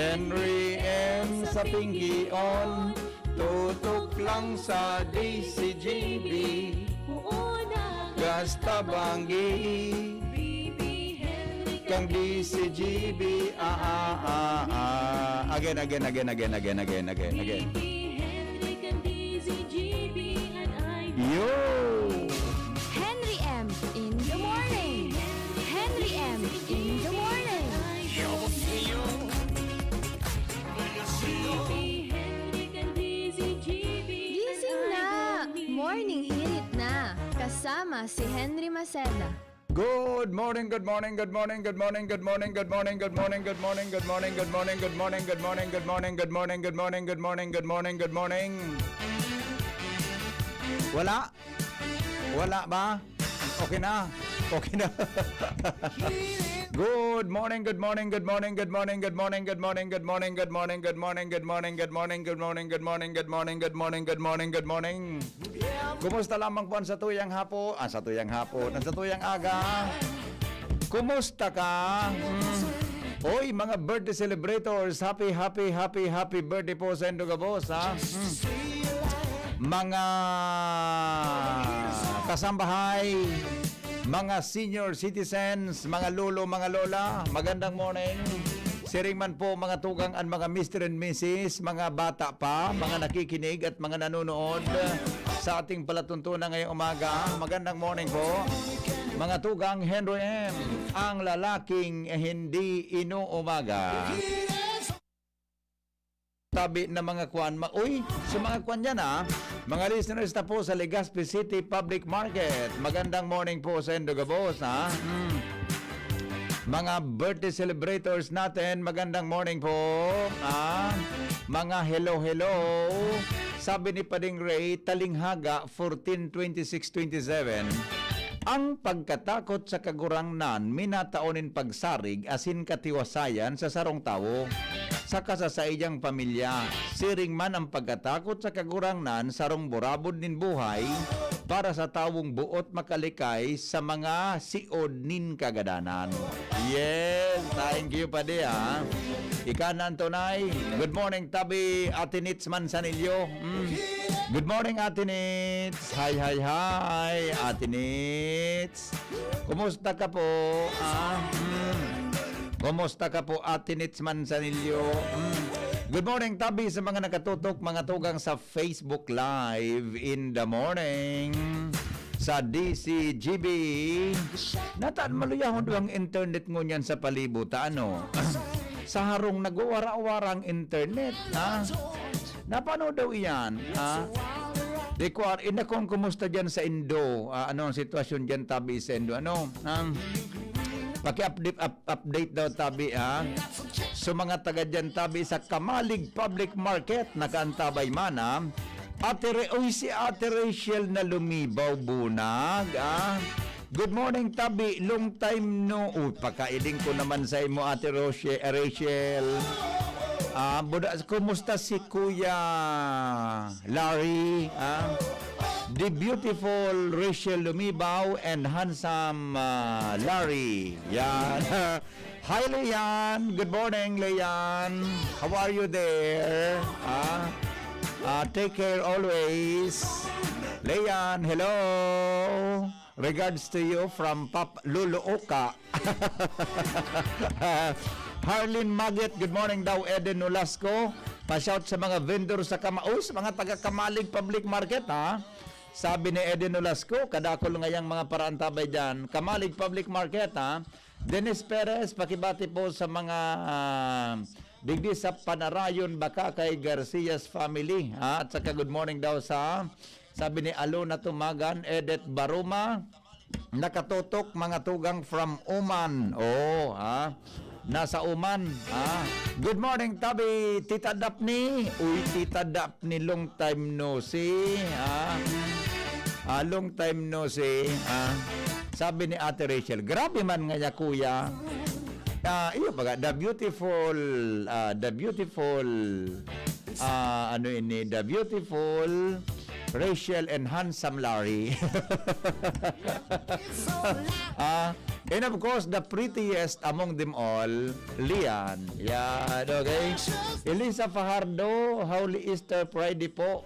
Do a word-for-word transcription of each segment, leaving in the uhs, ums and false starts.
Henry M sa Pinggion, tutok lang sa D C G B. Gasta banggi kang D C G B. Ah, ah, ah, ah. Again, again, again, again, again, again, again, again. Yo! Henry M in the morning. Henry M in the morning. Gising na! Morning hirit na! Kasama si Henry Maceda. Good morning, good morning, good morning, good morning, good morning, good morning, good morning, good morning, good morning, good morning, good morning, good morning, good morning, good morning, good morning, good morning, good morning, good morning. Wala? Wala ba? Okay na. Okay na. Good morning, good morning, good morning, good morning, good morning, good morning, good morning, good morning, good morning, good morning, good morning, good morning, good morning, good morning, good morning, good morning, good morning. Kumusta lamang po ang satuyang hapo-, ang satuyang hapon, ang satuyang aga? Kumusta ka? Mm. Oy, mga birthday celebrators, happy, happy, happy, happy birthday po sa indo gabos, ha? Mm. Mga kasambahay, mga senior citizens, mga lolo, mga lola, magandang morning. Siring man po, mga tugang, an mga mister and missus, mga bata pa, mga nakikinig at mga nanonood sa ating palatuntunan ngayong umaga. Magandang morning po. Mga tugang, Henry M, ang lalaking hindi inuumaga. Tabi na mga kwan, ma-, uy, sa mga kwan dyan, ah. Mga listeners na po sa Legazpi City Public Market. Magandang morning po sa indo gabos, ha? Hmm. Mga birthday celebrators natin, magandang morning po, ah. Mga hello, hello. Sabi ni Pading Ray, Talinghaga, fourteen, twenty-six, twenty-seven, "Ang pagkatakot sa Kagurangnan minatao nin pagsarig asin katiwasayan sa sarong tawo, saka sa saiyang pamilya. Siring man, ang pagkatakot sa Kagurangnan sarong burabod nin buhay para sa tawong boot makalikay sa mga siod nin kagadanan." Yes, thank you, Padi, ah. Ika na ang tunay. Good morning, tabi, Ate Nits Manzanillo. Mm. Good morning, Ate Nits. Hi, hi, hi, Ate Nits. Kumusta ka po? Ah, mm. Kumusta ka po, Ate Nits Manzanillo? Mm. Good morning, tabi, sa mga nakatutok, mga tugang sa Facebook Live in the morning. Sa D C G B, natan maluyahon daw ang internet ngunyan sa palibot, ano? Sa harong nagwawara-wara ang internet, ha? Napano daw iyan, ha? Di ko ar-, inakong kumusta dyan sa Indo? Ah, ano ang sitwasyon dyan, tabi, sa Indo? Ano? Um, paki-update, up-, update daw, tabi, ha? So, mga taga dyan, tabi, sa Kamalig Public Market, nakaantabay man, ha? Ate Re-, uy, si Ate Rachel na lumibaw, bunag, ah. Good morning, tabi. Long time no. Oh, pakailing ko naman sa imo, Ate Roche-, Rachel. Ah, buda-, kumusta si Kuya Larry? Ah, the beautiful Rachel Lumibaw and handsome, ah, Larry. Yan. Hi, Leon. Good morning, Leon. How are you there? Ah, ah, take care always. Leon, hello. Regards to you from Pap Lolo Oka. Harlin Magit, good morning daw, Eden Nolasco. Pa-shout sa mga vendor sa Kama-, uy, sa mga taga Kamalig Public Market, ha? Sabi ni Eden Nolasco, kadakol ngayang mga paraantabay dyan. Kamalig Public Market, ha? Dennis Perez, pakibati po sa mga, ah, digdi sa Panarayon, baka kay Garcia's family, ha? At saka good morning daw sa, sabi ni Alona Tumagan, Edith Baruma, nakatutok, mga tugang from Oman. Oo, ha? Nasa Oman, ha? Good morning, tabi, Tita Daphne. Uy, Tita Daphne, long time no see, ha? Ah, long time no see, ha? Sabi ni Ate Rachel, "Grabe man ngaya, kuya." Ah, iyo, baga, the beautiful, ah, the beautiful, ah, ano ini, the beautiful Rachel and handsome Larry. Ah, And of course, the prettiest among them all, Lian. Yan, okay? Elisa Fajardo, Holy Easter Friday po.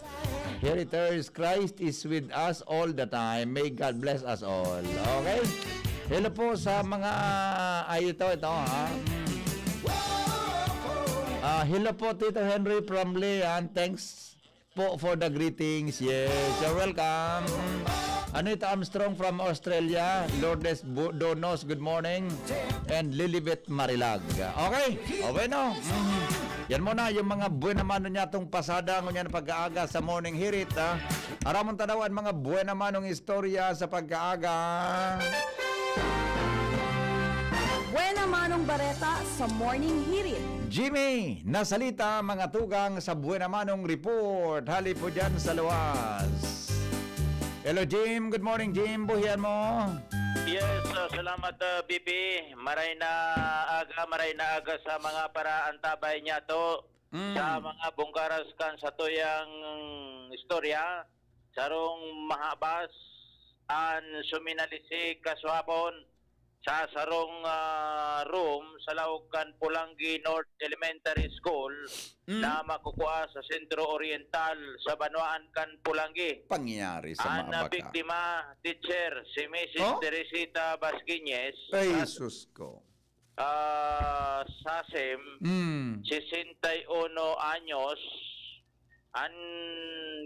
Here it is, Christ is with us all the time. May God bless us all. Okay? Hello po sa mga, ay, ito, ito, ha? Ah, hello po, Tito Henry from Lian. Thanks po for the greetings. Yes, you're welcome. Ano ito, Armstrong from Australia, Lourdes Bu-, Donos, good morning, and Lilibet Marilag. Okay, o bueno. Mhm. Yan muna yung mga buena mano niya tong pasada, ngunyan pag-aaga sa Morning Hirit, ha. Aramon tanawan mga buena manong istorya sa pag-aaga. Buena manong bareta sa Morning Hirit. Jimmy, nasalita, mga tugang sa buena manong report. Hali po dyan sa luwas. Hello, Jim. Good morning, Jim. Buhian mo. Yes, ah, salamat, ah, B P. Maray na aga, maray na aga sa mga paraantabay niya to. Mm. Sa mga bungkaras kan satuyang istorya, sarong mahabas an suminalisi kasuhapon sa sarong, ah, room sa laog kan Pulangi North Elementary School Mm. na makukua sa Sentro Oriental sa banwaan kan Pulangi. Pangyayari sa An, mga ah, baka. Biktima, teacher, si Missus Oh? Teresita Basquiñez, Ay, sa sus ko. ah, Sasim, Mm. sesenta y uno anyos, an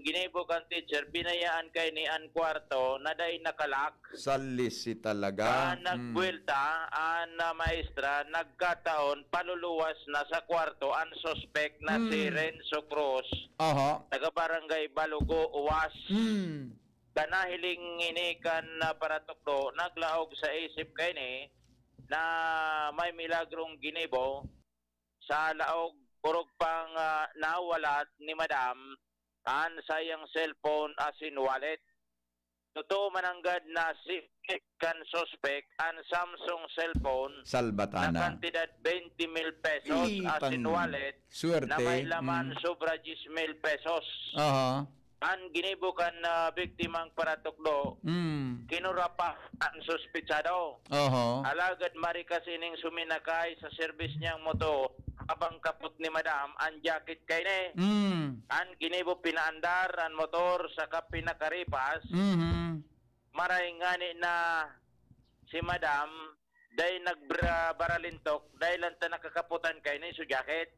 ginibo kan teacher, binayaan kaini an kwarto na dai nakalak. Salisi talaga. Sa Mm. nagbuwelta, an, ah, maestra, nagkataon, paluluwas na sa kwarto an suspek na si Mm. Renzo Cruz, Aha. taga Barangay Balugo, Uwas. Mm. Kan nahiling ini kan, ah, paratukdo, naglaog sa isip kaini na may milagrong ginibo sa laog, orog pang, ah, nawalat ni Madam an saiyang cellphone asin wallet. Totoo mananggad na si kan suspek an Samsung cellphone Salbatana. na kantidad twenty mil pesos Ih, asin pang wallet swerte. na may laman Mm. sobra diyes mil pesos. Aha. An ginibo kan, ah, biktimang paratukdo, Mm. kinurapa an suspetsado. Oho. Alagad marikas ining suminakay sa serbis niyang motor habang kapot ni Madam an jacket kaini. Mm. An ginibo pinaandar an motor saka pinakaripas. Mhm. Maray ngani na si Madam dai nagbra-, baralintok dahil lang ta nakakaputan kaini so jacket.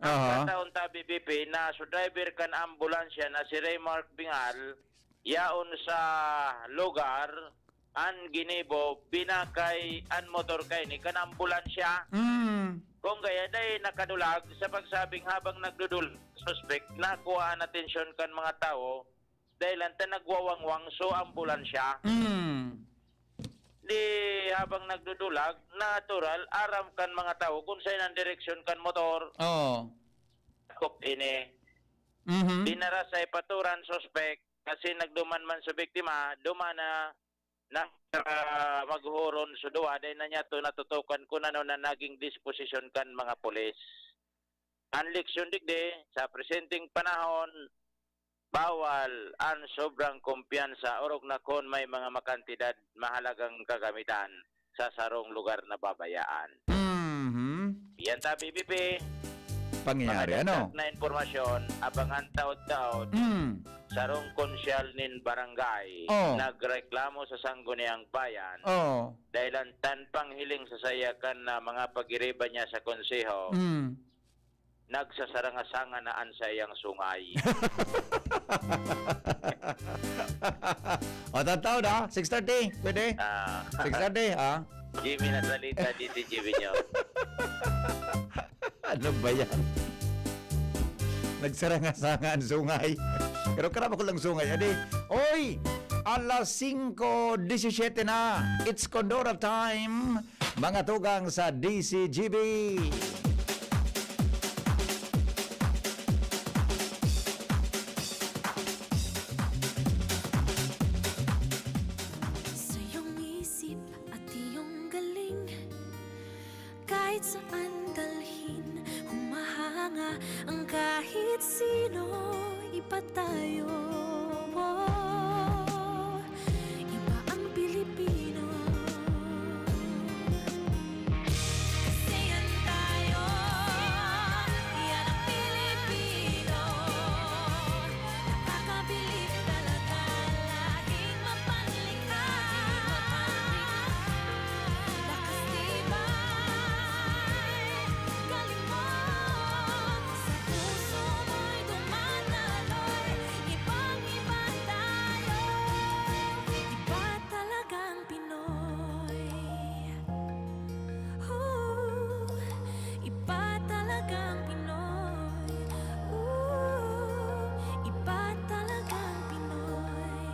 Ang Aha. kataon ta, B B P, na so driver kan ambulansya na si Raymark Bingal, yaon sa lugar, an ginibo, binakay an motor kaini kan ambulansya. Mm. Kung kaya, dai nakadulag sa pagsabing habang nagdudul-, suspek, nakuha an atensyon kan mga tawo, dai lang ta nagwawangwang so ambulansya. Mm. Di habang nagdudulag, natural, aram kan mga tawo kung saan ang direksyon kan motor. Oo. Kop ini. Mhm. Dinara sa ipaturan suspek kasi nagduman man sa biktima, duman na, na, ah, maghuhuron sa duwa, dahil na niya to natutukan kung ano na naging disposisyon kan mga pulis. Ang leksyon digdi, sa presenteng panahon, bawal ang sobrang kumpiyansa, orog na kun may mga makantidad mahalagang kagamitan sa sarong lugar na babayaan. Mhm. Yan ta, B B P. Pangyayari, Mga ano? dagdag na impormasyon, abangan taod-taod, Mm. sarong konsyal nin barangay, Oh. nagreklamo sa Sangguniang Bayan, Oh. dahil ang tan panghiling sa sayakan na mga pagiriba niya sa konseho, Mm. nagsasaranga-sanga na an saiyang sungay. O, tataw na, six thirty, pwede? Ah. Six thirty, ah. Jimmy, nasalita, D J Jimmy nyo. Ano ba yan? Nagsaranga-sanga ang sungay. Pero karama ko lang sungay. Adi, oy! Alas singko disisiyete na. It's Condora time. Mga tugang sa D C G B. Sa iyong isip at iyong galing, kahit saan dalhin, humahanga ang kahit sino, iba tayo. Iba ang Pilipino.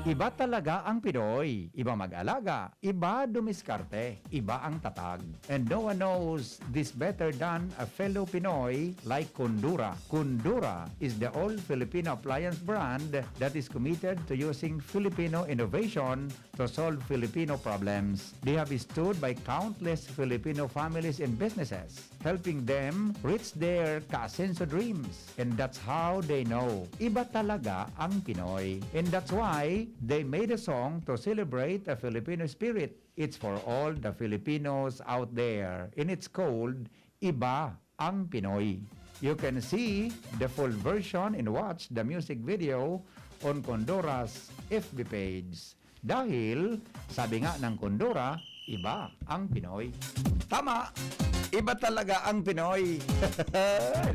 Iba talaga ang Pinoy. Iba mag-alaga, iba dumiskarte, iba ang tatag. And no one knows this better than a fellow Pinoy like Kundura. Kundura is the all Filipino appliance brand that is committed to using Filipino innovation to solve Filipino problems. They have stood by countless Filipino families and businesses, helping them reach their ka-asenso dreams. And that's how they know iba talaga ang Pinoy. And that's why they made a song to celebrate the Filipino spirit. It's for all the Filipinos out there. And it's called Iba ang Pinoy. You can see the full version and watch the music video on Kundura's F B page. Dahil, sabi nga ng Kundura, iba ang Pinoy. Tama! Iba talaga ang Pinoy.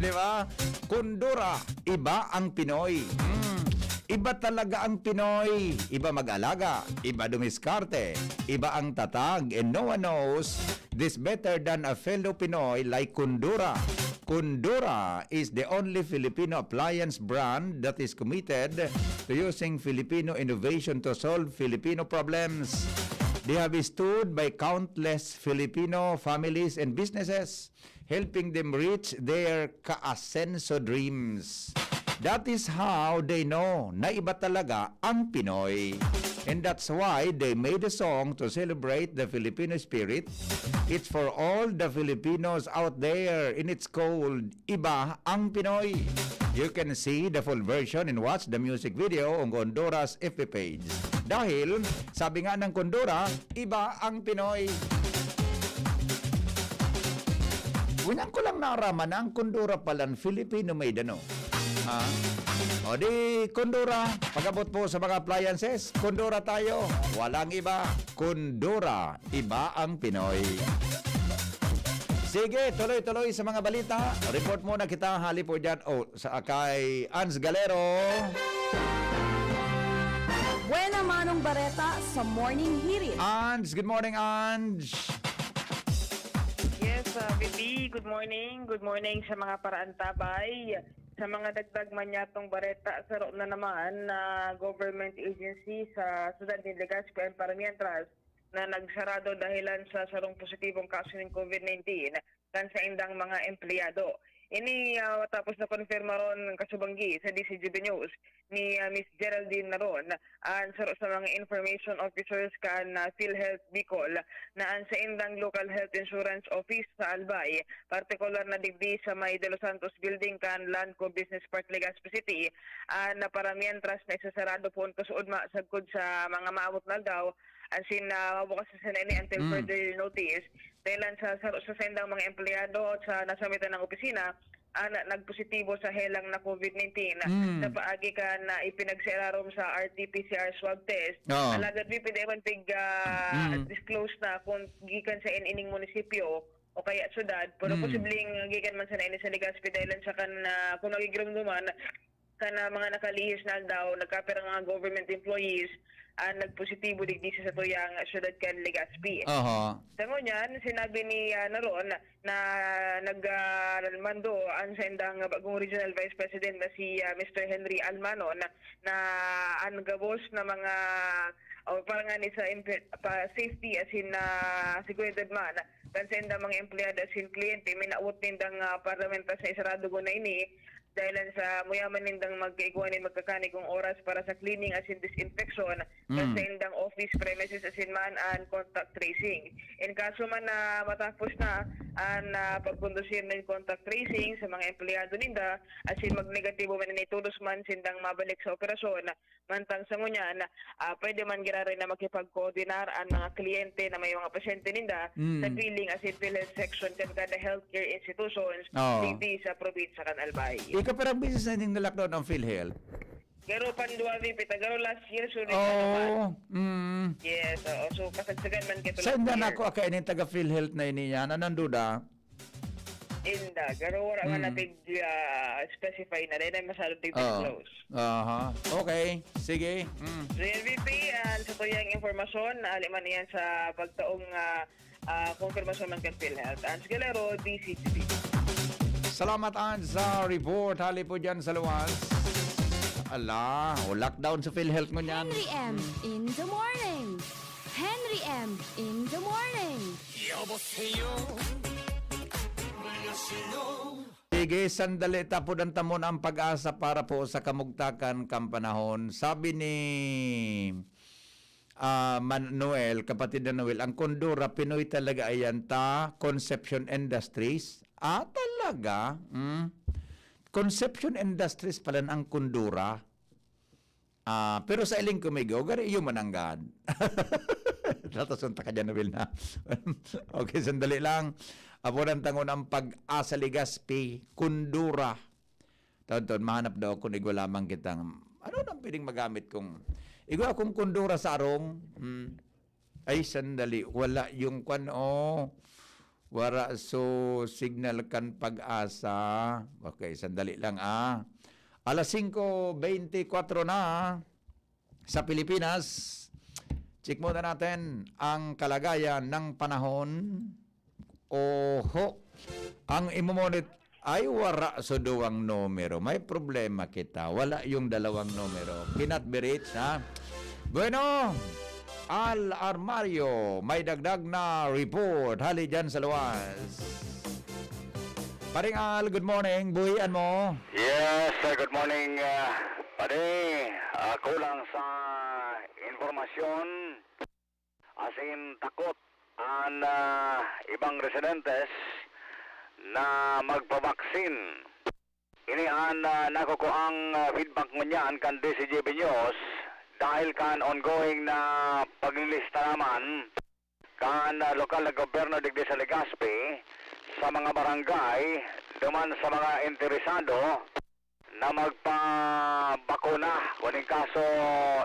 Di ba? Kundura, iba ang Pinoy. Mm. Iba talaga ang Pinoy. Iba mag-alaga, iba dumiskarte, iba ang tatag, and no one knows this better than a fellow Pinoy like Kundura. Kundura is the only Filipino appliance brand that is committed to using Filipino innovation to solve Filipino problems. They have stood by countless Filipino families and businesses, helping them reach their ka-asenso dreams. That is how they know na iba talaga ang Pinoy. And that's why they made a song to celebrate the Filipino spirit. It's for all the Filipinos out there, and it's called Iba ang Pinoy. You can see the full version and watch the music video on Kundura's F B page. Dahil, sabi nga ng Kundura, iba ang Pinoy. Ngunyan ko lang naraman na ang Kundura palan Filipino made, ano? Ha? O di, Kundura, pag-abot po sa mga appliances, Kundura tayo. Walang iba. Kundura, iba ang Pinoy. Sige, tuloy-tuloy sa mga balita. Report muna kita, hali po dyan. O, sa kay Ans Galero. Buena Manong Bareta sa Morning Hirit. Ans, good morning, Ans. Yes, uh, B B, good morning. Good morning sa mga paraantabay. Sa mga dagdag manyatong bareta, saro na naman na government agency sa Siyudad ni Legazpi and Paramientras na nagsarado dahilan sa sarong positibong kaso nin COVID nineteen kan saindang mga empleyado. Ini uh, matapos na konfirmaron kasubanggi sa D C G B News ni uh, Miss Geraldine Naron, an saro sa mga information officers kan uh, PhilHealth Bicol, na an saindang local health insurance office sa Albay, partikular na digdi sa may De Los Santos Building kan Landco Business Park, Legazpi City, an uh, para mientras na isasarado poon kasuodma sagkod sa mga maabot na aldaw, asin uh, mabukas na sana ini until mm. further notice. Dahilan sa, sa, sa saindang mga empleyado sa nasamitan ng opisina, ah, na, nagpositibo sa helang na COVID nineteen mm. na paagi kan na ipinagsirarom sa R T P C R swab test. Oh. Alagad di pwede man pig uh, mm. disclose na kung gikan sa ining munisipyo o kaya syudad, pero mm. posibleng gikan man sana ini sa Legazpi dahil sa kan uh, kung nagigirumduman, kan uh, mga nakalihis na aldaw, nagkapirang mga government employees ang uh, nagpositibo digdi sa tuyang syudad kan Legazpi. Uh-huh. Sa ngunyan, sinabi ni uh, Naron na nagmando uh, ang saindang bagong regional vice president na si uh, Mister Henry Almanon na, na ang gabos na mga o parang ni sa pa safety as in uh, seguridad man kan saindang mga empleyado as in kliyente minawot nindang uh, parlamentas na isarado na ini dahil sa muyaman nindang magkaigwa nin magkakanig kong oras para sa cleaning asin disinfection mm. sa indang office premises asin man an contact tracing. In kaso man na matapos na an uh, pagkondusir ng contact tracing sa mga empleyado ninda asin magnegatibo man ini todos man sindang mabalik sa operasyon, mantang sa ngunyan, uh, pwede man giraray na makipagkoordinar ang mga kliyente na may mga pasyente ninda mm. sa billing asin PhilHealth section kan kada healthcare institutions oh. digdi sa probinsya kan Albay. Ika parang business na ning na-lockdown ang PhilHealth? Garo pandwari pita, garo last year, so oh, mm. Yes, oo. So, kasagsagan man kito. Saan na ako akainin taga PhilHealth na ini yan? Anong duda? Inda, garo wala man hmm. natin uh, specify na rin ay masyado dito oh. close. Aha. Okay. Sige. Mm. So, N V P, uh, sa tuyang informasyon, aliman niyan sa pagtaong uh, uh, konfirmasyon ng kan PhilHealth. Ans Galero, D C T V. Salamat, Ans, sa report. Hali po dyan sa luwas. Ala, o lockdown sa PhilHealth ngunyan. Henry M in the morning. Henry M in the morning. 여보세요. 안녕하세요. Sige, sandali, tapudan ta muna ang pag-asa para po sa kamugtakan kan panahon. Sabi ni ah, Manuel, kapatid na Noel, ang Kundura, Pinoy talaga ayan ta, Concepcion Industries. Ah, talaga? Mm. Concepcion Industries pala ang Kundura. Ah, pero sa iling kumigo, gari iyo mananggad. Tatason ta ka dyan, Noel, na. Okay, sandali lang. Apuran tangon ang pag-asa Legazpi, Kundura. Taon-taon, mahanap daw ako ng igwa lamang kitang, ano nang pwedeng magamit kong, igwa akong Kundura sa arong? Hmm. Ay, sandali, wala yung kwan, oh. Wala so signal kan pag-asa. Okay, sandali lang, ah. Alas singko beintikwatro na sa Pilipinas. Check muna natin ang kalagayan ng panahon. Oho. Ang imomonit ay wara so duwang numero. May problema kita. Wala yung dalawang numero. Cannot be reached, ha? Bueno, Al Armario, may dagdag na report. Hali dyan sa luwas. Paring Al, good morning. Buhian mo. Yes, uh, good morning, uh, pare. Uh, kulang sa impormasyon, asin takot ang uh, ibang residentes na magpabaksin. Ini an uh, nakukuang uh, feedback ngunyan kan D C G B News dahil kan ongoing na paglilista naman kan uh, lokal na gobyerno digdi sa Legazpi sa mga barangay duman sa mga interesado na magpabakuna. Kuning kaso,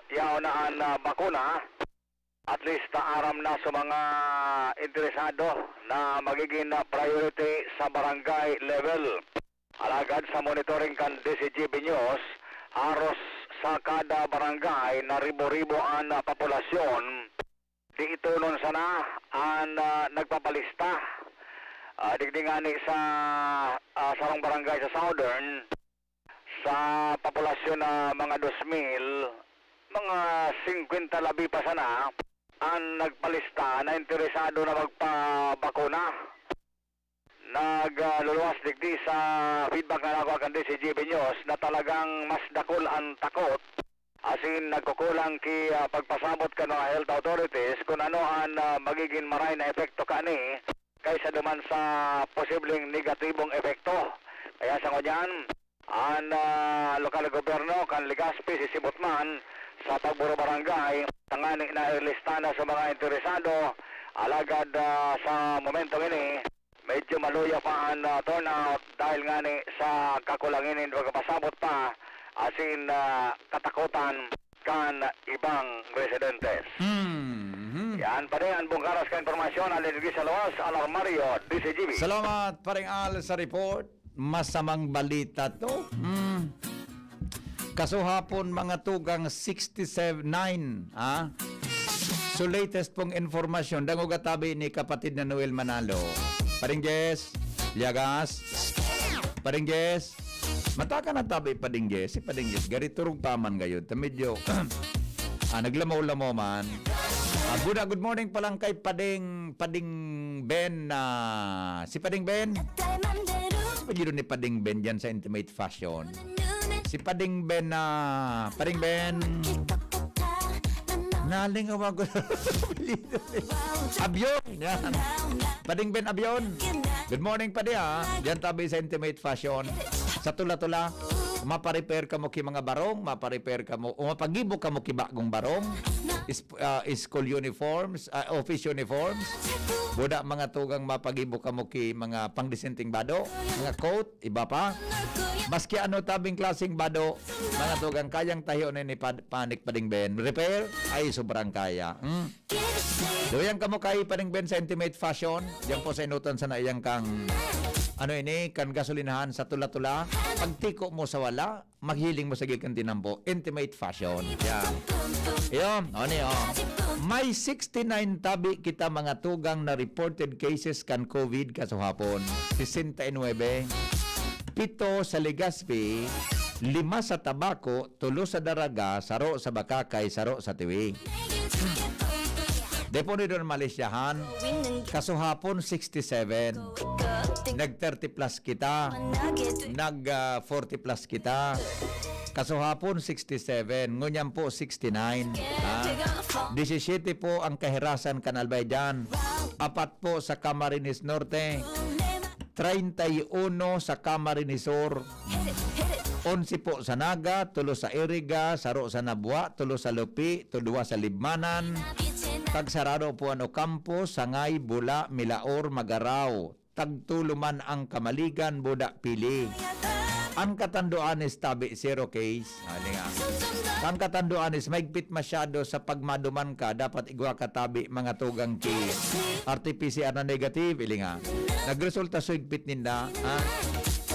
yaon na an uh, bakuna. At least, ah, aram na sa mga interesado na magiging ah, priority sa barangay level. Alagad sa monitoring kan D C G B News, haros sa kada barangay na ribo-ribo an ah, populasyon, di itonon sana an ah, nagpapalista. Ah, digdi ngani sa ah, sarong barangay sa Southern, sa populasyon na mga dos mil, mga singkwenta labi pa sana an nagpalista na interesado na magpabakuna. Nagluluwas digdi sa feedback na nakuha kan D C G B News na talagang mas dakul an takot, asin nagkukulang ki ah, pagpasabot kan mga health authorities kun ano an ah, magigin maray na epekto kani kaysa duman sa posibleng negatibong epekto. Kaya sa ngunyan, an ah, lokal na gobyerno kan Legazpi sisibot man sa pagburo barangay tangani na ilista na sa mga interesado. Alagad ah, sa momentong ini, medyo maluya pa an ah, turnout dahil ngani sa kakulangan nin pagkapasabot pa asin ah, katakutan kan ibang residentes. Mhm. Yan pa rin ang bungkaras ka impormasyon, Alergi sa Lawas, Alarmario, D C G B. Salamat, Paring Al, sa report. Masamang balita to. Mm. Kasuhapon, mga tugang sixty-seven, nine, ha? So, latest pong informasyon, dangog at tabi ni kapatid na Noel Manalo. Paring Jess, Liagas, Paring Jess, mataka na tabi, Paring Jess, si Paring Jess, gari turog pa man gayod. Ta medyo, ah, naglamaw-lamaw man. Ah, good, good morning pa lang kay Pading, Pading Ben, ah, si Pading Ben. Si Pading ni Pading Ben dyan sa Intimate Fashion. Si Pading Ben na, Pading Ben. Naling awag ko. Abyon. Yan. Pading Ben Abyon. Good morning, Padi, ha. Diyan tabi sa Intimate Fashion. Sa tula-tula, maparepair ka mo ki mga barong, maparepair ka mo, o mapagibo ka mo ki bagong barong, is, ah, school uniforms, ah, office uniforms. Buda mga tugang mapagibo ka mo ki mga pangdisinting bado, mga coat, iba pa. Maski ano tabing klaseng bado, mga tugang kayang tahion ni pad, panik Pading Ben. Repair, ay sobrang kaya. Hmm? Duyan kamo kay Pading Ben sa Intimate Fashion. Diyan po sa inutan sa naiyang kang, ano ini, kan gasolinahan sa tula-tula. Pagtiko mo sa wala, maghiling mo sa gikan tinampo. Intimate Fashion. Yan. Yun, ano yun? May sixty-nine tabi kita mga tugang na reported cases kan COVID kasuhapon. Sesenta y nuebe. Pito sa Legazpi, lima sa Tabaco, tulo sa Daraga, saro sa Bacacay, saro sa Tiwi. Depo ni Don Malisyahan, kasuhapon sixty-seven, nag thirty plus kita, nag ah, forty plus kita. Kasuhapon sixty-seven, ngunyan po sixty-nine. Ha? Disisiyete po ang kahirasan kan Albay dyan. Apat po sa Camarines Norte, treinta y uno sa Camarines Sur, onse po sa Naga, tulo sa Iriga, saro sa Nabua, tulo sa Lupi, to duwa sa Libmanan. Tagsarado po an Ocampo, Sangay, Bula, Milaor, Magarao. Tagtulo man ang Kamaligan, Buda, Pili. Ang Catanduanes tabi, zero case. Hali nga. Ang Catanduanes, maigpit masyado sa pagmaduman ka, dapat igwa ka tabi, mga tugang ki R T P C R na negative, ili nga. Nagresulta sa igpit ninda, ha?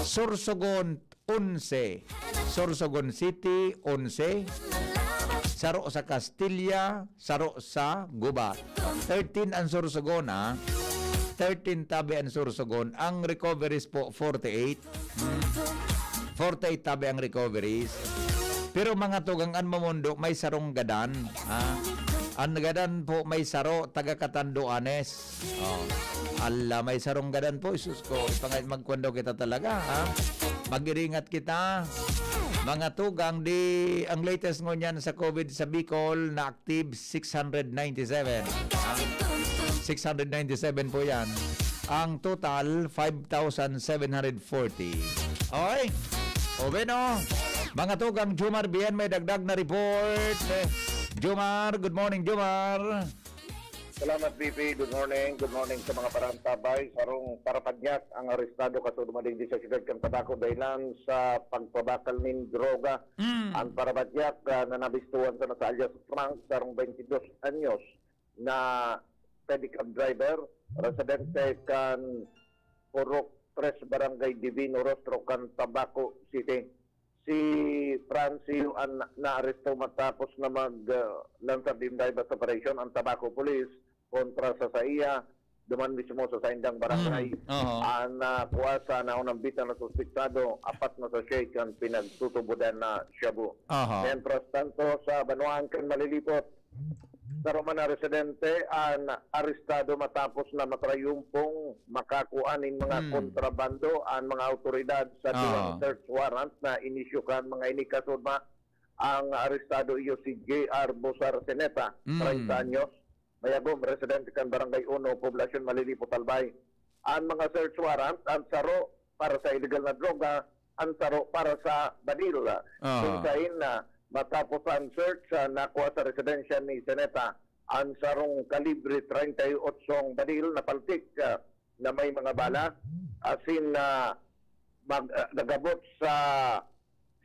Sorsogon, onse. Sorsogon City, onse. Saro sa Castilla, saro sa Gubat. Thirteen ang Sorsogon, ha? Thirteen tabi ang Sorsogon. Ang recoveries po, forty-eight. Forty-eight tabi ang recoveries. Pero mga tugang, an Mamondo, may sarong gadan, ha? Ang gadan po, may saro, taga Catanduanes. Oh. Ala, may sarong gadan po, Isus ko. Ipangay, magkwando kita talaga, ha? Mag-iringat kita. Mga tugang, di ang latest ngunyan sa COVID sa Bicol na active, six hundred ninety-seven. Ha? Six hundred ninety-seven po yan. Ang total, five thousand seven hundred forty. Okay? O, bueno. Mga tugang, Jomar Bien, may dagdag na report. Eh, Jomar, good morning, Jomar. Salamat, V P. Good morning. Good morning sa mga paraantabay. Sarong parapadyak ang arestado kaso dumaling di sa siyudad kan Tabaco dahilan sa pagpabakal nin droga. Mm. Ang parapadyak, ah, na nabistuhan sa nasa alias Frank, sarong twenty-dos anyos na pedicab driver, residente kan Purok tres, Barangay Divino Rostro kan Tabaco City. Si Francio an naaresto matapos na mag, ah, lansar din dive operation ang Tabaco Police kontra sa saiya, duman mismo sa saindang barangay. Mm, oho. An, ah, kuha sa naunang bita na suspetsado, apat na sachet kan pinagtutubodan na shabu. Oho. Mientras tanto, sa banwaan kan Malilipot, saro man na residente an arestado matapos na matrayumpong makakua nin mga Hmm. kontrabando an mga awtoridad sa Ah. duwang search warrant na inisyu kan mga ini. Kasudma, ang arestado iyo si J R Bosar Seneta, Hmm. treinta anyos, mayagom, residente kan Barangay Uno, Poblacion Malilipot, Albay. An mga search warrant, an saro para sa illegal na droga, an saro para sa badil. Aha. Kun sain na matapos ang search, ah, nakua sa residensya ni Seneta an sarong kalibre treinta y ocho ang badil na paltik, ah, na may mga bala, asin na mag-, ah, nagabot sa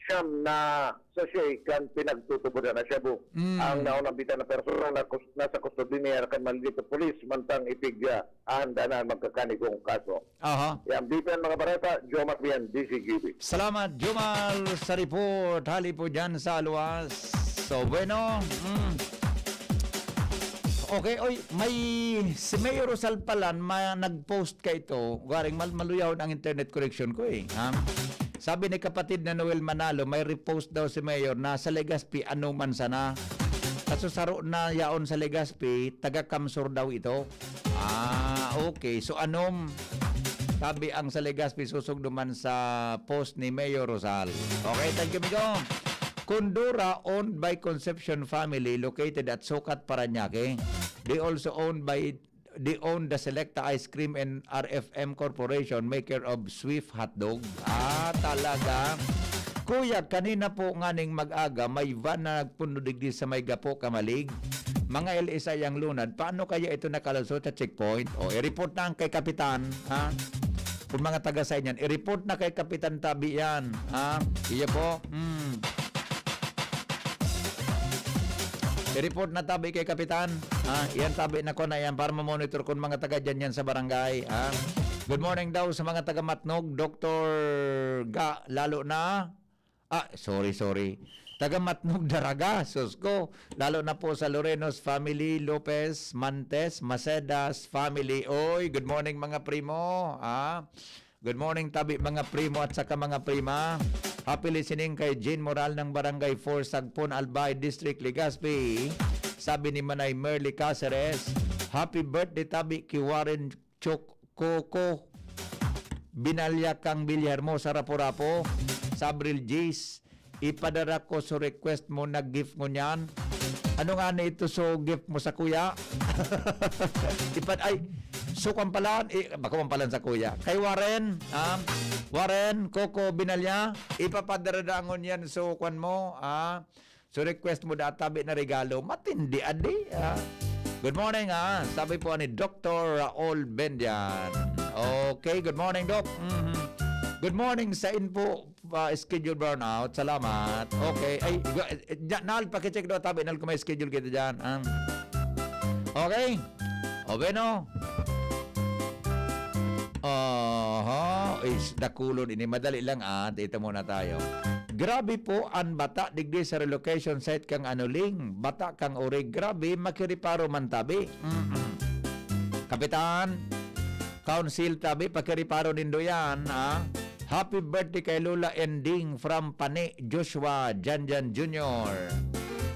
siyam na sachet kan pinagtutubodan na shabu. Mm. Ang naunang bita na persona na kus-, nasa kustodiya niya kan Malilipot Police, mantang ipig, ah, handa na magkakanigong kaso. Aha. Yan, V P N mga bareta, Jomar Bien, D Z G B. Salamat, Jomar, sa report. Hali po dyan sa Aluas. So, bueno. Mm. Okay, oy, may si Mayor Rosal Palan, ma-, nag-post ka ito. Garing mal-, maluyahon ang internet connection ko eh. Ha? Sabi ni kapatid na Noel Manalo, may repost daw si Mayor na sa Legazpi, ano man sana. Kaso saro na yaon sa Legazpi, taga Kamsur daw ito. Ah, okay. So, anom, sabi ang sa Legazpi, susugdo man sa post ni Mayor Rosal. Okay, thank you, Migo. Condura, owned by Concepcion family, located at Sucat, Parañaque. They also owned by, they own the Selecta Ice Cream and R F M Corporation, maker of Swift Hotdog. Ah, talaga? Kuya, kanina po nganing mag-aga, may van na nagpundo digdi sa may Gapo, Camalig. Mga L S I ang lunad. Paano kaya ito nakalusot sa checkpoint? O, i-report na ang kay Kapitan, ha? Kung mga taga sa inyan, i-report na kay Kapitan Tabi yan, ha? Iyo po. Hmm. I-report na tabi kay Kapitan. Ha? Yan tabi na ko na yan para ma-monitor kung mga taga dyan yan sa barangay. Ha? Good morning daw sa mga taga Matnog, Doktor Ga, lalo na. Ah, sorry, sorry. Taga Matnog, Daraga, sus ko. Lalo na po sa Lorenos family, Lopez, Mantes, Macedas family. Oy, good morning mga primo. Ha? Good morning, tabi, mga primo at saka mga prima. Happy listening kay Jane Moral ng Barangay four Sagpon, Albay District, Legazpi. Sabi ni Manay Merly Caceres, "Happy birthday tabi ki Warren Chok Coco Binalya kang Villahermosa, Rapu-Rapu, sa Abril Gis. Ipadara ko so request mo na gift ngunyan." Ano nga na ito so gift mo sa kuya? Ipad-, ay, so kwan pala, eh, bako man pala sa kuya. Kay Warren, ah, Warren, Coco Binalya, ipapadara dangon yan so kwan mo, ah, so request mo da tabi na regalo. Matindi, adi, ah. Good morning, ah. Sabi po ni Doctor Raul Bendian. Okay, good morning, Doc. Mhm. Good morning sa info, ah, schedule brownout. Salamat. Okay. Ay, igwa-, eh, eh, na-, Nal, pakicheck daw tabi, Nal, kung may schedule kita dyan. Ah. Okay. O, bueno. Aha, is dakulon ini. Madali lang, ah. Dito muna tayo. Grabe po an bata digdi sa relocation site kang Anuling. Bata kang Uri. Grabe, makiriparo man tabi. Mm-mm. Kapitan, Council tabi, pakiriparo nindo yan, ha? Happy birthday kay Lola Ending from Pani, Joshua Janjan Junior.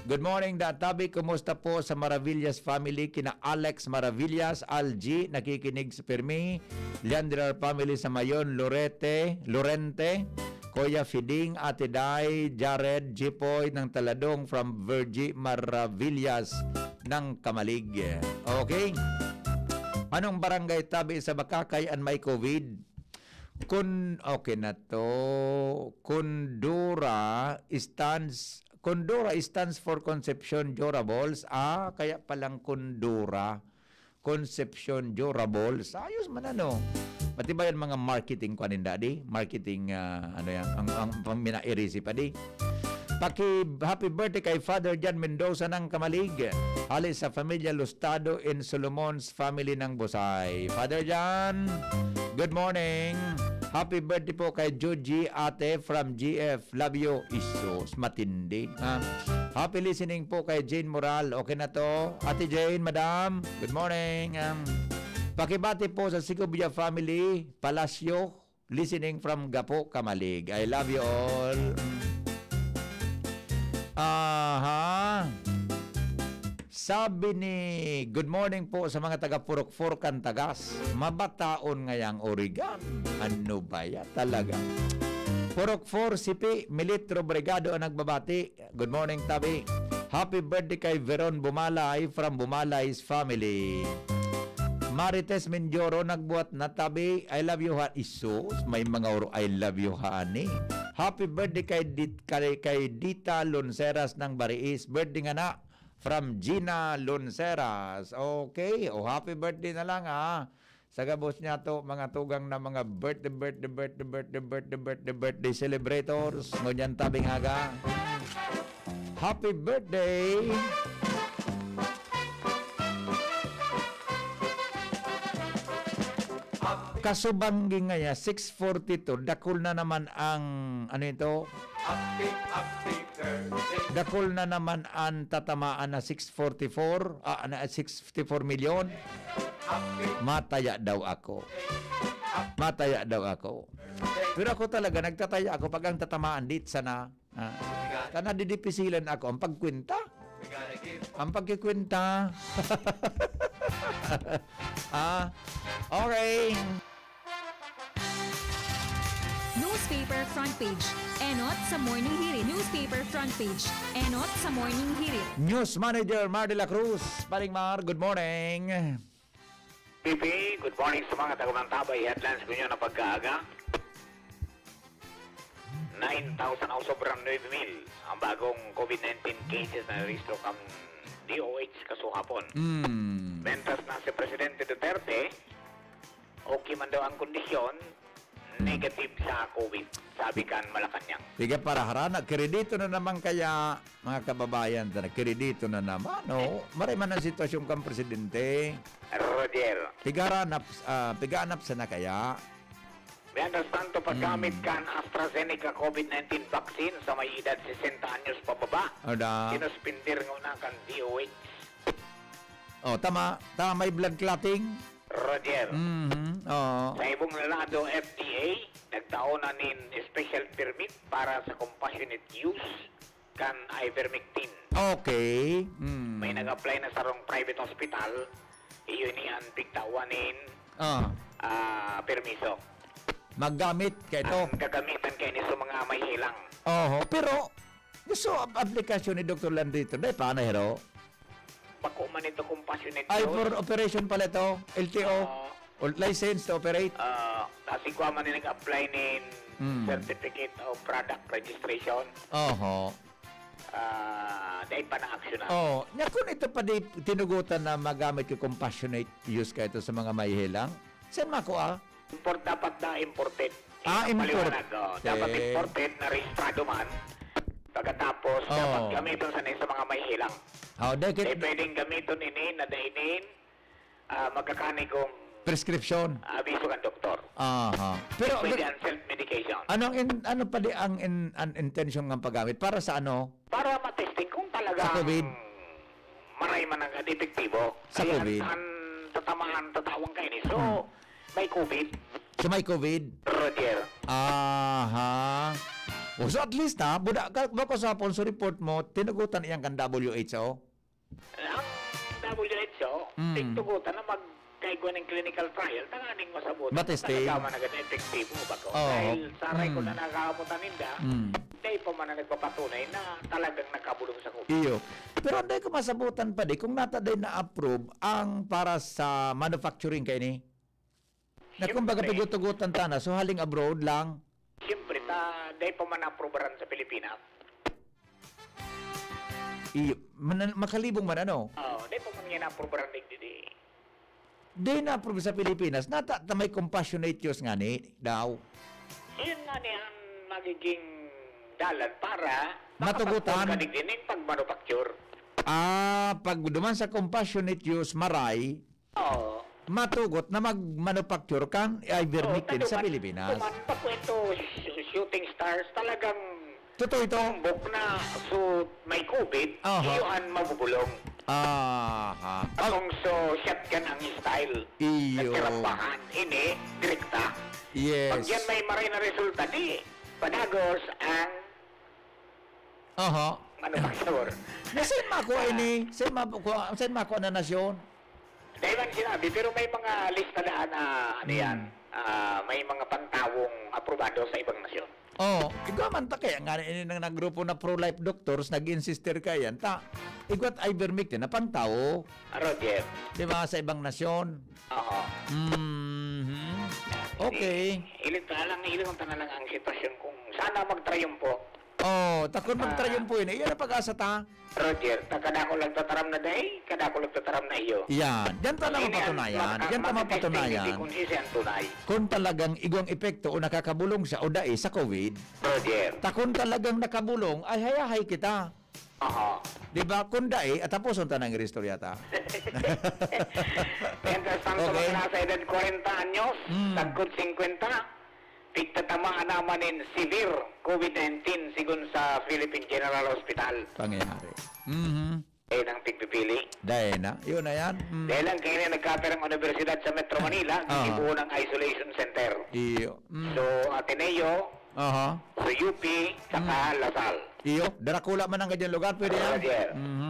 Good morning, da tabi. Kumusta po sa Maravillas family? Kina Alex Maravillas, Algie, nakikinig sa Permi, Leandrar family sa Mayon, Lorete, Lorente, Kuya Fiding, Ate Day, Jared, Jipoy ng Taladong from Virgie Maravillas ng Camalig. Okay? Anong barangay tabi sa Bacacay an may COVID? Kun, okay na to. Condura stands, Condura stands for Concepcion Durables. Ah, kaya palang Condura. Concepcion Durables. Ayos man, ano. Pati ba yan mga marketing, kwan ninda, di? Marketing, ah, ano yan, ang, ang pang-, minairisi pa, di? Paki-, happy birthday kay Father John Mendoza ng Camalig. Hali sa Familia Lustado in Solomon's family ng Busay. Father John, good morning. Happy birthday po kay Joji Ate from G F. Love you. Isus, matindi. Ah, happy listening po kay Jane Moral. Okay na to. Ate Jane, Madam, good morning. Um, pakibati po sa Sigubia family, Palacio, listening from Gapo, Camalig. I love you all. Aha. Sabi ni, good morning po sa mga taga Purok four, Cantagas. Mabataon ngayang Origan. Ano ba yan talaga? Purok four, Sipi, Militro Brigado ang nagbabati. Good morning, tabi. Happy birthday kay Veron Bumalay from Bumalay's family. Marites Mindoro nagbuhat na, tabi. I love you, ha. Isus, may mga oro, I love you, honey. Happy birthday kay Dit-, kay, kay Dita Lonceras ng Bariis. Birthday nga na from Gina Lonceras. Okay, o, happy birthday na lang, ha. Sa gabos niya to, mga tugang na mga birthday, birthday, birthday, birthday, birthday, birthday, birthday celebrators. Ngunyan tabing aga. Happy birthday! Kasubanggi ngaya, six forty-two, dakul na naman ang, ano ito? Happy, happy birthday. Dakul na naman ang tatamaan na six forty-four, ah, na six fifty-four milyon. Mataya daw ako. Mataya daw ako. Pero ako talaga, nagtataya ako pag ang tatamaan dit sana. Ah, kana didipisilan ako ang pagkwenta. Ang pagkikwenta. Ah, okay. Newspaper front page. Enot sa Morning Hirit. Newspaper front page. Enot sa Morning Hirit. News Manager Mar de la Cruz. Paring Mar, good morning. P P, good morning sa mga taga-Mantabay. Headlines ko nyo na pagkaaga. Nine thousand o sobrang nine mil ang bagong COVID nineteen cases na narehistro kan D O H kasuhapon. Mm. Mentas na si Presidente Duterte, okay man daw ang kondisyon, negative sa COVID, sabi kan Malacanang. Piga para harana, kredito na naman kaya, mga kababayan, ta nagkredito na naman, no? Maray man ang sitwasyon kang presidente. Roger, Pigaranap, ah, piganap sana kaya? Mientras tanto, paggamit kan AstraZeneca COVID nineteen vaccine sa may edad sesenta anyos pababa, Ada. sinuspindir nguna kan D O H. Oh, tama. Tama, may blood clotting. Roger. Mhm. Oo. Sa ibong lado, F D A, nagta- Tao na nin special permit para sa compassionate use kan ivermectin. Okay. Mm. May nag-apply na sarong private hospital, iyo ni ang pigtawan nin, Ah. ah, permiso. Maggamit kaito. Ang gagamitan kaini sa mga may helang. Oho, pero gusto ap-, aplikasyon ni Doktor Landrito, dai pa na, hero? Bako man ito compassionate Ay, use. For operation pala ito, L T O. Oo. Or license to operate. Ah, kasi kuha man yung nag-apply nin Hmm. Certificate of Product Registration. Oho. Ah, dai pa na-action na. Oh, nya kun ito pa di tinugutan na magamit ko compassionate use kaito sa mga may helang? Saan mako, ah? Import, dapat na imported. Ah, Ang paliwanag, imported. oh, dapat imported na rehistrado man. Pagkatapos, Oh. dapat gamiton sa, sa mga may helang. Oh, dahil Di kit- pwedeng gamiton ini na dainin, ah, magkakanigong Prescription. abiso kan doktor. Aha. Pero, Pwede pero, ang self-medication. Ano ang in-, ano pa di ang in-, ang intention ng paggamit? Para sa ano? Para matesting kung talagang Sa COVID? maray man ang epektibo. Sa Kaya COVID? ang tatamaan, tatawan kaini. So, Hmm. may COVID. So, may COVID? Roger. Aha. O, so at least, ha, buda ka, bako sa hapon, so report mo, tinugutan iyang kan W H O? Ang W H O, Mm. tigtugutan na magkaigwa ng clinical trial, tanganing masabot. Matesting. Talaga man agad epektibo ba ko? Oo. Dahil saray ko Mm. na nakahamutan ninda, Mm. dai pa man na nagpapatunay na talagang nakabulong sa COVID. Iyo. Pero anday ko masabutan pa di, kung nata day na-approve ang para sa manufacturing kaini? Na Siyempre. kumbaga, pigutugutan ta na, so haling abroad lang? Siyempre, ta, dai pa man na-approvean sa Pilipinas. Iyo, man-, makalibong man ano? Oo, dai pa man nga na-approvean digdi. Di na-approve sa Pilipinas, nata, ta may compassionate use ngani daw. Yun nga ni ang magiging dalan para Matugutan. makapagkuhan ka digdi ning pag-manufacture. Ah, pag duman sa compassionate use, maray, Oo. matugot na mag-manufacture kan ivermectin Oo, sa taduman, Pilipinas. Duman pa po ito, sh-, shooting stars, talagang Totoo ito. tumbok na, so, may COVID, Aha. iyo ang mabubulong. Aha. Atong so, shotgun ang style. Iyo. Nagtirambahan. Ini, direkta. Yes. Pag yan may maray na resulta, di, padagos ang Aha. manufacture. Na saan mako Ah. ini? Saan mako, saan mako na nasyon? Dai man sinabi, pero may mga lista daan na, ano Hmm. yan, ah, may mga pantawong aprobado sa ibang nasyon. Oh, igwa man ta kaya nga ini nang nagrupo na pro-life doctors, nag-insister kaya yan. Ta, igwa't ivermectin na pantao. Ah, Roger. Di ba, sa ibang nasyon? Oo. Mhm. Okay. Ilit pa lang, ilit ta na lang ang sitwasyon kung sana magtrayumpo. Oh, takon Ah. magtrayumpo yun. Iyan ang pag-asa ta. Roger, ta kadakul nagtataram na dai, kadakul nagtataram na iyo. Yan. Diyan ta na Hindi na mapatunayan. Diyan ta mapatunayan. Kung si Sian Tunay. Kung talagang igwang epekto o nakakabulong siya o dai sa COVID. Roger. Ta kung talagang nakabulong, ay hayahay kita. Aha. Di ba? Kung dai, at tapuson ta na ang istorya ta. Mientras tanto, Okay. mga nasa edad kwarenta anyos, Hmm. sagkod singkwenta, pigtatamaan naman nin severe COVID nineteen, sigon sa Philippine General Hospital. Pangyayari. Mhm. Eh, nang pigpipili. Dai na. Yun na yan. Mm. Dahil lang kayo na nagkapirang universidad sa Metro Manila, Ah. gigibuon ang isolation center. Iyo. Mm. So, Ateneo, Aha. so U P, saka Mm. La Salle. Iyo. Darakula man ang ganyang lugar, pwede yan. Roger. Mhm.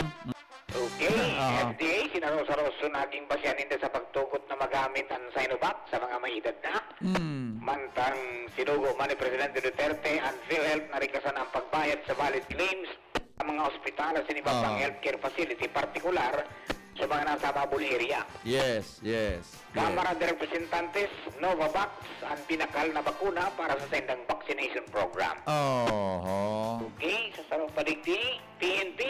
Okay, Aha. F D A, sinaro-saro so naging basya ninda sa pagtugot na magamit ang Sinovac sa mga may edad na. Mm. Mantang sinugo man ni Presidente Duterte ang PhilHealth na rikasan ang pagbayad sa valid claims sa mga ospital at sa iba pang Ah. healthcare facility, partikular sa mga nasa ababol area. Yes, yes, yes. Kamara de Representantes, Novavax ang pinakal na bakuna para sa saindang vaccination program. Oho. Okay, sa sarong padigdi, P N P,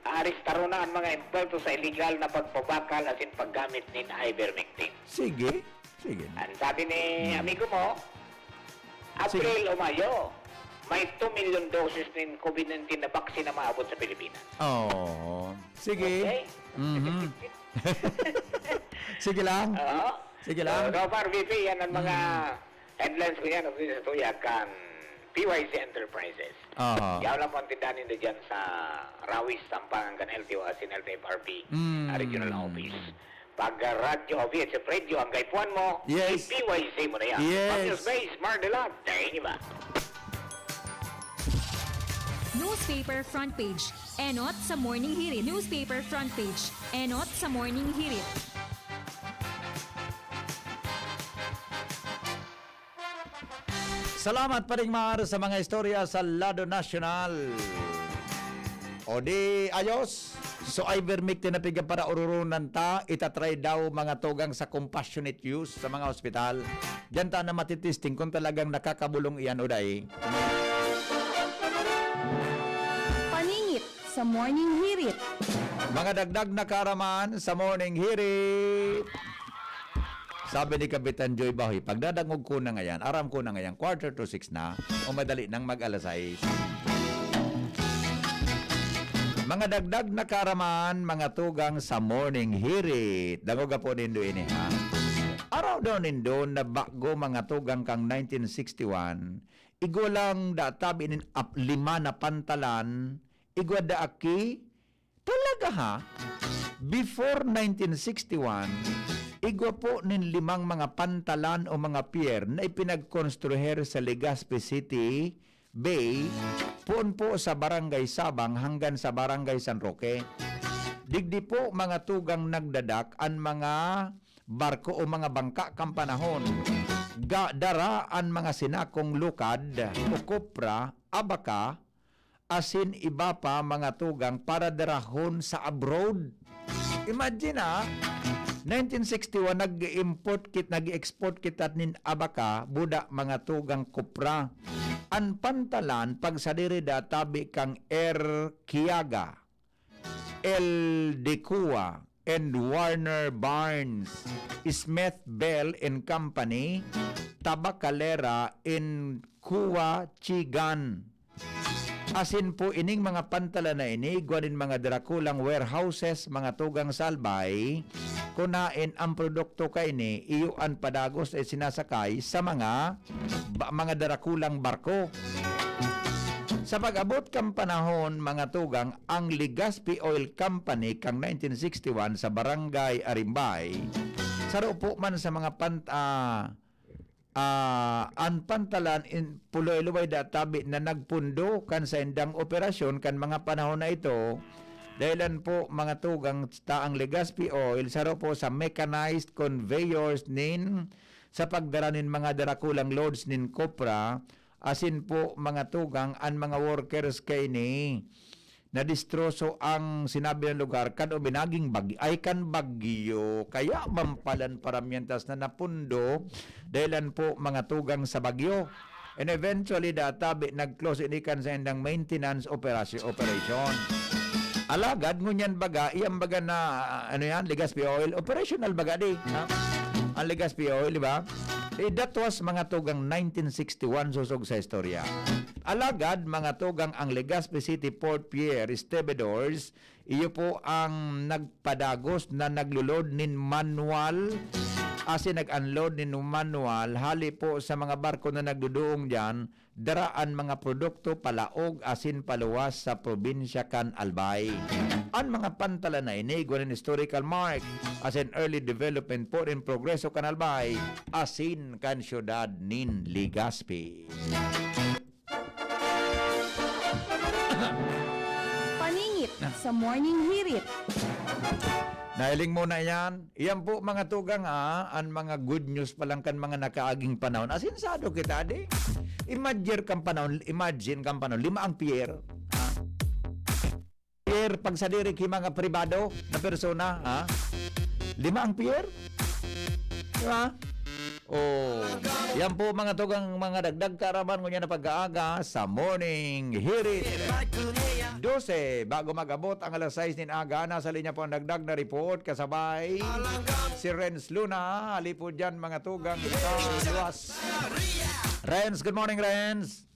aarestaron na ang mga envuelto sa iligal na pagpabakal asin paggamit nin ivermectin. Sige, sige. Ang sabi ni Hmm. amigo mo, Sige. April o Mayo, may two million doses nin COVID nineteen na vaccine na maabot sa Pilipinas. Oo. Sige. Okay? Mhm. Sige lang. Oo. Sige lang. So, so far, V P, yan ang mga Hmm. headlines ko yan, sa tuyag kan P Y C Enterprises. Aha. Yaw lang po ang tindahan ninda dyan sa Rawis, Sampangan, kan L T O asin L T F R B, Mm. ah, regional office. Pag Radyo Oviet sa Fredyo ang kaipuhan mo, Yes. i-P Y Z mo na yan. Yes. Pag News Base, Mardelan, dahil ba? Newspaper front page. Enot sa Morning Hirit. Newspaper front page. Enot sa Morning Hirit. Salamat, Paring Mar, sa mga istorya sa lado nasyonal. O di, ayos. So, Ivermectin na piga para ururunan ta, itatry daw mga tugang sa compassionate use sa mga ospital. Diyan ta na matitesting kung talagang nakakabulong iyan o dai. Paningit sa Morning Hirit. Mga dagdag na kaaraman sa Morning Hirit. Sabi ni Kapitan Joy Bahoy, pagdadangog ko na ngayon, aram ko na ngayon, quarter to six na, o madali nang mag alas sais. Mga dagdag na kaaraman, mga tugang sa Morning Hirit. Dangoga po nindo ini, ha? Araw daw nindo na bago mga tugang kang nineteen sixty-one, igwa lang da tabi nin ap-, lima na pantalan, igwa da aki, talaga ha? Before nineteen sixty-one, igwa po nin limang mga pantalan o mga pier na ipinagkonstruher sa Legazpi City Bay, poon po sa Barangay Sabang hanggang sa Barangay San Roque. Digdi po mga tugang nagdadak an mga barko o mga bangka kan panahon. Ga, dara an mga sinakong lukad o kopra, abaka, asin iba pa mga tugang para darahon sa abroad. Imagine, ah, nineteen sixty-one, nag-import kit, nag-export kita nin abaka, buda mga tugang kopra. An pantalan, pagsadiri da tabi kang Air Kiaga, El Decua, and Warner Barnes, Smith Bell and Company, Tabacalera and Cua Chigan. Asin po ining mga pantalan na ini, igwa nin mga drakulang warehouses, mga tugang salbay, kunain ang produkto kaini, iyo an padagos ay sinasakay sa mga ba, mga drakulang barko. Sa pag-abot kan panahon, mga tugang, ang Legazpi Oil Company kan nineteen sixty-one sa Barangay Arimbay, saro po man sa mga pant-, ah, ah, an pantalan in Puloy-Luway da tabi na nagpundo kan saindang operasyon kan mga panahon na ito. Dahilan po, mga tugang, ta ang Legazpi Oil, saro po sa mechanized conveyors nin sa pagdara nin mga darakulang loads nin kopra, asin po mga tugang an mga workers kaini. Nadistroso ang sinabi na lugar kan uminaging bagyo, ay kan bagyo. Kaya mampalan paramientas na napundo, dahilan po mga tugang sa bagyo. And eventually, databi, nag-close ini kan saindang maintenance operasyon, operation. Alagad, ngunyan baga, iyang baga na, ano yan, Legazpi Oil, operational baga di, ha? Ang Legazpi Oil, di ba? Eh, that was mga tugang nineteen sixty-one, susog sa istorya. Alagad, mga tugang, ang Legazpi City Port Pier Stevedores, iyo po ang nagpadagos na naglulod nin manual, asin nag-unload nin manual, hali po sa mga barko na nagduduong diyan, dara an mga produkto palaog asin paluwas sa probinsya kan Albay. An mga pantalan na ini igwa nin historical mark asin early development po nin progreso kan Albay asin kan syudad nin Legazpi. Paningit sa Morning Hirit. Nahiling mo na yan? Iyan po, mga tugang, ah, an mga good news pa lang kan mga nakaaging panahon. Asinsado kita, di? Imagine kang panahon, imagine kang panahon, lima ang pier. Ah. Pier, pag sadiri ki mga pribado na persona, ha? Lima ang pier? Di ba? Oh, yan po, mga tugang, mga dagdag kaaraman ngunyan na pag-aaga sa Morning Hirit. Dose, bago mag-abot ang alas sais nin aga, nasa linya po ang dagdag na report kasabay si Renz Luna. Hali po dyan, mga tugang, sa luwas. Renz, good morning, Renz.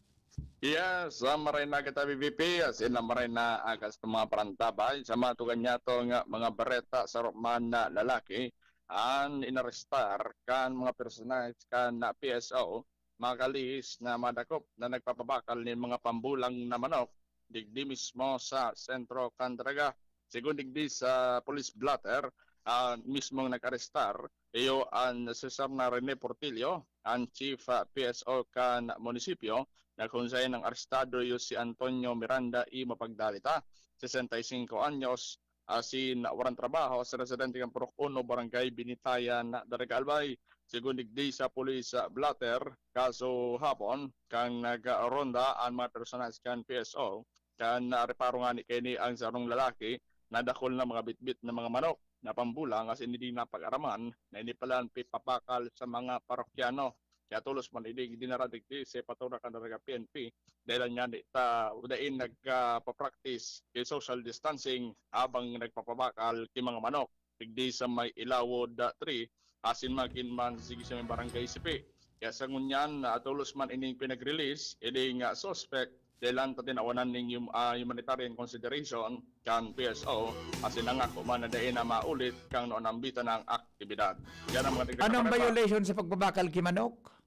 Yes, ah, maray na kita, B B P. As in, ah, maray na aga sa mga parantabay. Sa mga tugang niyato nga mga bareta, saro man na lalaki, an inarestar kan mga personahe kan na P S O, mga kalihis na madakop na nagpapabakal nin mga pambulang na manok, digdi mismo sa sentro kan Daraga. Segun digdi sa police blotter, ah, mismong nag-arestar, iyo an Cesar na Rene Portillo, an Chief, ah, P S O kan munisipyo, na kun saen ang arestado iyo si Antonio Miranda E. Mapagdalita, sesenta y singko anyos, asin walang trabaho, sa residente kan Purok Uno, Barangay Binitayan, Daraga Albay. Segun digdi sa police, ah, blotter, kaso hapon, kan nagronda an mga personahes kan P S O, kan nareparo ngani kaini ang sarong lalaki na dakul na mga bitbit na mga manok na pambulang asin hindi napag-araman na ini pala an pipabakal sa mga parokyano. Kaya tolos man ini dinara digdi sa patura kan Daraga P N P, dahil ngani ta dai nagpa-practice ki social distancing habang nagpapabakal ki mga manok digdi sa may Ilawod, ah, three, asin magin man sige sa may Barangay Sipi. Kaya sa ngunyan, ah, tolos man ining pinag-release, ini nga suspect, dahil lang ta tinawanan ning hum-, ah, humanitarian consideration kan P S O, asin nangako man na dai na maulit kan noon nambitan ang aktibidad. Yan ang mga Anong nagkakaroon pa. Violation sa pagbabakal ki manok?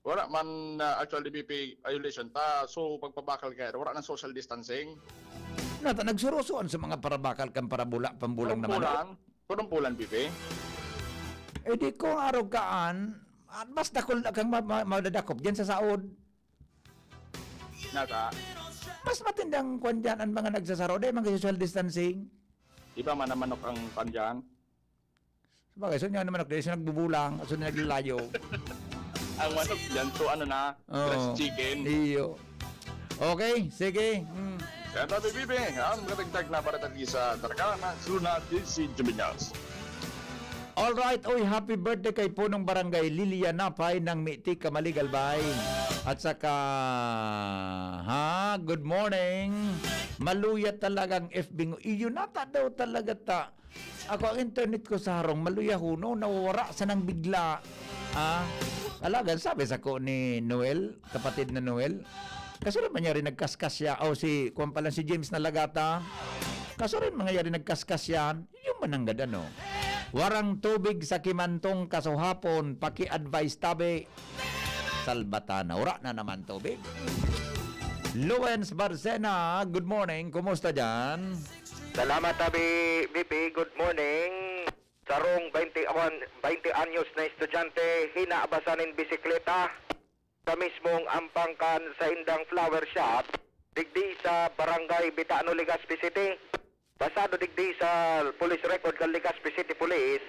Wala man, ah, actually, B P violation ta. So, pagbabakal kaya, wala nang social distancing. Nata, nagsurusuan sa mga parabakal kan parabula, pambulang na manok. Panumpulan, panumpulan, B P. Eh, di ko arog kaan, at mas dakul na kang ma-, ma-, madadakop diyan sa saod. Nata. Mas matindang kwan diyan ang mga nagsasaro, dahil mga social distancing. Iba man ang manok ang kwan diyan. Sabagay, so niya naman ako, dahil siya nagbubulang, so niya naglalayo. Ang manok dyan, so ano na, Oo. Fresh chicken. Iyo. Okay, sige. Hmm. Kaya tabi, Bibi, ang katagtag na para tabi sa Tarkana, Zona D C Jubinas. Alright, oy, happy birthday kay Punong Barangay Lilia Napay ng Miti, Camalig, Albay. At saka, ha, good morning. Maluya talagang F B ng iyo. Nata daw talaga ta. Ako, ang internet ko sa harong, maluya huno, nawawara sa nang bigla. Ah, alagan, sabi sa ko ni Noel, kapatid na Noel, kaso naman niya rin nagkaskas siya, o si, kuwan pala, si James Nalagata, kaso rin mga yari nagkaskas yan, yung mananggad ano. Warang tubig sa Kimantong kasuhapon, paki-advise tabi. Salbatana, wala na naman tubig. Lawrence Barcena, good morning, kumusta dyan? Salamat, Abi B P. Good morning. Sarong baynte awan, baynte anyos na estudyante, hinabasan nin bisikleta sa mismong ampang kan saindang flower shop, digdi sa Barangay Bitano, Legazpi City. Basado digdi sa police record kan Legazpi City Police,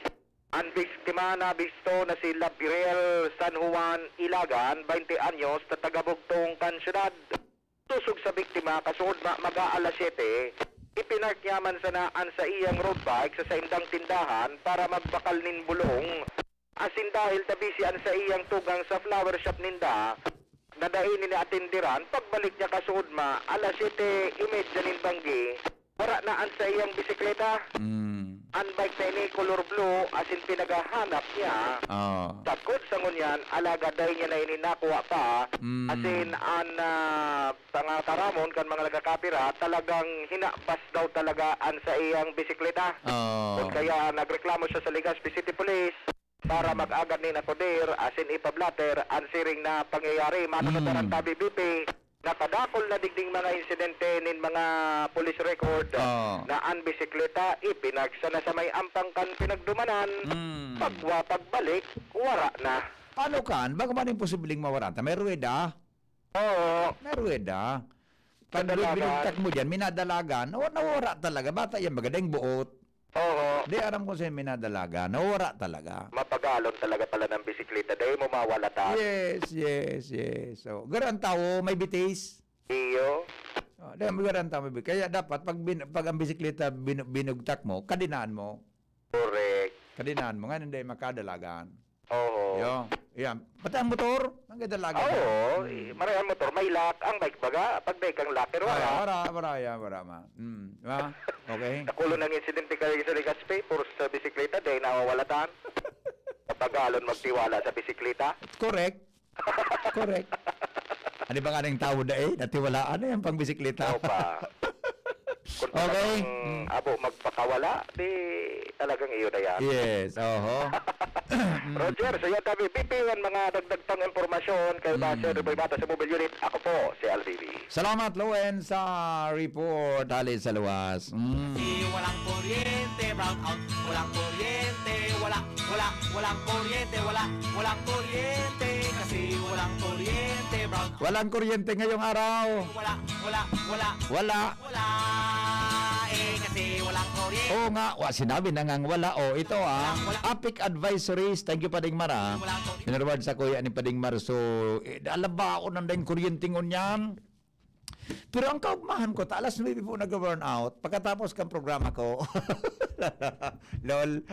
an biktima na bisto na si Labriel San Juan Ilagan, baynte anyos, na taga-bugtong kan syudad. Tusog sa biktima, kasuodma mag-aalas siyete, ipinark niya man sana an saiyang road bike sa saindang tindahan para magbakal nin bulong. Asin dahil ta busy an saiyang tugang sa flower shop ninda, na dai nin naatenderan, pagbalik niya kasuodma, alas siyete y media nin banggi, wara na an saiyang bisikleta. Mm. An bike na ini, color blue, asin pinaghahanap niya. Oo. Sagkod sa ngunyan, alagad dai niya na ini nakuha pa. Mm. Asin an, ah, pangataramon kan mga nagkakapira, talagang hinabas daw talaga an saiyang bisikleta. Oo. Kun kaya nagreklamo siya sa Legazpi City Police para Mm. mag-agad nin akoder asin ipablatter an siring na pangyayari. Mano Mm. na taran tabi, B P, nakadakul na digding mga insidente nin mga police record Oo. na an bisikleta ipinark sana sa may ampang kan pinagdumanan. Mm. Pagwa, pagbalik, wara na. Ano kan? Baka man imposibleng mawara ta? May ruweda? Oo. May ruweda. Pag Kadalagan. Binugtak mo dyan, minadalagan, nawa-, nawawara talaga. Bata yan, magandang buot. Oo. Di aram ko sa'yo, minadalagan, nawawara talaga. Mapagalon talaga pala ng bisikleta. Dahil mo mawala ta. Yes, yes, yes. So, garang tao, may bitis. Iyo. Oh, dahil mo garang tao, may bitis. Kaya dapat, pag, bin-, pag ang bisikleta bin-, binugtak mo, kadinaan mo. Correct. Kadinaan mo, nga hindi makadalagan. Oo. Yo, yan. Pati ang motor, ang kadalagan. Oo, Mm. eh, maray ang motor, may lock. Ang bike baga, pag may kang lock, pero Ay, wala. wala, wala yan, wala, ma. Mm, di ba? Okay. Nakulo ng insidente kayo sa Legazpi, puro sa bisikleta, dahil nawawalatan. Papagalon magtiwala sa bisikleta. Correct. Correct. Ano ba nga ng tao na eh? Natiwalaan na yan pang bisikleta. Opa. Kung Okay. talagang Mm. abo magpakawala, di talagang iyo na yan. Yes, oho. Roger, sa iyo tabi, B P, ang mga dagdag pang impormasyon kay Basher Boy Mata sa Mobile Unit. Ako po, si L B B. Salamat, Lowen, sa report hali sa luwas. Mm. Kasi walang kuryente, brown out. Walang kuryente, wala, wala, walang kuryente, wala, walang kuryente. Kasi walang kuryente, brown out. Walang kuryente ngayong araw. Wala, wala, wala. Wala. Wala. Eh, kasi walang kuryente. Oo nga, wa, sinabi na ngang wala. O, ito, ah. Walang, wala. APEC advisories. Thank you, Pading Mar, ah. Walang kuryente. Pinarward sa kuya ni Pading Mar. So, eh, alabaon ang dayong kuryente ngunyan. Pero ang kaugmahan ko, ta alas nuebe po nag-burn out. Pagkatapos kang programa ko. Lol.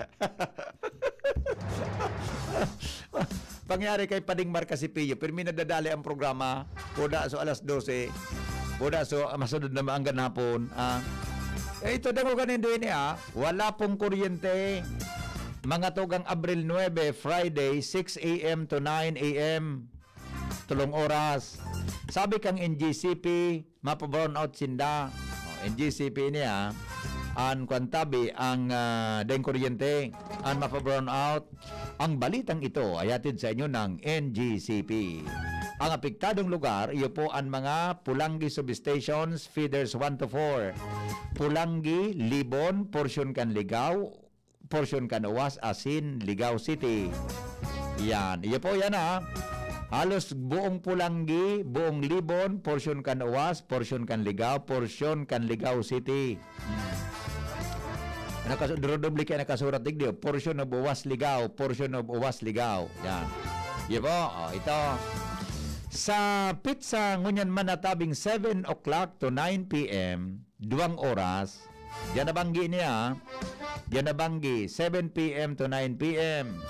Pangyari kay Pading Mar Casipillo, pirmi nadadali ang programa. Puda so alas dose. Puda so, ah, masunod na maanggan hapon. Ah. Eh, ito, dangoga nindo ini, ah. Wala pong kuryente. Mga tugang Abril nuebe, Friday, six a m to nine a m. Tulong oras. Sabi kang N G C P, mapa-brownout sinda. O, N G C P niya, an kwan tabi, ang, ah, dayong kuryente, an mapa-brownout. Ang balitang ito ay hatid sa inyo ng N G C P. Ang apektadong lugar, iyo po ang mga Pulangi substations, feeders one to four. Pulangi, Libon, porsyon kan Ligao, porsyon kan Oas asin Ligao City. Yan. Iyo po yan, ha. Halos buong Pulangi, buong Libon, porsyon kan Oas, porsyon kan Ligao, porsyon kan Ligao City. Hmm. Nakas-, dodoble kaya nakasurat digdi, oh. Portion of Oas Ligao, portion of Oas Ligao. Yan. Iyo po, oh, ito. Sa petsa ngunyan man natabing seven o'clock to nine p m, duwang oras. Diyan nabanggi niya, diyan nabanggi, seven p m to nine p m.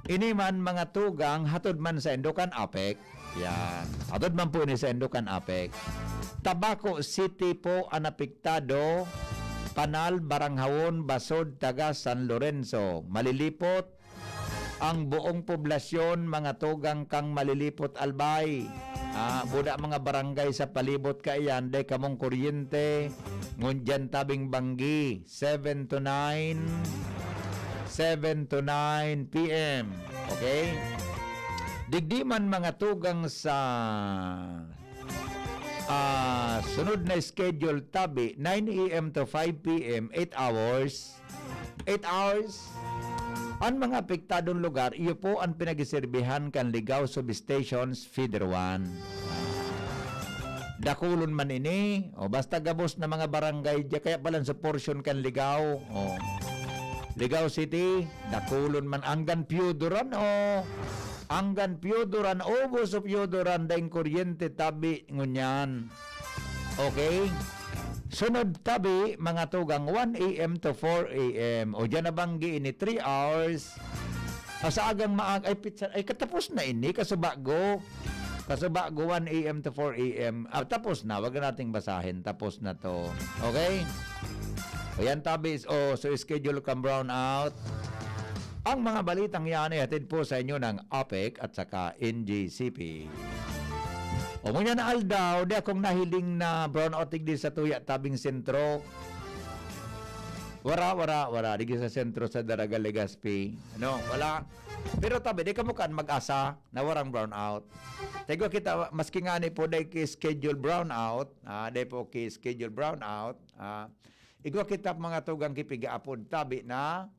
Ini man mga tugang hatod man saindo kan APEC. Yan. Hatod man po ini saindo kan APEC. Tabaco City po an apektado, Panal, Baranghawon, Basod, taga San Lorenzo. Malilipot, ang buong poblasyon, mga tugang kang Malilipot, Albay. Ah, buda mga barangay sa palibot kaiyan, dai kamong kuryente, ngunyan tabing banggi, seven to nine, seven to nine p m. Okay? Digdi man mga tugang sa, ah, sunod na schedule, tabi, nine a m to five p m, eight hours. Eight hours. An mga apektadong lugar, iyo po an pinagiserbihan kan Ligao Substations, Feeder one. Dakulon man ini, o basta gabos na mga barangay diya, kaya palan sa porsyon kan Ligao, o. Ligao City, dakulon man, anggan Pioduran, o. Anggan Pioduran, ubos o Pioduran, daing kuryente, tabi, ngunyan. Okay? Sunod tabi, mga tugang, one a m to four a m. O diyan nabanggi ini, three hours. O sa agang maag-, ay, pizza, ay, katapos na ini, kasubago. Kasubago, one a m to four a m. Ah, tapos na, wag na nating basahin. Tapos na to. Okay? O yan, tabi, o, so schedule kang brownout. Ang mga balitang yan ay hatid po sa inyo ng APEC at saka N G C P. O ngunyan na aldaw, di akong nahiling na brownout digdi sa tuya tabing sentro. Wara, wara, wara. Digdi sa sentro sa Daraga, Legazpi. Ano, wala. Pero tabi, di kamo kan mag-asa na warang brownout. Tayo kita, maski nga ni po, dai ki-schedule brownout. Ah, dai po ki-schedule brownout. Ah, igwa kita mga tugang kipigaapod tabi na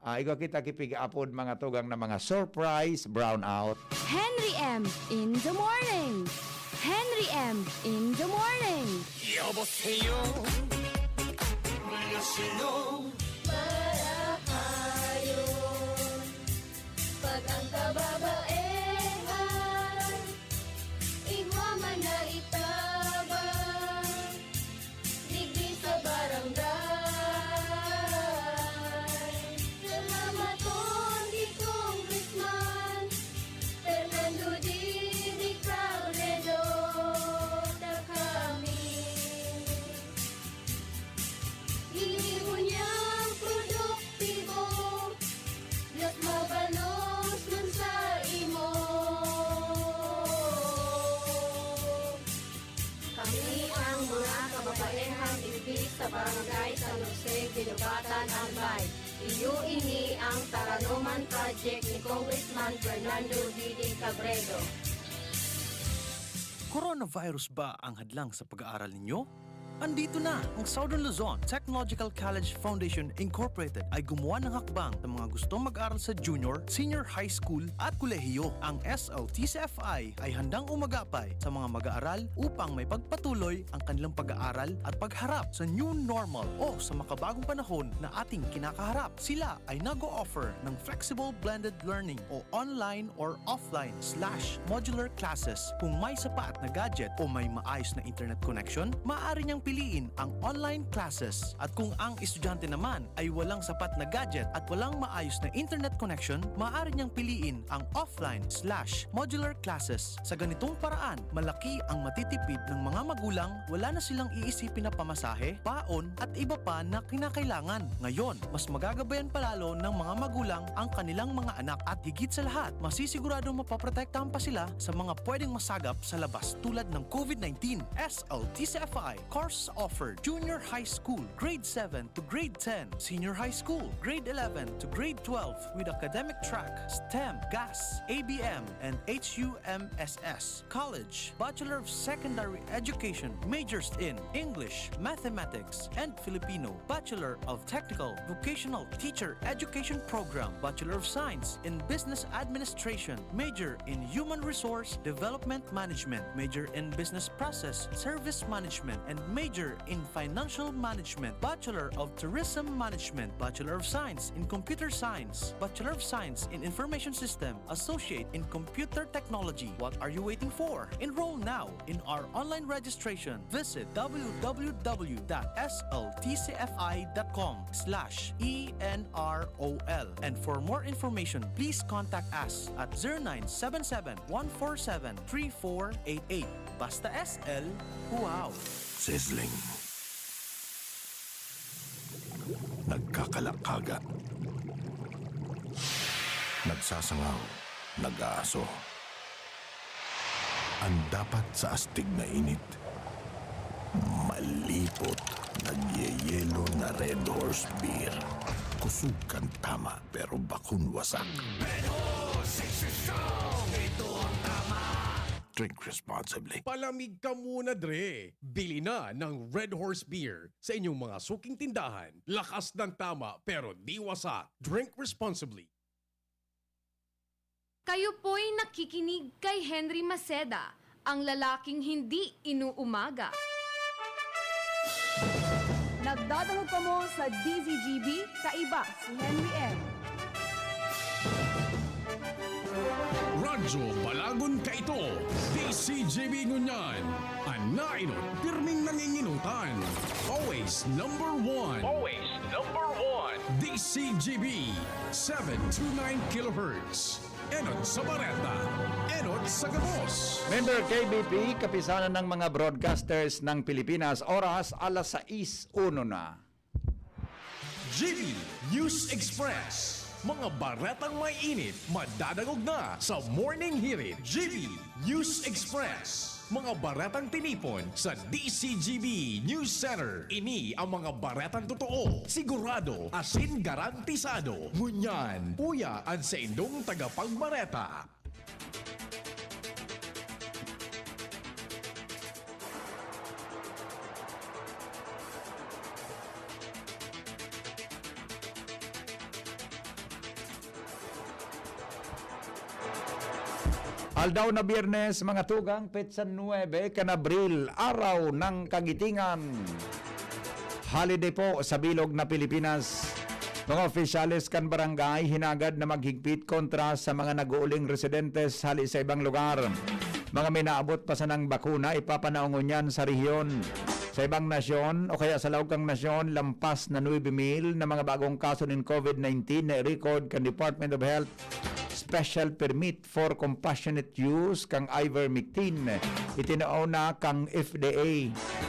Ah, igwa kita kipigaapod mga tugang na mga surprise brownout. Henry M in the morning. Henry M in the morning. 여보세요. Marahayon. Pag ang kababaehan, igwa man na itabang. Digdi sa barangay. Salamat pon ki Congressman Fernando Jimmy Robredo ta kami. Ini ngunyan produktibo, mas mabalos man sa imo. Kami ang mga kababaehan digdi sa Barangay San Jose, Guinobatan, Albay. Iyo ini ang Taranoman Project ni Congressman Fernando Didi Cabredo. Coronavirus ba ang hadlang sa pag-aaral ninyo? Andito na! Ang Southern Luzon Technological College Foundation Incorporated ay gumawa ng hakbang sa mga gustong mag-aral sa junior, senior high school at kolehiyo. Ang S L T C F I ay handang umagapay sa mga mag-aaral upang may pagpatuloy ang kanilang pag-aaral at pagharap sa new normal o sa makabagong panahon na ating kinakaharap. Sila ay nag-o-offer ng flexible blended learning o online or offline slash modular classes. Kung may sapat na gadget o may maayos na internet connection, maaari niyang piliin ang online classes. At kung ang estudyante naman ay walang sapat na gadget at walang maayos na internet connection, maaari niyang piliin ang offline slash modular classes. Sa ganitong paraan, malaki ang matitipid ng mga magulang, wala na silang iisipin na pamasahe, paon, at iba pa na kinakailangan. Ngayon, mas magagabayan palalo ng mga magulang ang kanilang mga anak at higit sa lahat, masisiguradong mapoprotektahan pa sila sa mga pwedeng masagap sa labas tulad ng COVID nineteen. S L T C F I course offered: Junior High School, Grade seven to Grade ten, Senior High School, Grade eleven to Grade twelve with academic track, STEM, GAS, A B M, and H U M S S. College, Bachelor of Secondary Education, majors in English, Mathematics, and Filipino, Bachelor of Technical Vocational Teacher Education Program, Bachelor of Science in Business Administration, major in Human Resource Development Management, major in Business Process Service Management, and major in Financial Management, Bachelor of Tourism Management, Bachelor of Science in Computer Science, Bachelor of Science in Information System, Associate in Computer Technology. What are you waiting for? Enroll now in our online registration. Visit w w w dot s l t c f i dot com slash e n r o l. And for more information, please contact us at zero nine seven seven, one four seven, three four eight eight. Basta S L, wow! Sizzling. Nagkakalakaga. Nagsasangaw. Nag-aaso. Ang dapat sa astig na init, malipot, nagyeyelo na Red Horse Beer. Kusog kan tama, pero bakun wasak. Red Horse, sexy strong, ito ang tama. Drink responsibly. Palamig ka muna, Dre! Bili na ng Red Horse Beer sa inyong mga suking tindahan. Lakas ng tama pero di wasak. Drink responsibly. Kayo po'y nakikinig kay Henry Maceda, ang lalaking hindi inuumaga. Nagdadangog kamo sa D Z G B, kaiba si Henry M. Radyo Balagon Kaito, D Z G B ngunyan. An nainot, pirming nanginginutan. Always number one. Always number one. D Z G B, seven two nine kilohertz. Enot sa Bareta. Enot sa Gabos. Member K B P, Kapisanan ng mga Broadcasters ng Pilipinas, oras alas sais uno na. G B News Express. Mga baretang may init, madadangog na sa Morning Hirit. G B News Express. Mga baretang tinipon sa D Z G B News Center. Ini ang mga baretang totoo, sigurado, asin garantisado. Ngunyan, uya an saindong tagapagbareta. Aldaw na Biyernes, mga tugang, petsa nuebe kan Abril, Araw ng Kagitingan. Holiday po sa bilog na Pilipinas. Mga opisyales kan barangay hinagad na maghigpit kontra sa mga nag-uuling residentes hali sa ibang lugar. Mga minaabot pa sanang bakuna, ipapanaong ngunyan sa rehiyon. Sa ibang nasyon o kaya sa laog kan nasyon, lampas na nuebe mil na mga bagong kaso nin COVID nineteen na i-record kan Department of Health Special Permit for Compassionate Use kan ivermectin, itinao na kan F D A.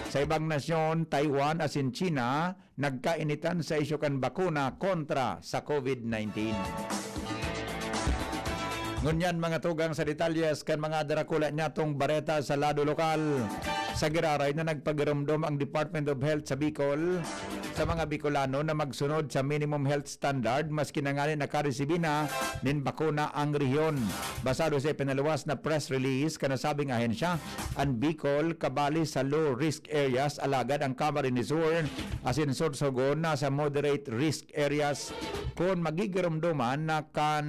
Sa ibang nasyon, Taiwan asin China, nagkainitan sa isyu kan bakuna kontra sa COVID nineteen. Ngunyan, mga tugang, sa detalyes kan mga darakula nyatong bareta sa lado lokal. Sa giraray na nagpagiromdom ang Department of Health sa Bicol, sa mga Bicolano na magsunod sa minimum health standard, maski na ngani nakaresibi na nin bakuna ang rehiyon. Basado sa ipinaluwas na press release kan nasabing ahensya, an Bicol kabali sa low risk areas, alagad ang Camarines Sur asin Sorsogon nasa moderate risk areas kun magigiromdoman na kan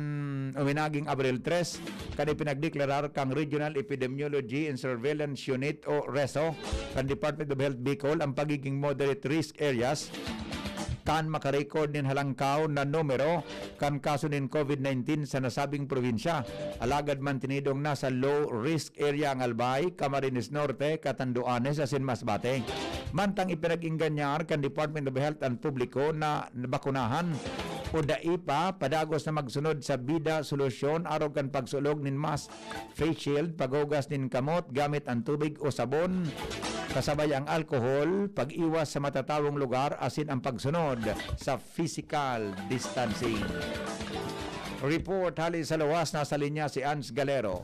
uminaging Abril tres, kan ipinagdeklarar kan Regional Epidemiology and Surveillance Unit o reso kan Department of Health Bicol ang pagiging moderate risk areas kan makarecord nin halangkaw na numero kan kaso nin COVID nineteen sa nasabing probinsya. Alagad mantinidong nasa low risk area ang Albay, Camarines Norte, Catanduanes asin Masbate. Mantang ipinag-ingganyar kan Department of Health an publiko na bakunahan o dai pa padagos na magsunod sa bida solusyon arog kan pagsulog nin mask, face shield, paghugas nin kamot gamit an tubig o sabon, kasabay ang alkohol, pag-iwas sa matatawong lugar asin ang pagsunod sa physical distancing. Report hali sa luwas, nasa linya si Ans Galero.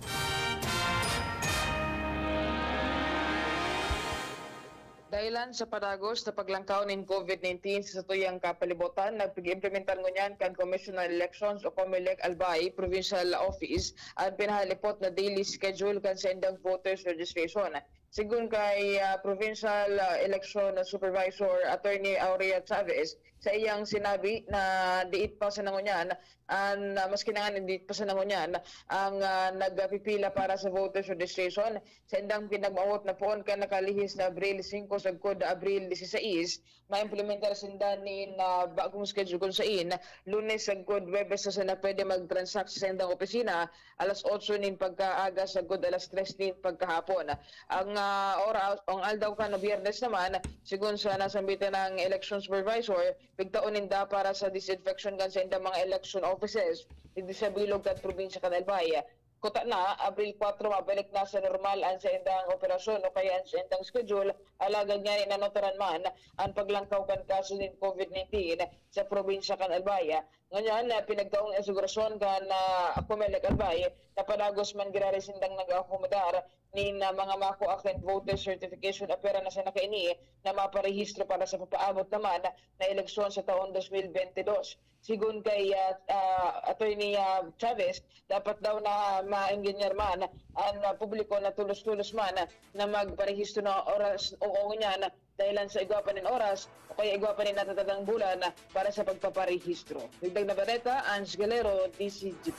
Dahilan sa padagos na paglangkaw nin COVID nineteen sa satuyang kapalibutan, nagpag-implementar ngunyan kan Commission on Elections o Comelec Albay Provincial Office an pinahalipot na daily schedule kan saindang voters registration. Sigon kay, ah, Provincial, ah, Election Supervisor Attorney Aurea Chavez, sa iyang sinabi na diit pa sa nangunyan, an, ah, maski na nga diit pa sa nangunyan, ang, ah, nagpipila para sa voters registration, saindang pinagmawot na poon kan nakalihis na Abril singko sagkod Abril disisais, maimplementar sinda nin, ah, bagong schedule kun sain Lunes sagkod Huwebes na sinda pwede mag-transact sa saindang opisina alas otso nin pagkaaga sagkod alas tres nin pagkahapon. Ang, ah, oras, ang aldaw kan Biyernes naman, sigon sa nasambitan ng election supervisor, pigtaon ninda para sa disinfection kan saindang mga election offices digdi sa bilog kan probinsya kan Albay. Kuta na, Abril kwatro, mabalik na sa normal an saindang operasyon o kaya an saindang schedule, alagad ngani nanotaran man an paglangkaw kan kaso nin COVID nineteen sa probinsya kan Albay. Ngunyan, ah, pinagkaong asegurasyon kan, ah, Comelec Albay na padagos man giraray sindang nag-aakomodar nin, ah, mga makua kan voter certification, apera na sana kaini na maparehistro para sa papaabot naman na eleksyon sa taon dos mil bente dos. Sigon kay, ah, ah, Attorney, ah, Chavez, dapat daw na maengganyan man an, ah, publiko na tolos-tolos man na magparehistro na oras o ngunyan dahilan sa igwa pa nin oras o kaya igwa pa nin natatadang bulan para sa pagpaparehistro. Dagdag na bareta, Ange Galero, D C G.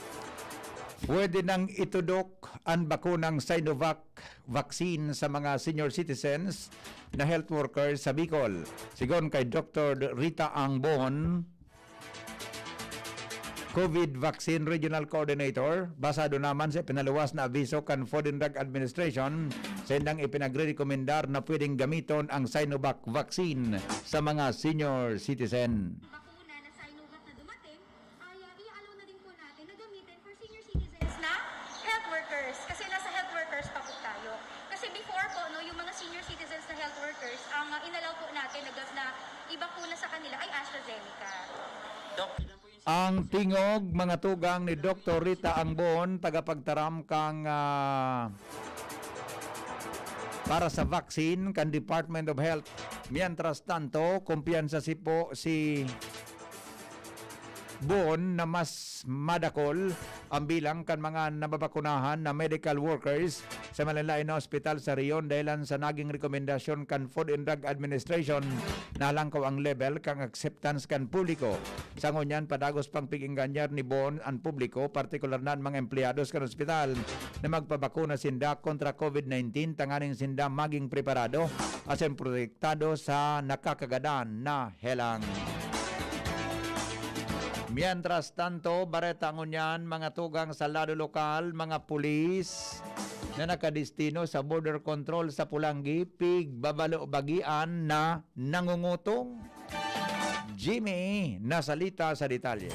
Pwede nang itudok an bakunang Sinovac vaccine sa mga senior citizens na health workers sa Bicol. Sigon kay Doktor Rita Angbon, COVID Vaccine Regional Coordinator, basado naman sa pinaluwas na abiso kan Food and Drug Administration, sa indang ipinagrerekomendar na pwedeng gamiton ang Sinovac vaccine sa mga senior citizen. Bakuna na Sinovac na dumating, ay, ah, i-allow na din po natin na gamitin for senior citizens na health workers. Kasi nasa health workers pa po tayo. Kasi before po, no, yung mga senior citizens na health workers, ang, ah, inallow po natin na, na ibakuna sa kanila ay AstraZeneca. Doc, ilan po yung Ang tingog, mga tugang ni Doktor Rita Angbon, tagapagtaram kang, ah, para sa vaccine kan Department of Health. Mientras tanto, kumpiyansa si po si Bon na mas madakol ang bilang kan mga nababakunahan na medical workers sa malain-lain na ospital sa rehiyon dahilan sa naging rekomendasyon kan Food and Drug Administration na halangkaw ang level kan acceptance kan publiko. Sa ngunyan, padagos pang pig-engganyar ni Bon an publiko, partikular na an mga empleyados kan ospital, na magpabakuna sinda kontra COVID nineteen tanganing sinda maging preparado asin protektado sa nakakagadan na helang. Mientras tanto, bareta ngunyan, mga tugang sa lado lokal, mga pulis na nakadestino sa border control sa Polangui, pigbabalo-bagian na nangungutong. Jimmy Nasalita sa detalye.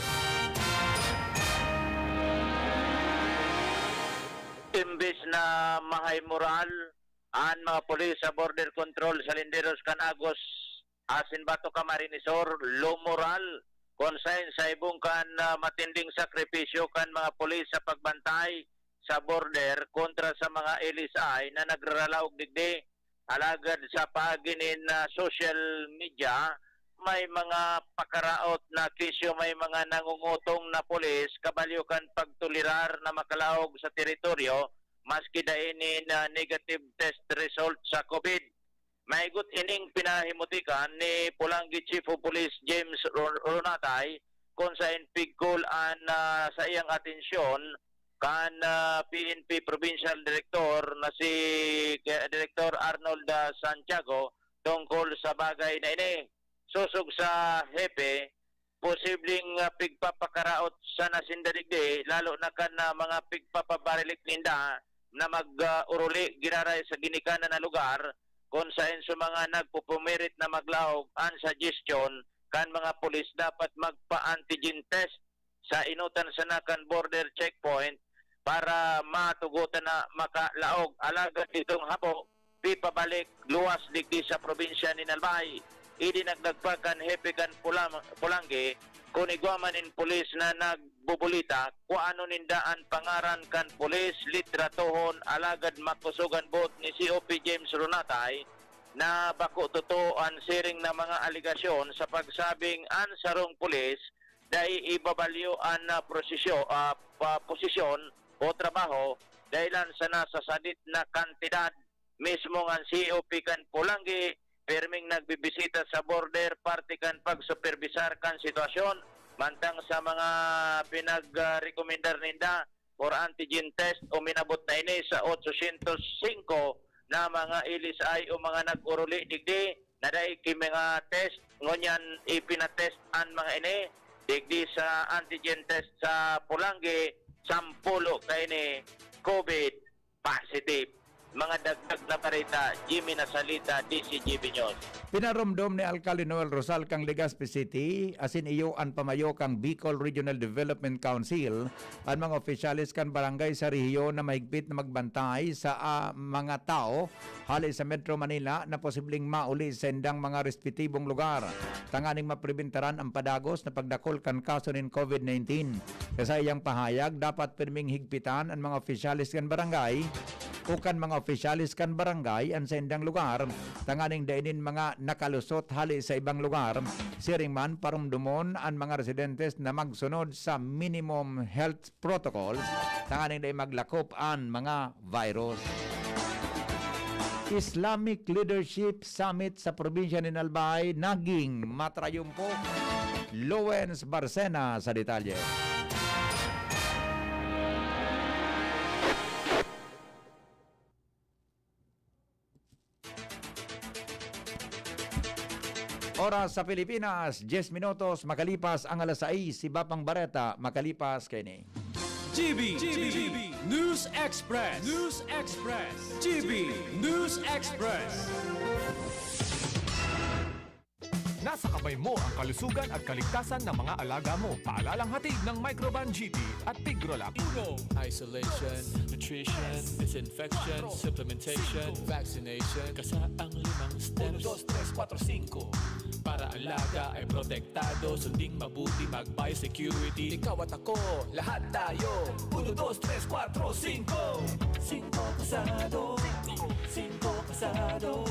Imbes na mahay moral an mga pulis sa border control sa Linderos kan Agos asin Bato Camarines Sur, low moral, kun saen sa ibong kan, ah, matinding sakripisyo kan mga pulis sa pagbantay sa border kontra sa mga L S I na nagraralaog digdi. Alagad sa paagi nin, ah, social media, may mga pakaraot na kesyo, may mga nangungutong na pulis, kabalyo kan pagtolerar na makalaog sa teritoryo, maski dai nin, ah, negative test result sa COVID. Maigot ining pinahimutikan ni Polangui Chief of Police James Ron-, Ronatay, kung saen pigkol an, ah, saiyang atensyon kan, ah, P N P Provincial Director na si, eh, Director Arnold, ah, Santiago tungkol sa bagay na ini. Sosog sa hepe, posibleng, ah, pigpapakaraot sana sinda digdi, lalo na kan, ah, mga pigpapabarilik ninda na mag, ah, uruli giraray sa ginikanan na lugar, kun saen sa mga nagpupumirit na maglaog, an suggestion kan mga pulis dapat magpa-antigen test sa enotan sana kan border checkpoint para matugotan na makalaog. Alagad itong habo, pipabalik luwas digdi sa probinsya nin Albay. Idinagdag pa kan hepe kan Pulam-, Polangui, kun igwa man nin pulis na nagbubulita, kuanon ninda an pangaran kan pulis, litratohon, alagad makosog an boot ni C O P James Ronatay na bako totoo an siring na mga alegasyon sa pagsabing an sarong pulis dai ibabalyo an, ah, prosesyo-, ah, pa-, posisyon o trabaho dahilan sa nasasadit na kantidad. Mismo ngan C O P kan Polangui, pirming nagbibisita sa border, parte kan pagsuperbisar kan sitwasyon, mantang sa mga pinag, ah, rekomendar ninda for antigen test, uminabot na ini sa otsosyentos singko na mga L S I o mga nag-uruli digdi na dai ki mga test. Ngunyan, ipinatest an mga ini digdi sa antigen test sa Polangui, sampulo kaini COVID positive. Mga dagdag na bareta, Jimmy Nasalita, D C G B News. Pinaromdom ni Alkalde Noel Rosal kan Legazpi City, asin iyo an pamayo kan Bicol Regional Development Council, an mga opisyales kan barangay sa rehiyon na mahigpit na magbantay sa, ah, mga tawo hale sa Metro Manila na posibleng mauli sa indang mga respetibong lugar, tanganing mapribentaran ang padagos na pagdakul kan kaso nin COVID nineteen. Sa saiyang pahayag, dapat pirming higpitan an mga opisyales kan barangay o kan mga opisyales kan barangay an saindang lugar, tanganing dai nin mga nakalusot hale sa ibang lugar. Siring man, paromdomon an mga residentes na magsunod sa minimum health protocols, tanganing dai maglakop an mga virus. Islamic Leadership Summit sa probinsya nin Albay naging matrayumpo. Lowens Barcena sa detalye. Oras sa Pilipinas, diyes minutos makalipas ang alas sais, iba pang bareta makalipas kaini. G B, G B, News Express, News Express, G B News Express. Nasa kamay mo ang kalusugan at kaligtasan ng mga alaga mo. Paalalang hatid ng Microban G P at Tigrolab. Uno, isolation, nutrition, disinfection, supplementation, vaccination. Kasa ang limang steps. Uno, dos, tres, kuwatro, singko. Para alaga ay protektado, sunding mabuti, mag-biosecurity. Ikaw at ako, lahat tayo. Uno, dos, tres, kuwatro, singko. Singko kasado. Singko kasado.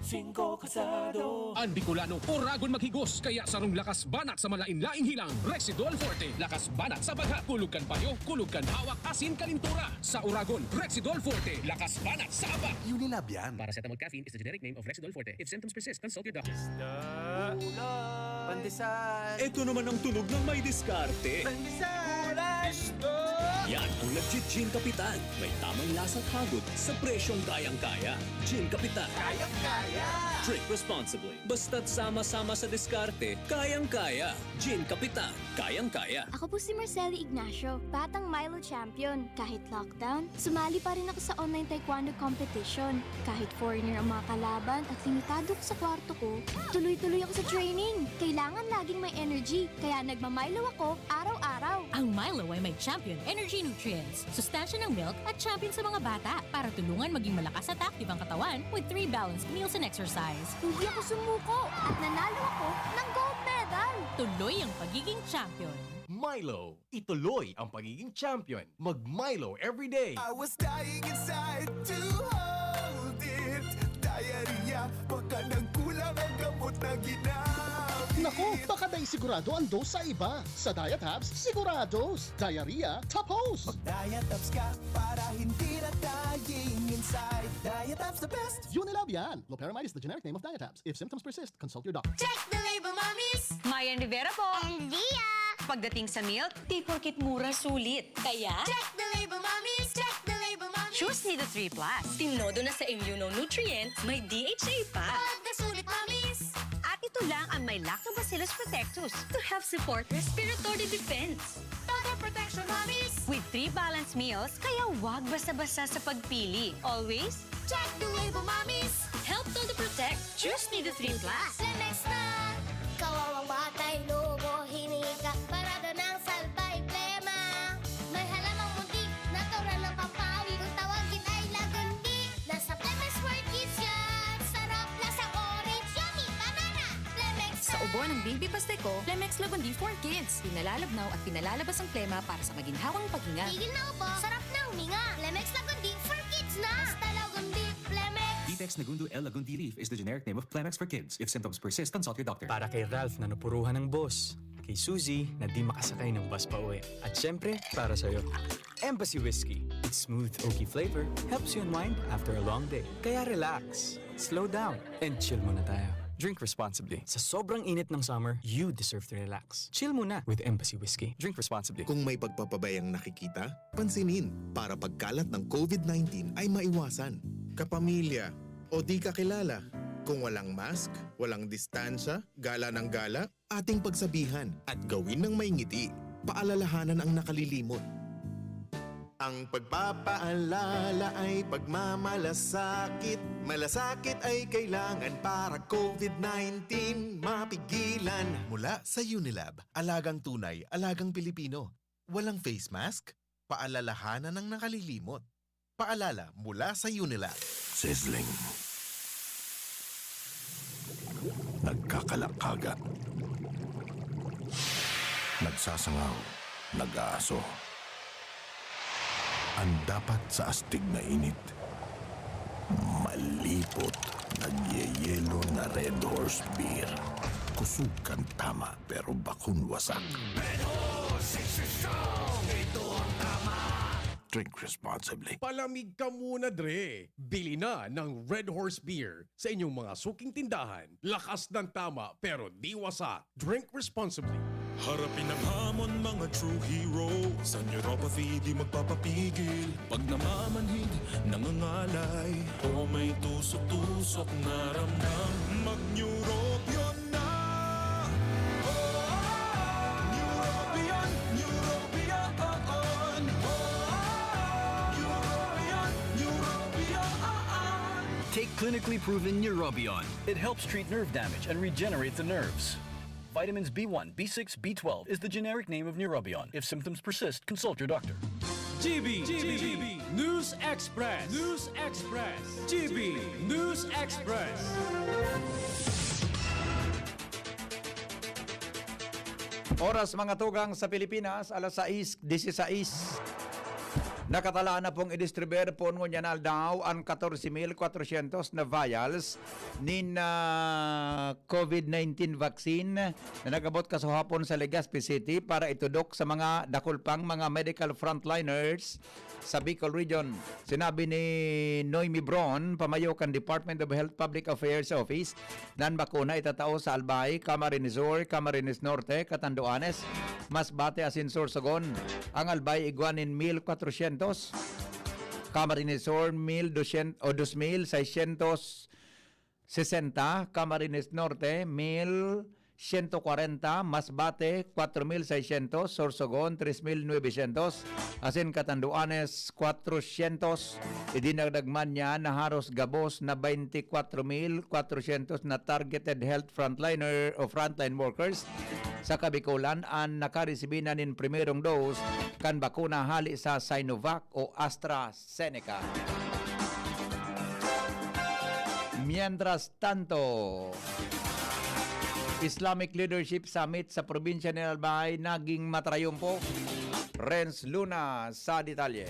Singko kasado. An Bicolano, oragon maghigos, kaya sarong lakas banat sa malain-laing hilang, Rexidol Forte. Lakas banat sa bagha, kulog kan payo, kulog kan hawak, asin kalintura. Sa oragon, Rexidol Forte. Lakas banat sa aba. Unilab yan. Paracetamol caffeine is the generic name of Rexidol Forte. If symptoms persist, consult your doctor. Pandesal. Ito naman ang tunog ng may diskarte. Pandesal. Yan ang Legit Gin Kapitan. May tamang lasa at hagod sa presyong kayang-kaya. Gin Kapitan. Kayang-kaya. Drink responsibly. Basta't sama-sama sa diskarte, kayang-kaya. Gin Kapitan, kayang-kaya. Ako po si Marcelo Ignacio, batang Milo champion. Kahit lockdown, sumali pa rin ako sa online taekwondo competition. Kahit foreigner ang mga kalaban at limitado ko sa kwarto ko, tuloy-tuloy ako sa training. Kailangan laging may energy, kaya nagma-Milo ako araw-araw. Ang Milo ay may champion energy nutrients, sustansya ng milk at champion sa mga bata para tulungan maging malakas at active ang katawan with three balanced meals and exercise. Hindi ako sumuko at nanalo ako ng gold medal. Tuloy ang pagiging champion. Milo, ituloy ang pagiging champion. Mag Milo everyday. I was dying inside to hold it. Diarrhea, baka nagkulang ang gamot na ginamit. Naku, baka dai sigurado ang dose sa iba. Sa Diatabs, sigurados. Diarrhea, tapos! Mag-Diatabs ka para hindi na dying inside. Diatabs the best! Unilab yan! Loperamide is the generic name of Diatabs. If symptoms persist, consult your doctor. Check the label, mommies! Mayan Rivera po. And Lia! Pagdating sa milk, di porkit mura sulit. Kaya, Check the label, mommies! Check the label, mommies! Choose Nido three plus. Tinodo na sa immunonutrient, may D H A pa. Pag nasulit, mommies! At ito lang ang may Lactobacillus protectus to help support respiratory defense. Total protection, mommies! With three balanced meals, kaya wag basta-basta sa pagpili. Always, Check the label, mommies! Help Todo Protect. Choose Nido three plus. Lemex na! Kawawang batay, lubo, hininga, parado ng salbay, plema. May halamang munti, natural ng pampawi. Kung tawagin ay lagundi, nasa Lemex for Kids yan. Sarap, lasang orange, yummy, banana. Lemex Sa ubo ng Baby Pasteco, Lemex Lagundi for Kids. Pinalalabnaw at pinalalabas ang plema para sa maginhawang paghinga. Tigil na ubo, sarap na huminga. Lemex Lagundi for Kids na. Basta Lagundi, Lemex. Detex Nagundu L Lagundi Leaf is the generic name of Plemex for kids. If symptoms persist, consult your doctor. Para kay Ralph na napuruhan ng boss. Kay Suzy na di makasakay ng bus pa uwi. At syempre, para sa'yo. Embassy Whiskey. Its smooth, oaky flavor helps you unwind after a long day. Kaya relax, slow down, and chill muna tayo. Drink responsibly. Sa sobrang init ng summer, you deserve to relax. Chill muna with Embassy Whiskey. Drink responsibly. Kung may pagpapabayang nakikita, pansinin para pagkalat ng COVID nineteen ay maiwasan. Kapamilya o di kakilala, kung walang mask, walang distansya, gala ng gala, ating pagsabihan at gawin ng may ngiti. Paalalahanan ang nakalilimot. Ang pagpapaalala ay pagmamalasakit. Malasakit ay kailangan para COVID nineteen mapigilan. Mula sa Unilab, alagang tunay, alagang Pilipino. Walang face mask? Paalalahanan ang nakalilimot. Paalala mula sa Unilab. Sizzling. Nagkakalakaga. Nagsasangaw. Nag-aaso. Ang dapat sa astig na init, malipot, nagyeyelo na Red Horse Beer. Kusog kan tama, pero bakun wasak. Red Horse, six strong, ito ang tama. Drink responsibly. Palamig ka muna, Dre! Bili na ng Red Horse Beer sa inyong mga suking tindahan. Lakas ng tama pero di wasak. Drink responsibly. Harapin ang hamon, mga true hero. Sa neuropathy di magpapapigil. Pag namamanhid, nangangalay, o may tusok-tusok na ramdam, mag-Neurobion na! Oh, oh, oh. Neurobion, Neurobion, oh, oh. Oh, oh, oh. Neurobion, Neurobion, oh, oh. Take clinically proven Neurobion. It helps treat nerve damage and regenerate the nerves. Vitamins B one, B six, B twelve is the generic name of Neurobion. If symptoms persist, consult your doctor. G B, G B, News Express, News Express, G B News Express. Oras, mga tugang, sa Pilipinas, alas sais disisais. Nakatalaan na pong i-distribute poon ngunyan aldaw an katorse mil kwatrosyentos na vials nin, ah, COVID nineteen vaccine na nag-abot kasuhapon sa Legazpi City para itudok sa mga dakul pang mga medical frontliners sa Bicol Region. Sinabi ni Noemi Bron, pamayo kan Department of Health Public Affairs Office, na an bakuna itatao sa Albay, Camarines Sur, Camarines Norte, Catanduanes, Masbate asin Sorsogon. Ang Albay igwa nin mil kwatrosyentos, Camarines Sur mil dosyentos o dos mil seisyentos sesenta, Camarines Norte mil siyento kwarenta, Masbate kwatro mil seisyentos, Sorsogon tres mil nuebesyentos, asin Catanduanes kwatrosyentos. Idinagdag man niya na haros gabos na baynti kwatro mil kwatrosyentos na targeted health frontliner o frontline workers sa Kabikolan an nakaresibi na nin primerong dose kan bakuna hali sa Sinovac o AstraZeneca. Mientras tanto, Islamic Leadership Summit sa probinsya nin Albay naging matrayumpo. Renz Luna sa detalye.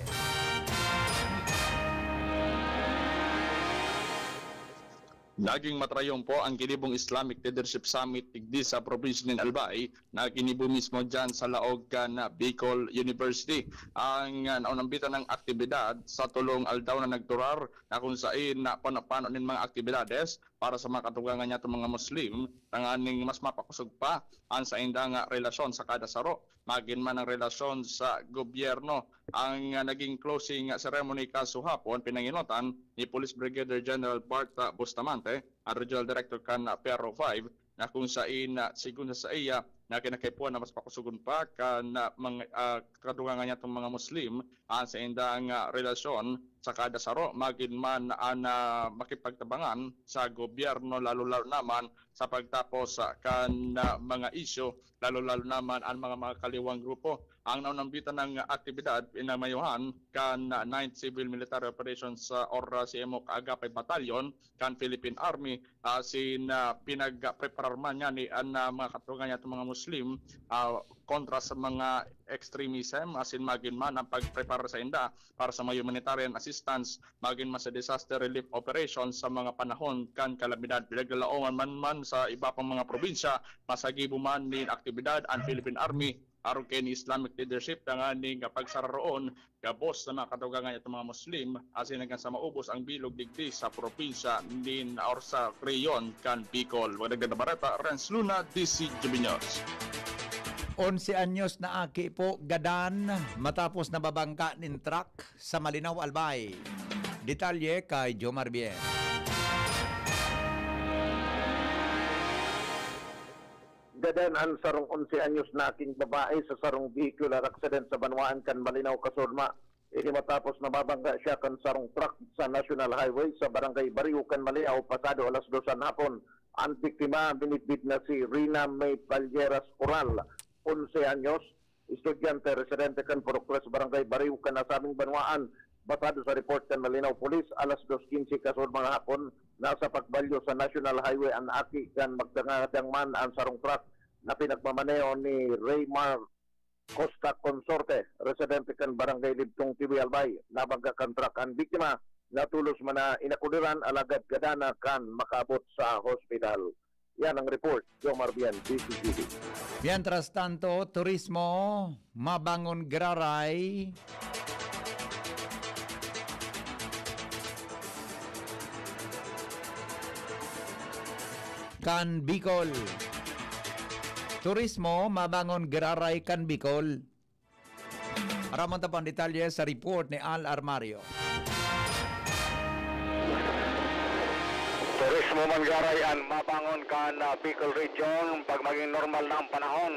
Naging matrayon po ang ginibong Islamic Leadership Summit digdi sa probinsya nin Albay na ginibo mismo dyan sa laog kan Bicol University. Ang ah, naunambitan ng aktibidad sa tulong aldaw na nagturar na kung sain na pano-pano nin mga aktibidades para sa mga katugangan niya mga Muslim, tanganing mas mapakosog pa ang sainda nga relasyon sa kada saro, magin man ang relasyon sa gobyerno. Ang ah, naging closing ceremony kasuhapon pinanginutan ni Police Brigadier General Bart ah, Bustamante, ang Regional Director kan ah, P R O five, na kung sain na sigon sa iya na kinakaipuhan na mas pakusugon pa kan ah, mga ah, kadugangan niya itong mga Muslim ang sa indang ah, relasyon sa kada saro, magin man an ah, makipagtabangan sa gobyerno, lalo-lalo naman sa pagtapos ah, kan ah, mga isyu, lalo-lalo naman ang mga, mga kaliwang grupo. Ang naunambitan ng aktibidad pinamayuhan kan ah, Ninth Civil Military Operations ah, or ah, C M O Kaagapay Battalion kan Philippine Army, asin ah, pinagpreparar man niya ni an ah, mga katugangan niya itong mga Muslim ah, kontra sa mga extremism, asin magin man ang pagpreparar sa inda para sa mga humanitarian assistance, magin man sa disaster relief operation sa mga panahon kan kalamidad. Pinaglalaoman man man sa iba pang mga probinsya, masagibo man nin aktibidad ang Philippine Army arog kaini Islamic leadership tanganing pagsararoon gabos na mga katugangan itong mga Muslim, asin hanggang sa maubos ang bilog digdi sa probinsya nin or sa rehiyon kan Bicol. Magdagdag na bareta, Renz Luna, D C G B News. Onse anyos na aki po gadan matapos nababangga nin truck sa Malinao, Albay. Detalye kay Jomar Bien. Gadan an sarong onse anyos na aking babae sa sarong vehicular accident sa banwaan kan Malinao, Kasurma. Ini matapos nababangga siya kan sarong truck sa National Highway sa Barangay Bariw kan Malinao, pasado alas dos an hapon. Ang biktima, binitbit na si Rina May Palleras Coral, onse anyos, estudyante, residente kan Purok tres, Barangay Bariw kan nasabing banwaan. Basado sa report kan Malinao Police, alas dos quince kasod mga hapon, nasa pagbalyo sa National Highway an aki kan magdangadang man an sarong truck na pinagmamaneho ni Raymar Costa Consorte, residente kan Barangay Libtong, Tiwi, Albay. Nabangga kan truck an biktima, natolos man na inakuliran, alagad gadan na kan makaabot sa hospital. Yan ang report, Jomar Bien, D C T V. Mientras tanto, turismo, mabangon giraray kan Bicol. Turismo, mabangon giraray kan Bicol. Aramon ta pang detalye sa report ni Al Armario. Turismo man giraray an mabangon kan ah, Bicol Region pag maging normal na ang panahon.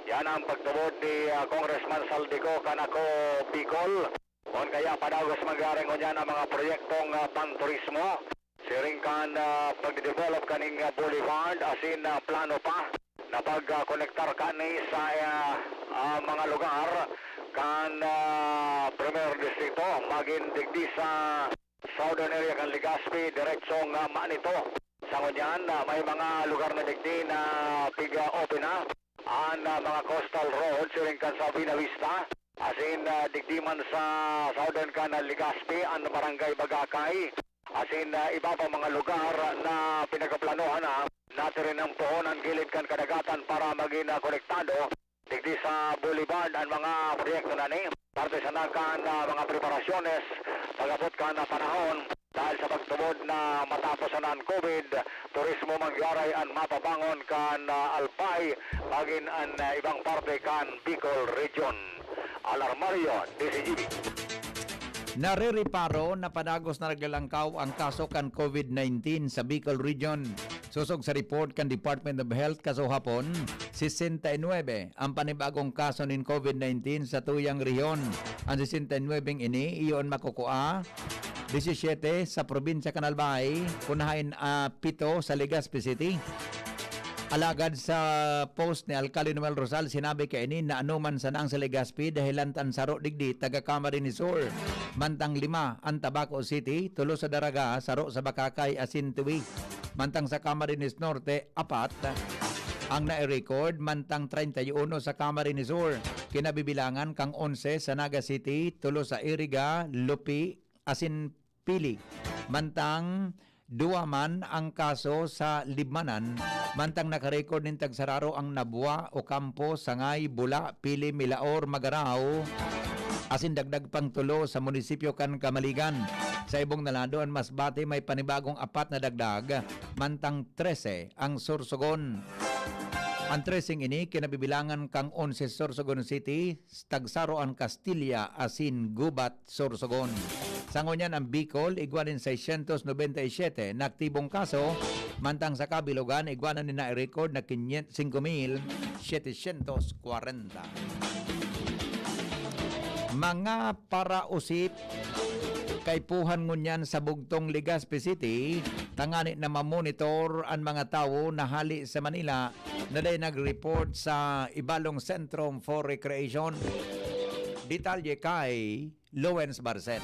Yan ang pagtubod ni ah, Congressman Saldico kan Ako Bicol. Kun kaya padagos man giraray ngunyan ang mga proyektong ah, panturismo. Siring kan ah, pagde-develop kaning ah, boulevard asin ah, plano pa na pagkonektar kani sa ah, ah, mga lugar kan ah, Primer Distrito, magin digdi sa southern area kan Legazpi, diretsong ah, Manito. Sa ngunyan, ah, may mga lugar na digdi na pig-open na an ah, mga coastal road, siring kan sa Buena Vista, asin ah, digdi man sa southern kan ah, Legazpi, an Barangay Bagacay, asin ah, iba pa mga lugar na pinagpaplanohan na natirinang pohon an gilid kan kadagatan para magin ah, konektado digdi sa boulevard an mga proyekto na ni. Parte sana kan ah, mga preparasyones pag-abot kan ah, panahon dahil sa pagtubod na matapos sana an COVID, turismo man giraray an mapabangon kan ah, Albay, magin an ah, ibang parte kan Bicol Region. Al Armario, D C G B. Narereparo na padagos na naglalangkaw ang kaso kan COVID nineteen sa Bicol Region. Sosog sa report kan Department of Health kasuhapon, sesenta y nuebe ang panibagong kaso nin COVID nineteen sa tuyang rehiyon. An sesenta y nuebe ini, iyon makukua, disisiyete sa probinsya kan Albay, kun haen ah, pito sa Legazpi City. Alagad sa post ni Alcalde Noel Rosal, sinabi kaini na anoman sana ang sa Legazpi dahilan ta an saro digdi taga Camarines Sur, mantang lima an Tabaco City, tulo sa Daraga, saro sa Bacacay asin Tiwi. Mantang sa Camarines Norte, apat ang nai-record, mantang treinta y uno sa Camarines Sur. Kinabibilangan kan onse sa Naga City, tulo sa Iriga, Lupi, asin Pili. Mantang Duwa man ang kaso sa Libmanan, mantang nakarekord nin tagsararo ang Nabua, Ocampo, Sangay, Bula, Pili, Milaor, Magarao, asin dagdag pang tulo sa munisipyo kan Camaligan. Sa ibong na lado, an Masbate may panibagong apat na dagdag, mantang trese ang Sorsogon. An treseng ini kinabibilangan kan onse Sorsogon City, tagsaro an Castilla asin Gubat, Sorsogon. Sa ngunyan, ang Bicol, igwa nin seiscientos noventa y siete na aktibong kaso, mantang sa kabilugan, igwa na nin nai-record na quinientos, singko mil setecientos kwarenta. Mga parausip, kaipuhan ngunyan sa bugtong Legazpi City, tangani na mamonitor an mga tawo na hali sa Manila na dai nag-report sa Ibalong Centrum for Recreation. Detalye kay Lawrence Barcena.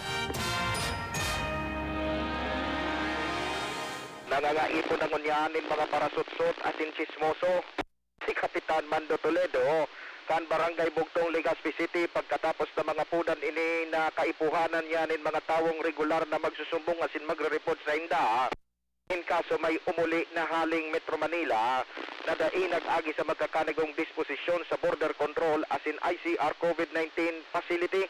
Nangangaipo na ngunyan nin mga parasutsot asin tsismoso si Kapitan Mando Toledo kan Barangay Bugtong, Legazpi City, pagkatapos na mangapodan ini na kaipuhanan niya nin mga tawong regular na magsusumbong asin magre-report sainda. In kaso may umuli na haling Metro Manila na dai nag-agi sa magkakanigong disposisyon sa border control asin I C R COVID nineteen facility.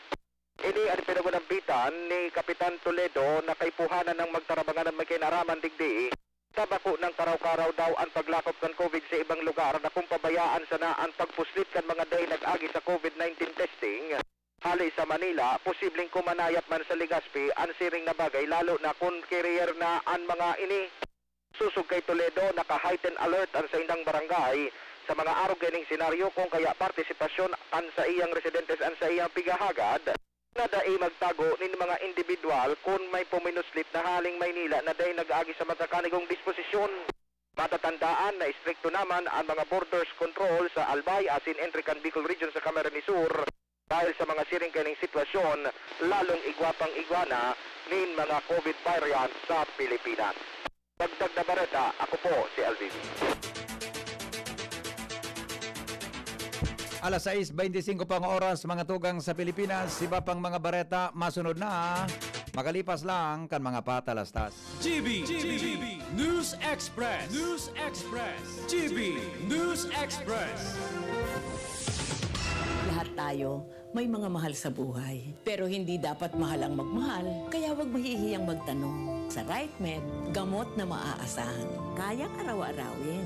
Ini an pinagunambitan ni Kapitan Toledo na kaipuhanan ng magtarabangan na may kinaraman digdi. Tabako ng karaw-karaw daw an paglakop kan COVID sa ibang lugar na kung pabayaan sana an pagpuslit kan mga dai nag-agi sa COVID nineteen testing hali sa Manila, posibleng kumanayap man sa Legazpi an siring na bagay, lalo na kun carrier na an mga ini. Sosog kay Toledo, naka-heightened alert an saindang barangay. Sa mga arog kaining senaryo, kung kaya partisipasyon kan saiyang residentes an saiyang pighahagad, na dai magtago nin mga indibidwal kun may puminuslit na haling Maynila na dai nag-agi sa magkakanigong disposisyon. Matatandaan na istrikto naman an mga borders control sa Albay asin entry kan Bicol Region sa Camarines Sur dahil sa mga siring kaining sitwasyon, lalong igwa pang igwa na nin mga COVID variant sa Pilipinas. Dagdag na bareta, ako po si L V V. Alas sais beintisinko pa ang oras, mga tugang sa Pilipinas. Iba pang mga bareta masunod na, makalipas lang kan mga patalastas. G B, G B, News Express, News Express, G B News Express. Lahat tayo may mga mahal sa buhay. Pero hindi dapat mahal ang magmahal, kaya huwag mahihiyang magtanong. Sa RightMed, gamot na maaasahan. Kayang araw-arawin.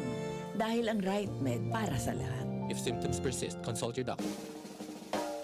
Dahil ang RightMed para sa lahat. If symptoms persist, consult your doctor.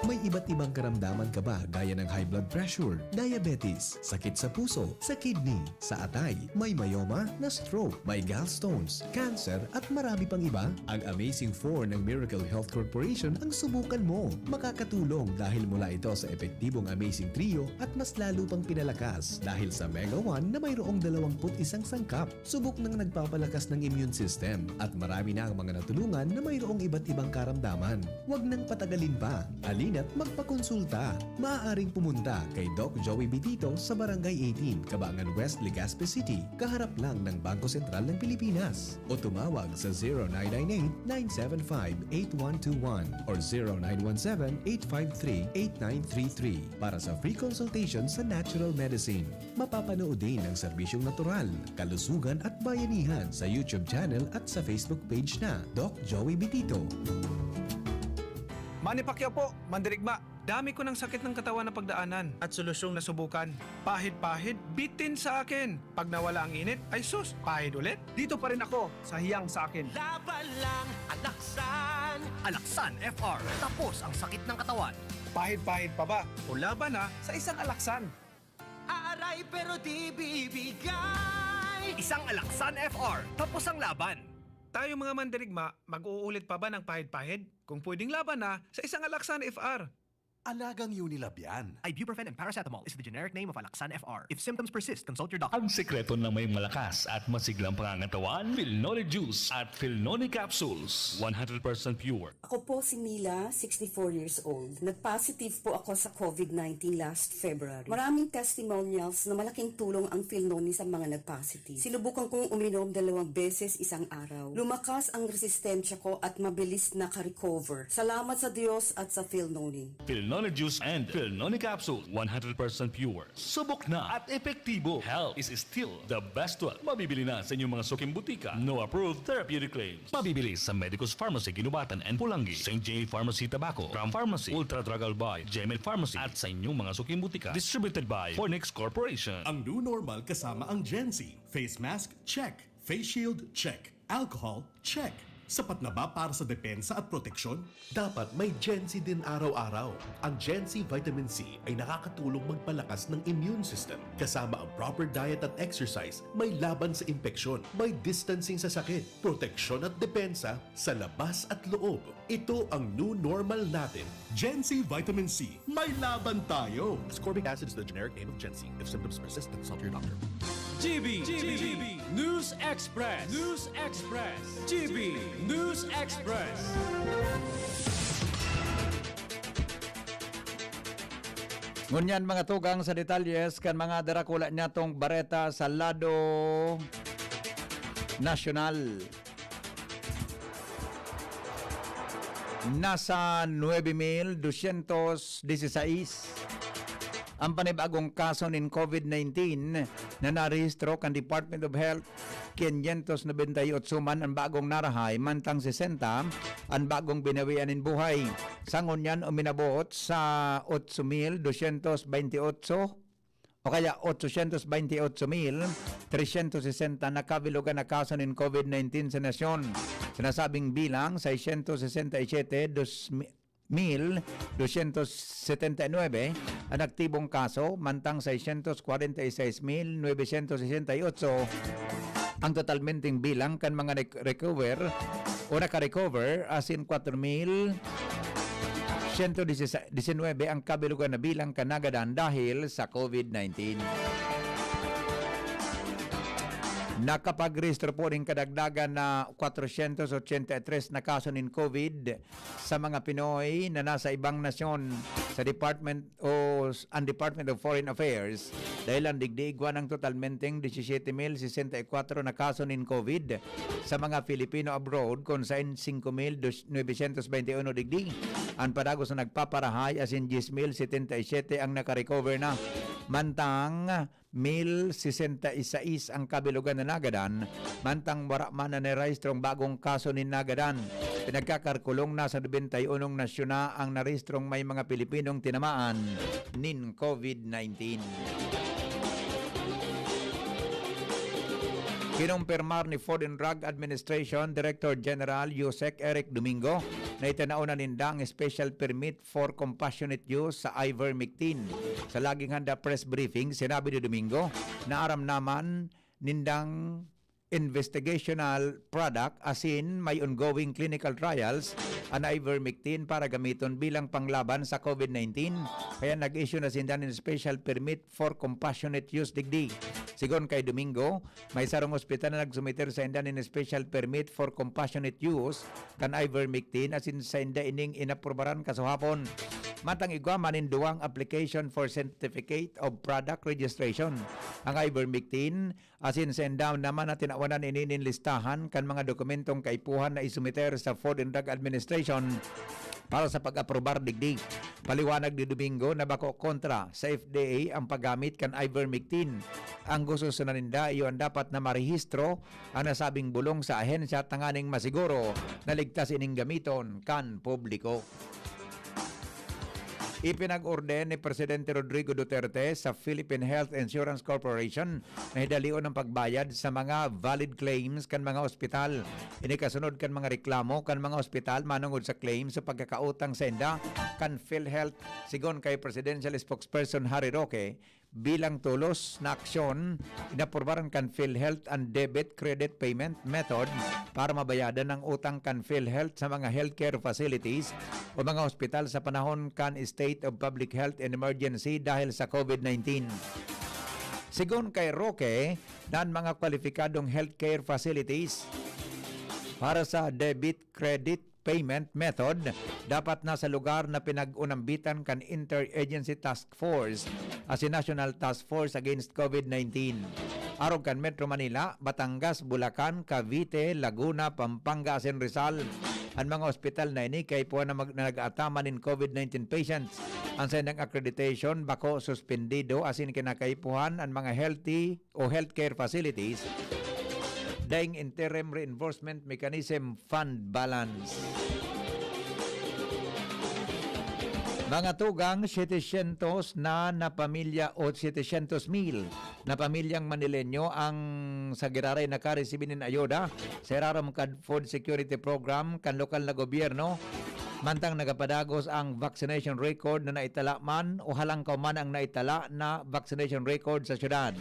May iba't ibang karamdaman ka ba gaya ng high blood pressure, diabetes, sakit sa puso, sa kidney, sa atay, may myoma, na-stroke, may gallstones, cancer at marami pang iba? Ang Amazing four ng Miracle Health Corporation ang subukan mo. Makakatulong dahil mula ito sa epektibong Amazing Trio at mas lalo pang pinalakas dahil sa Mega one na mayroong dalawampu't isang sangkap. Subok nang nagpapalakas ng immune system at marami na ang mga natulungan na mayroong iba't ibang karamdaman. Huwag nang patagalin pa. Halina't magpakonsulta. Maaaring pumunta kay Doc Joey Bitito sa Barangay eighteen, Cabangan West, Legazpi City, kaharap lang ng Bangko Sentral ng Pilipinas. O tumawag sa zero nine nine eight, nine seven five, eight one two one or zero nine one seven, eight five three, eight nine three three para sa free consultation sa natural medicine. Mapapanood din ang serbisyong natural, kalusugan at bayanihan sa YouTube channel at sa Facebook page na Doc Joey Bitito. Manny Pacquiao po, mandirigma. Dami ko ng sakit ng katawan na pagdaanan at solusyong nasubukan. Pahid-pahid, bitin sa akin. Pag nawala ang init, ay sus, pahid ulit. Dito pa rin ako sa hiyang sa akin. Laban lang, Alaksan. Alaksan F R. Tapos ang sakit ng katawan. Pahid-pahid pa ba? O laban na sa isang Alaksan. Aaray pero di bibigay. Isang Alaksan F R. Tapos ang laban. Tayo mga mandirigma, mag-uulit pa ba ng pahid-pahid? Kung pwedeng laban na sa isang Alaksan F R. Alagang Unilab yan. Ibuprofen and paracetamol is the generic name of Alaksan F R. If symptoms persist, consult your doctor. Ang sekreto ng may malakas at masiglang pangangatawan, Filnoni Juice at Filnoni Capsules, one hundred percent pure. Ako po si Mila, sixty-four years old. Nag-positive po ako sa COVID nineteen last February. Maraming testimonials na malaking tulong ang Filnoni sa mga nag-positive. Sinubukan kong uminom dalawang beses isang araw. Lumakas ang resistensya ko at mabilis naka-recover. Salamat sa Diyos at sa Filnoni. Noni Juice and Philnoni Capsule, one hundred percent pure. Subok na at epektibo. Health is still the best wealth. Mabibili na sa inyong mga suking butika. No approved therapeutic claims. Mabibili sa Medicus Pharmacy, Guinobatan and Pulangi, Saint J Pharmacy, Tabaco, Ram Pharmacy, Ultra Drug Albay, Jemel Pharmacy, at sa inyong mga suking butika. Distributed by Fornix Corporation. Ang new normal kasama ang Gen Z. Face mask, check. Face shield, check. Alcohol, check. Sapat na ba para sa depensa at proteksyon? Dapat may Gen Z din araw-araw. Ang Gen Z Vitamin C ay nakakatulong magpalakas ng immune system. Kasama ang proper diet at exercise, may laban sa impeksyon, may distancing sa sakit, proteksyon at depensa sa labas at loob. Ito ang new normal natin. Gen Z Vitamin C, may laban tayo! Ascorbic acid is the generic name of Gen Z. If symptoms persist, consult your doctor. G B, G B, News Express, News Express, G B News Express. Ngunyan, mga tugang, sa detalyes kan mga darakula niyatong bareta sa lado nasyonal. Nasa nuebe mil dosyentos disisais ang panibagong kaso nin COVID nineteen na narehistro kan Department of Health. Quinientos nobenta y ocho man ang bagong narahay, mantang sesenta an bagong binawian nin buhay. Sa ngunyan, uminabot sa otso mil dosyentos baynte otso o kaya otosyentos baynte otso mil tresyentos sesenta na kabilogan na kaso nin COVID nineteen sa nasyon. Sa nasabing bilang, seiscientos sesenta y siete, dos mil doscientos setenta y nuebe an aktibong kaso, mantang seiscientos kwarenta y seis mil novecientos sesenta y otso ang totalmenteng bilang kan mga nag-recover o naka-recover, asin kwatro mil siyento disinwebe ang kabilogan na bilang kan nagadan dahil sa COVID nineteen. Nakapagrehistro po nin kadagdagan na kwatrosyentos ochenta y tres na kaso nin COVID sa mga Pinoy na nasa ibang nasyon sa Department o s-, ang Department of Foreign Affairs, dahil ang digdi igwa ng totalmenteng diecisiete mil sesenta y cuatro na kaso nin COVID sa mga Filipino abroad, kun sain singko mil novecientos baynte uno digdi an padagos na nagpaparahay, asin dies mil setenta y siete ang nakarecover na. Mantang mil sesenta y seis ang kabilogan na nagadan, mantang wara man na narehistrong bagong kaso nin nagadan. Pinagkakalkulong, nasa nobenta y unong nasyon na ang narehistrong may mga Pilipinong tinamaan nin COVID nineteen. Kinumpirmar ni Food and Drug Administration Director General Yusek Eric Domingo na itinao na ninda ang special permit for compassionate use sa ivermectin. Sa Laging Handa press briefing, sinabi ni Domingo na aram naman nindang investigational product, asin may ongoing clinical trials an ivermectin para gamiton bilang panglaban sa COVID nineteen, kaya nag-issue na sinda nin special permit for compassionate use digdi. Sigon kay Domingo, may sarong ospital na nagsumiter sainda nin special permit for compassionate use kan ivermectin, asin sainda ining inaprubaran kasuhapon. Mantang igwa man nin duwang application for certificate of product registration ang ivermectin, asin sainda naman na tinawanan ini nin listahan kan mga dokumentong kaipuhan na isumiter sa Food and Drug Administration para sa pag-aprobar digdi. Paliwanag ni Domingo na bako kontra sa F D A ang paggamit kan ivermectin. Ang gusto sana ninda, iyo an dapat na marehistro ang nasabing bulong sa ahensya tanganing masiguro na ligtas ining gamiton kan publiko. Ipinag-orden ni Presidente Rodrigo Duterte sa Philippine Health Insurance Corporation na hidalion ang pagbayad sa mga valid claims kan mga ospital. Ini kasunod kan mga reklamo kan mga ospital manongod sa claim sa pagkakautang sainda kan PhilHealth. Sigon kay Presidential Spokesperson Harry Roque, bilang tolos na aksyon, inaprubaran kan PhilHealth ang debit credit payment method para mabayadan ang utang kan PhilHealth sa mga healthcare facilities o mga ospital sa panahon kan state of public health and emergency dahil sa COVID nineteen. Sigon kay Roque, na an mga kwalipikadong healthcare facilities para sa debit credit payment method dapat nasa lugar na pinag-unambitan kan Interagency Task Force asin National Task Force Against COVID nineteen. Arog kan Metro Manila, Batangas, Bulacan, Cavite, Laguna, Pampanga asin Rizal, An mga ospital na ini kaipuhan na mag-, na nag-aataman nin COVID nineteen patients. An saindang accreditation bako suspendido asin kinakaipuhan an mga healthy o healthcare facilities daing interim reimbursement mechanism fund balance. Mga tugang, setecientos na na pamilya o setecientos mil na pamilyang Manileño ang sa giraray nakaresibi nin ayuda sa irarom kan Food Security Program kan lokal na gobyerno, mantang nagapadagos ang vaccination record na naitala man o halangkaw man ang naitala na vaccination record sa syudad.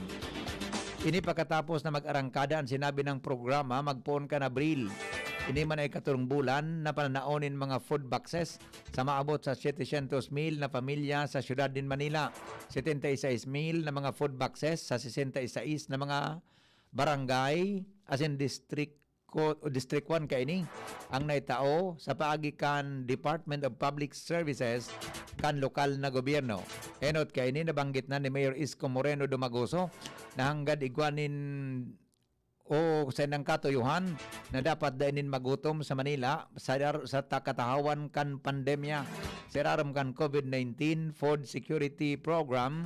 Ini pagkatapos na mag-arangkada an sinabi ng programa magpoon kan Abril. Ini man ay katurong bulan na pananaon nin mga food boxes sa maabot sa setecientos mil na pamilya sa syudad nin Manila. Setenta y seis mil na mga food boxes sa sesenta y seis na mga barangay asin distrito o distrikwan kaini ang naitao sa paagi kan Department of Public Services kan lokal na gobyerno. Enot kaini, nabanggit na ni Mayor Isko Moreno Dumagoso na hanggad igwa nin o sa nangkatuyuhan na dapat dai nin magutom sa Manila sa, sa ta-, katahawan kan pandemya sa irarom kan COVID nineteen Food Security Program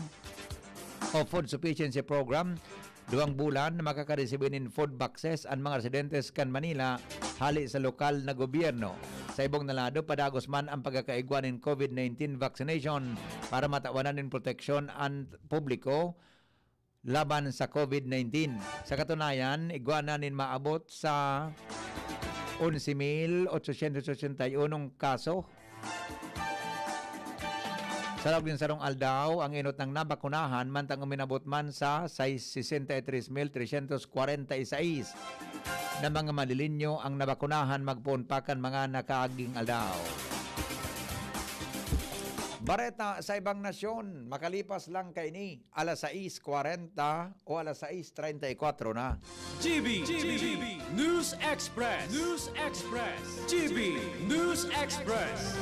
o Food Sufficiency Program. Duwang bulan na makakaresibi nin food boxes an mga residentes kan Manila hali sa lokal na gobyerno. Sa ibong na lado, padagos man ang pagkakaigwa nin COVID nineteen vaccination para matawanan nin proteksyon an publiko laban sa COVID nineteen. Sa katunayan, igwa na nin maabot sa onse mil otsosyentos otsenta y unong kaso. Sa laog nin sarong aldaw, ang enot nang nabakunahan, mantang uminabot man sa sais-, sesenta y tres mil tresyentos kwarenta y sais na mga Manileño ang nabakunahan magpoon pa kan mga nakaaging aldaw. Bareta sa ibang nasyon, makalipas lang kaini, alas sais kwarenta o alas sais treinta y cuatro na. G B, G B, News Express, News Express, G B News Express.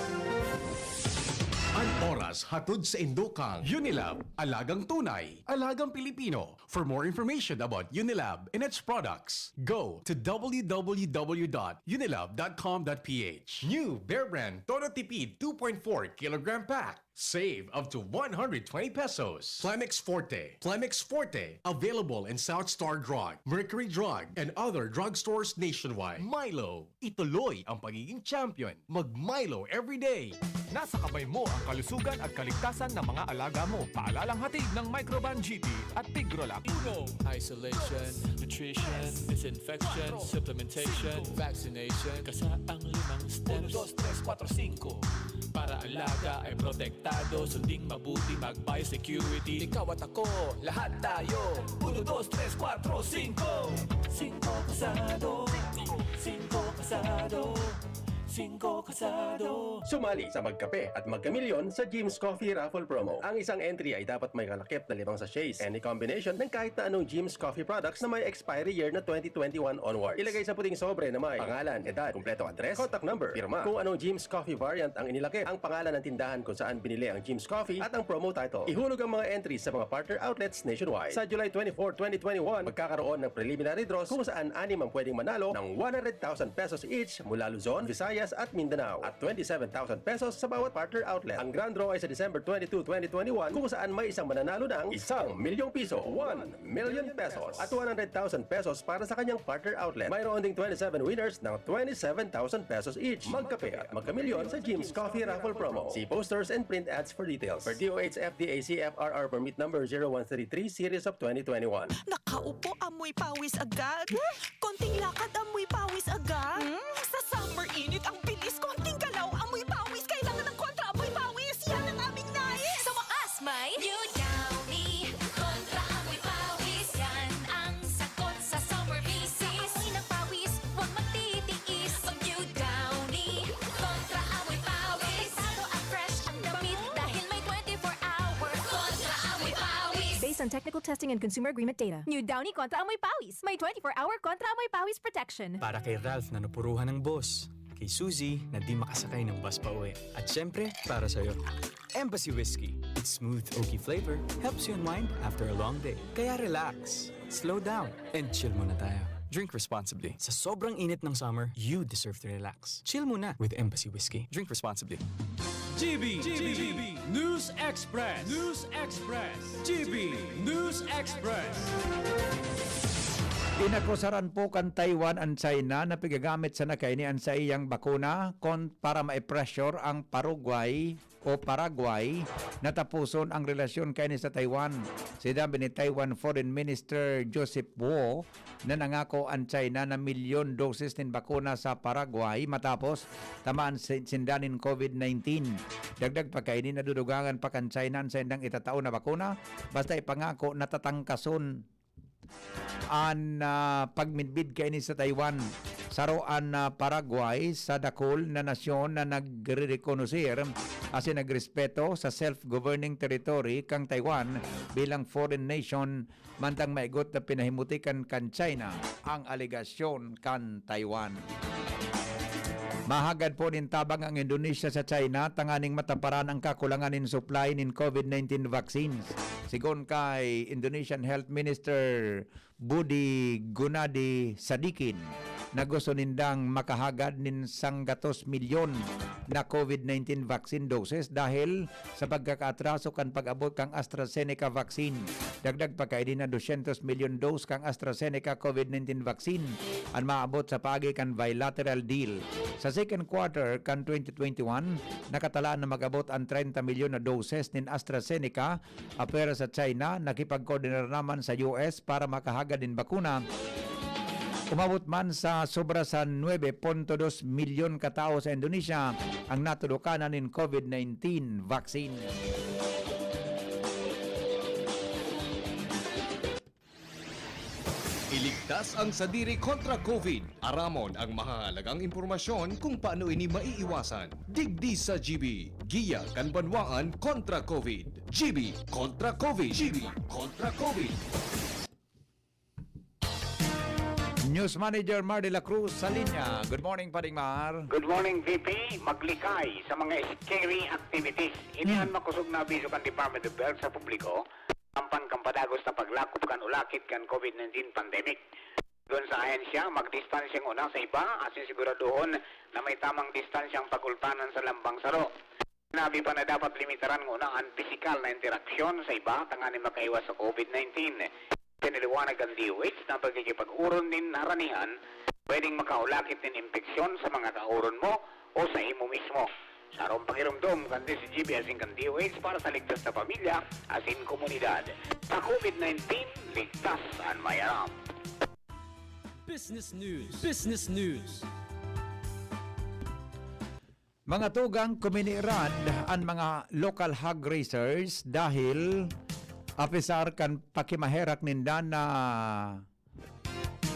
An oras hatod saindo kan Unilab, alagang tunay, alagang Pilipino. For more information about Unilab and its products, go to w w w dot unilab dot com dot p h. New Bear Brand Todo Tipid two point four kilogram pack. Save up to one hundred twenty pesos. Plemex Forte. Plemex Forte. Available in South Star Drug, Mercury Drug, and other drugstores nationwide. Milo. Ituloy ang pagiging champion. Mag Milo everyday. Nasa kamay mo ang kalusugan at kaligtasan ng mga alaga mo. Paalalang hatid ng Microban G P at Tigrolac. Uno. Isolation, nutrition, disinfection, supplementation, vaccination. Kasa ang limang steps. Uno, dos, tres, kuwatro, singko. Para alaga ay protektado, sunding mabuti, mag-biosecurity. Ikaw at ako, lahat tayo. Uno, dos, tres, kuwatro, singko. Singko kasado. Singko kasado. Singko kasado. Sumali sa Magkape at Magkamilyon sa Jim's Coffee Raffle Promo. Ang isang entry ay dapat may kalakip na limang sachets. Any combination ng kahit na anong Jim's Coffee products na may expiry year na twenty twenty-one onwards. Ilagay sa puting sobre na may pangalan, edad, kumpletong address, contact number, pirma. Kung anong Jim's Coffee variant ang inilakip, ang pangalan ng tindahan kung saan binili ang Jim's Coffee at ang promo title. Ihulog ang mga entries sa mga partner outlets nationwide. Sa July twenty-four, twenty twenty-one, magkakaroon ng preliminary draws kung saan anim ang pwedeng manalo ng one hundred thousand pesos each mula Luzon, Visayas at Mindanao at twenty-seven thousand pesos sa bawat partner outlet. Ang grand draw ay sa December twenty-two, twenty twenty-one, kung saan may isang mananalo ng isang milyong piso, one million pesos, at one hundred thousand pesos para sa kanyang partner outlet. Mayroon ding twenty-seven winners ng twenty-seven thousand pesos each. Magkape at magkamilyon sa Jim's Coffee Raffle Promo. See posters and print ads for details. Per D O H F D A C F R R Permit Number zero one three three, Series of twenty twenty-one. Nakaupo, amoy pawis agad. Konting lakad, amoy pawis agad. Hmm? Sa summer init, ang bilis. Konting galaw, amoy pawis. Kailangan ng kontra amoy pawis. Yan ang aming nais. Sa wakas, may New Downy. Kontra amoy pawis. Yan ang sagot sa summer misis. Amoy ng pawis, huwag magtitiis. Mag New Downy. Kontra amoy pawis. Delikado at fresh ang damit dahil may twenty-four hour kontra amoy pawis. Based on technical testing and consumer agreement data. New Downy kontra amoy pawis. May twenty-four hour kontra amoy pawis protection. Para kay Ralph na napuruhan ng boss. Kay Suzy na di makasakay ng bus pa uwi. At syempre, para sa'yo. Embassy Whiskey. Its smooth, oaky flavor helps you unwind after a long day. Kaya relax, slow down, and chill muna tayo. Drink responsibly. Sa sobrang init ng summer, you deserve to relax. Chill muna with Embassy Whiskey. Drink responsibly. G B, G B, News Express. News Express. G B News Express. Inakusaran po kan Taiwan an China na pigagamit sana kaini an saiyang bakuna kon para mai-pressure ang Paraguay o Paraguay na taposon ang relasyon kaini sa Taiwan. Sinabi ni Taiwan Foreign Minister Joseph Wu na nangako an China na milyon doses nin bakuna sa Paraguay matapos tamaan si-, sinda nin COVID nineteen. Dagdag pa kaini, nadudugangan pa kan China an saindang itatao na bakuna, basta ipangako na tatangkason an, ah, pagmidbid kaini sa Taiwan. Saro an, ah, Paraguay sa dakul na nasyon na nagrerekonoser asin nagrespeto sa self-governing territory kan Taiwan bilang foreign nation, mantang maigot na pinahimuti kan, kan China ang alegasyon kan Taiwan. Mahagad po nin tabang ang Indonesia sa China tanganing mataparan ang kakulangan nin supply nin COVID nineteen vaccines. Sigon kay Indonesian Health Minister Budi Gunadi Sadikin, na gusto nindang makahagad nin sanggatos milyon na COVID nineteen vaccine doses dahil sa pagkakaatraso kan pag-abot kan AstraZeneca vaccine. Dagdag pa kaini na dosyentos milyon dose kan AstraZeneca COVID nineteen vaccine an maabot sa paagi kan bilateral deal. Sa second quarter kan twenty twenty-one, nakatalaan na mag-abot an treinta milyon na doses nin AstraZeneca, apwera sa China, nakipagkoordinar naman sa U S para makahagad nin bakuna. Umabot man sa sobra sa nuebe punto dos milyon ka tawo sa Indonesia ang natudokan na nin COVID nineteen vaccine. Iligtas ang sadiri kontra COVID. Aramon ang mahahalagang impormasyon kung paano ini maiiwasan. Digdi sa G B, Giya kan Banwaan kontra COVID. G B kontra COVID. G B kontra COVID. News Manager Mar de la Cruz sa linya. Good morning, Paring Mar. Good morning, V P. Maglikay sa mga scary activities. Ini an makosog na abiso kan Department of Health sa publiko, ampang kan padagos na paglakop kan ulakit kan COVID nineteen pandemic. Sigon sa ahensya, magdistansya ngona sa iba asin siguraduhon na may tamang distansyang pagultanan sa lambang saro. Sinabi pa na dapat limitaran ngona an pisikal na interaksyon sa iba tanganing makaiwas sa COVID nineteen. Pinaliwanag kan D O H na pagkikipag-oron nin haranihan pwedeng makaulakit nin impeksyon sa mga kaoron mo o sa imo mismo. Sarong pakiromdom kan D C G B asin kan D O H para sa ligtas na pamilya asin komunidad. Sa COVID nineteen, ligtas an may aram. Business News. Business News. Mga tugang, kuminirad an mga local hog raisers dahil apisar kan pakimaherak ninda na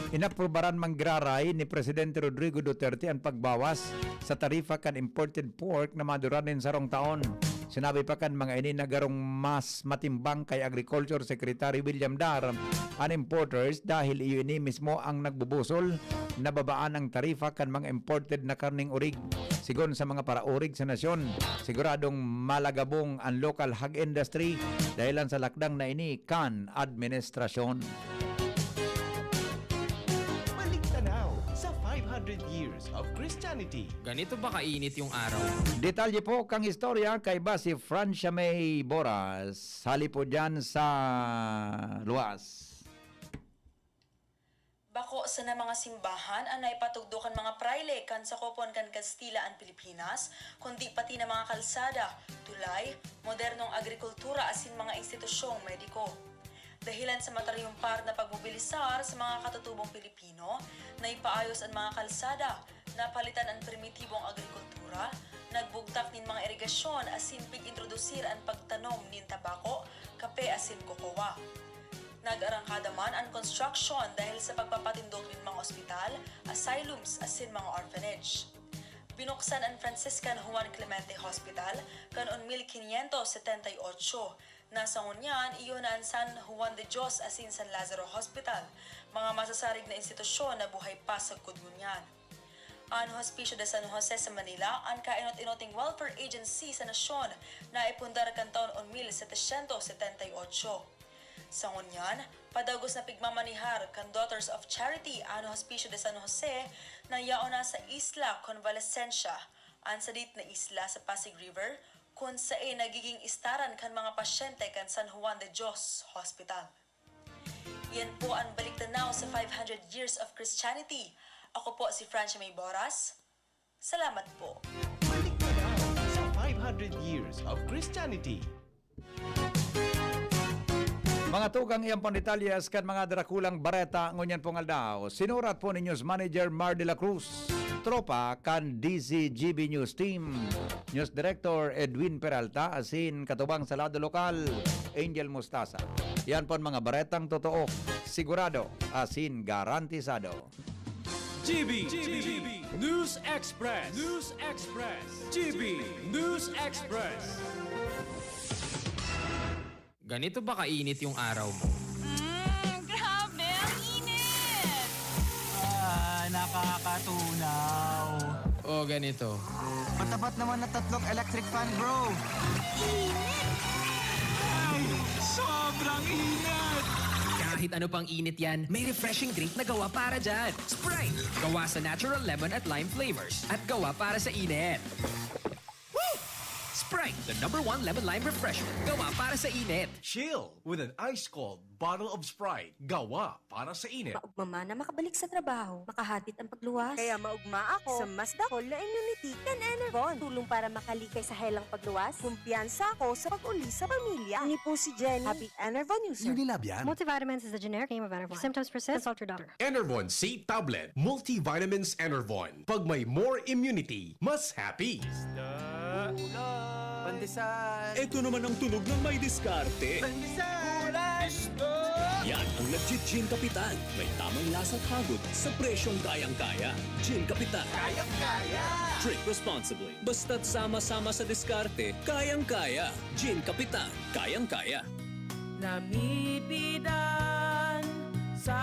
inaprubaran man giraray ni Presidente Rodrigo Duterte an pagbawas sa tarifa kan imported pork na madura nin sarong taon. Sinabi pa kan mga ini na garong mas matimbang kay Agriculture Secretary William Dar an importers dahil iyo ini mismo ang nagbubusol na babaan ang tarifa kan mga imported na karneng orig. Sigon sa mga paraorig sa nasyon, siguradong malagabong an local hog industry dahilan sa lakdang na ini kan administrasyon. Balik tanaw sa five hundred years of Christianity. Ganito ba kainit yung araw? Detalye po kang istorya kaiba si Francia May Boras. Hali po dyan sa luwas. Bako sana mga simbahan an naipatugdo kan mga prayle kan sakopon kan Kastila an Pilipinas, kundi pati na mga kalsada, tulay, modernong agrikultura asin mga institusyong mediko. Dahilan sa matarumpal na pagmobilisar sa mga katutubong Pilipino, naipaayos an mga kalsada, napalitan an primitibong agrikultura, nagbugtak nin mga irigasyon asin pig-introdusir an pagtanom nin tabako, kape asin kokowa. Nag-arangkada man an construction dahil sa pagpapatindog nin mga ospital, asylums asin mga orphanage. Binuksan an Franciscan Juan Clemente Hospital kan un mil quinientos setenta y ocho. Na sa ngunyan, iyo na an San Juan de Dios asin San Lazaro Hospital, mga masasarig na institusyon na buhay pa sagkod ngunyan. An Hospicio de San Jose sa Manila, an kainot-inoting welfare agency sa nasyon, naipundar kan taon un mil setecientos setenta y ocho. Sa ngunyan, padagos na pigmamanihar kan Daughters of Charity an Hospicio de San Jose na yaon na sa Isla Convalescencia, an sadit na isla sa Pasig River, kun saen nagiging istaran kan mga pasyente kan San Juan de Dios Hospital. Yan po an Balik Tanaw sa five hundred Years of Christianity. Ako po si Francia May Boras. Salamat po. Balik Tanaw sa five hundred Years of Christianity. Mga tugang, iyan pang detalyes kan mga darakulang bareta ngunyan pong aldaw. Sinurat po ni News Manager Mar de la Cruz, tropa kan D Z G B News Team. News Director Edwin Peralta asin katubang sa lado lokal, Angel Mustasa. Yan po ang mga baretang totoo, sigurado, asin garantisado. G B, G B, News Express, News Express, G B, News Express. Ganito ba kainit yung araw mo? Mm, grabe! Ang init! Ah, nakakatunaw. O ganito. Patapat naman na tatlong electric fan, bro. Init! Ay, sobrang init! Kahit ano pang init yan, may refreshing drink na gawa para dyan. Sprite! Gawa sa natural lemon at lime flavors at gawa para sa init. Woo! Sprite, the number one lemon lime refresher. Gawa para sa init. Chill with an ice cold bottle of Sprite. Gawa para sa init. Maugma man na makabalik sa trabaho, makahatid ang pagluwas. Kaya maugma ako sa mas dakol na immunity kan Enervon. Tulong para makalikay sa helang pagluwas. Kumpiyansa ako sa pag-uli sa pamilya. Ini po si Jenny. Happy Enervon user. Unilab yan. Multivitamins is the generic name of Enervon. If symptoms persist, consult your doctor. Enervon C Tablet Multivitamins Enervon. Pag may more immunity, mas happy. Pandesal. Ito naman ang tunog ng may diskarte. Pandesal. Yan ang legit Gin Kapitan. May tamang lasa at hagod sa presyong kayang-kaya. Gin Kapitan. Kayang-kaya. Drink responsibly. Basta't sama-sama sa diskarte, kayang-kaya. Gin Kapitan. Kayang-kaya. Namipidan sa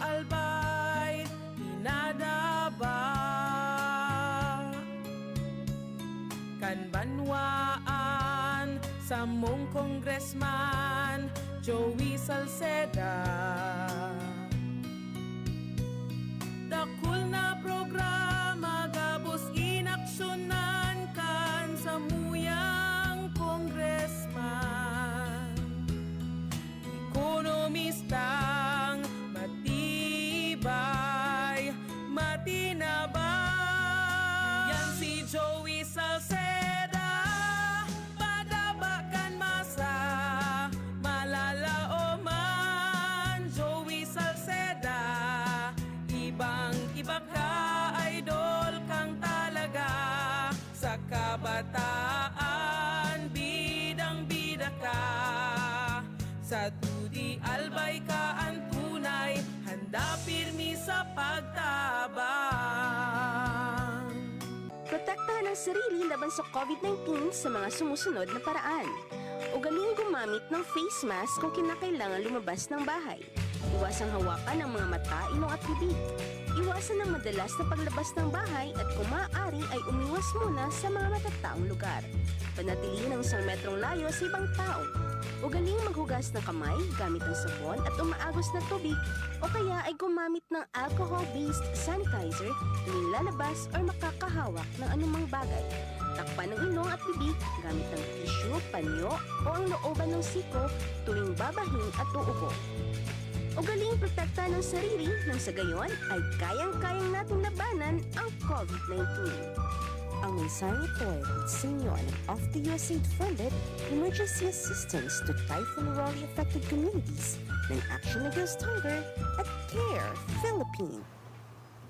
Albay, pinadaba kan banwaan samong Congressman Joey Salceda. Dakul na programa gabos inaksyonan kan samuyang congressman. Ekonomistang matibay, matinaba. Yan si Joey Salceda, padaba kan masa, malalaoman. Joey Salceda, ibang-iba ka, idol kang talaga. Sa kabataan, bidang-bida ka. Sa dudi, Albay ka an tunay, handa pirmi sa pagtabang. Protektahan ang sarili laban sa COVID nineteen sa mga sumusunod na paraan. Ugaling gumamit ng face mask kung kinakailangan lumabas ng bahay. Iwasang hawakan ang mga mata, ilong at bibig. Iwasan ang madalas na paglabas ng bahay at kung maaari ay umiwas muna sa mga matataong lugar. Panatilihin ang isang metrong layo sa ibang tao. Ugaling maghugas ng kamay gamit ang sabon at umaagos na tubig o kaya ay gumamit ng alcohol-based sanitizer tuwing lalabas or makakahawak ng anumang bagay. Takpan ang ilong at bibig gamit ang tissue, panyo o ang looban ng siko tuwing babahing at uubo. Ugaling protektahan ang sarili nang sa gayon ay kayang-kayang natin labanan ang COVID nineteen. Ang mensaheng ito ay hatid sa inyo ng Off the U S A I D funded Emergency Assistance to Typhoon Rolly Affected Communities ng Action Against Hunger at Care Philippines.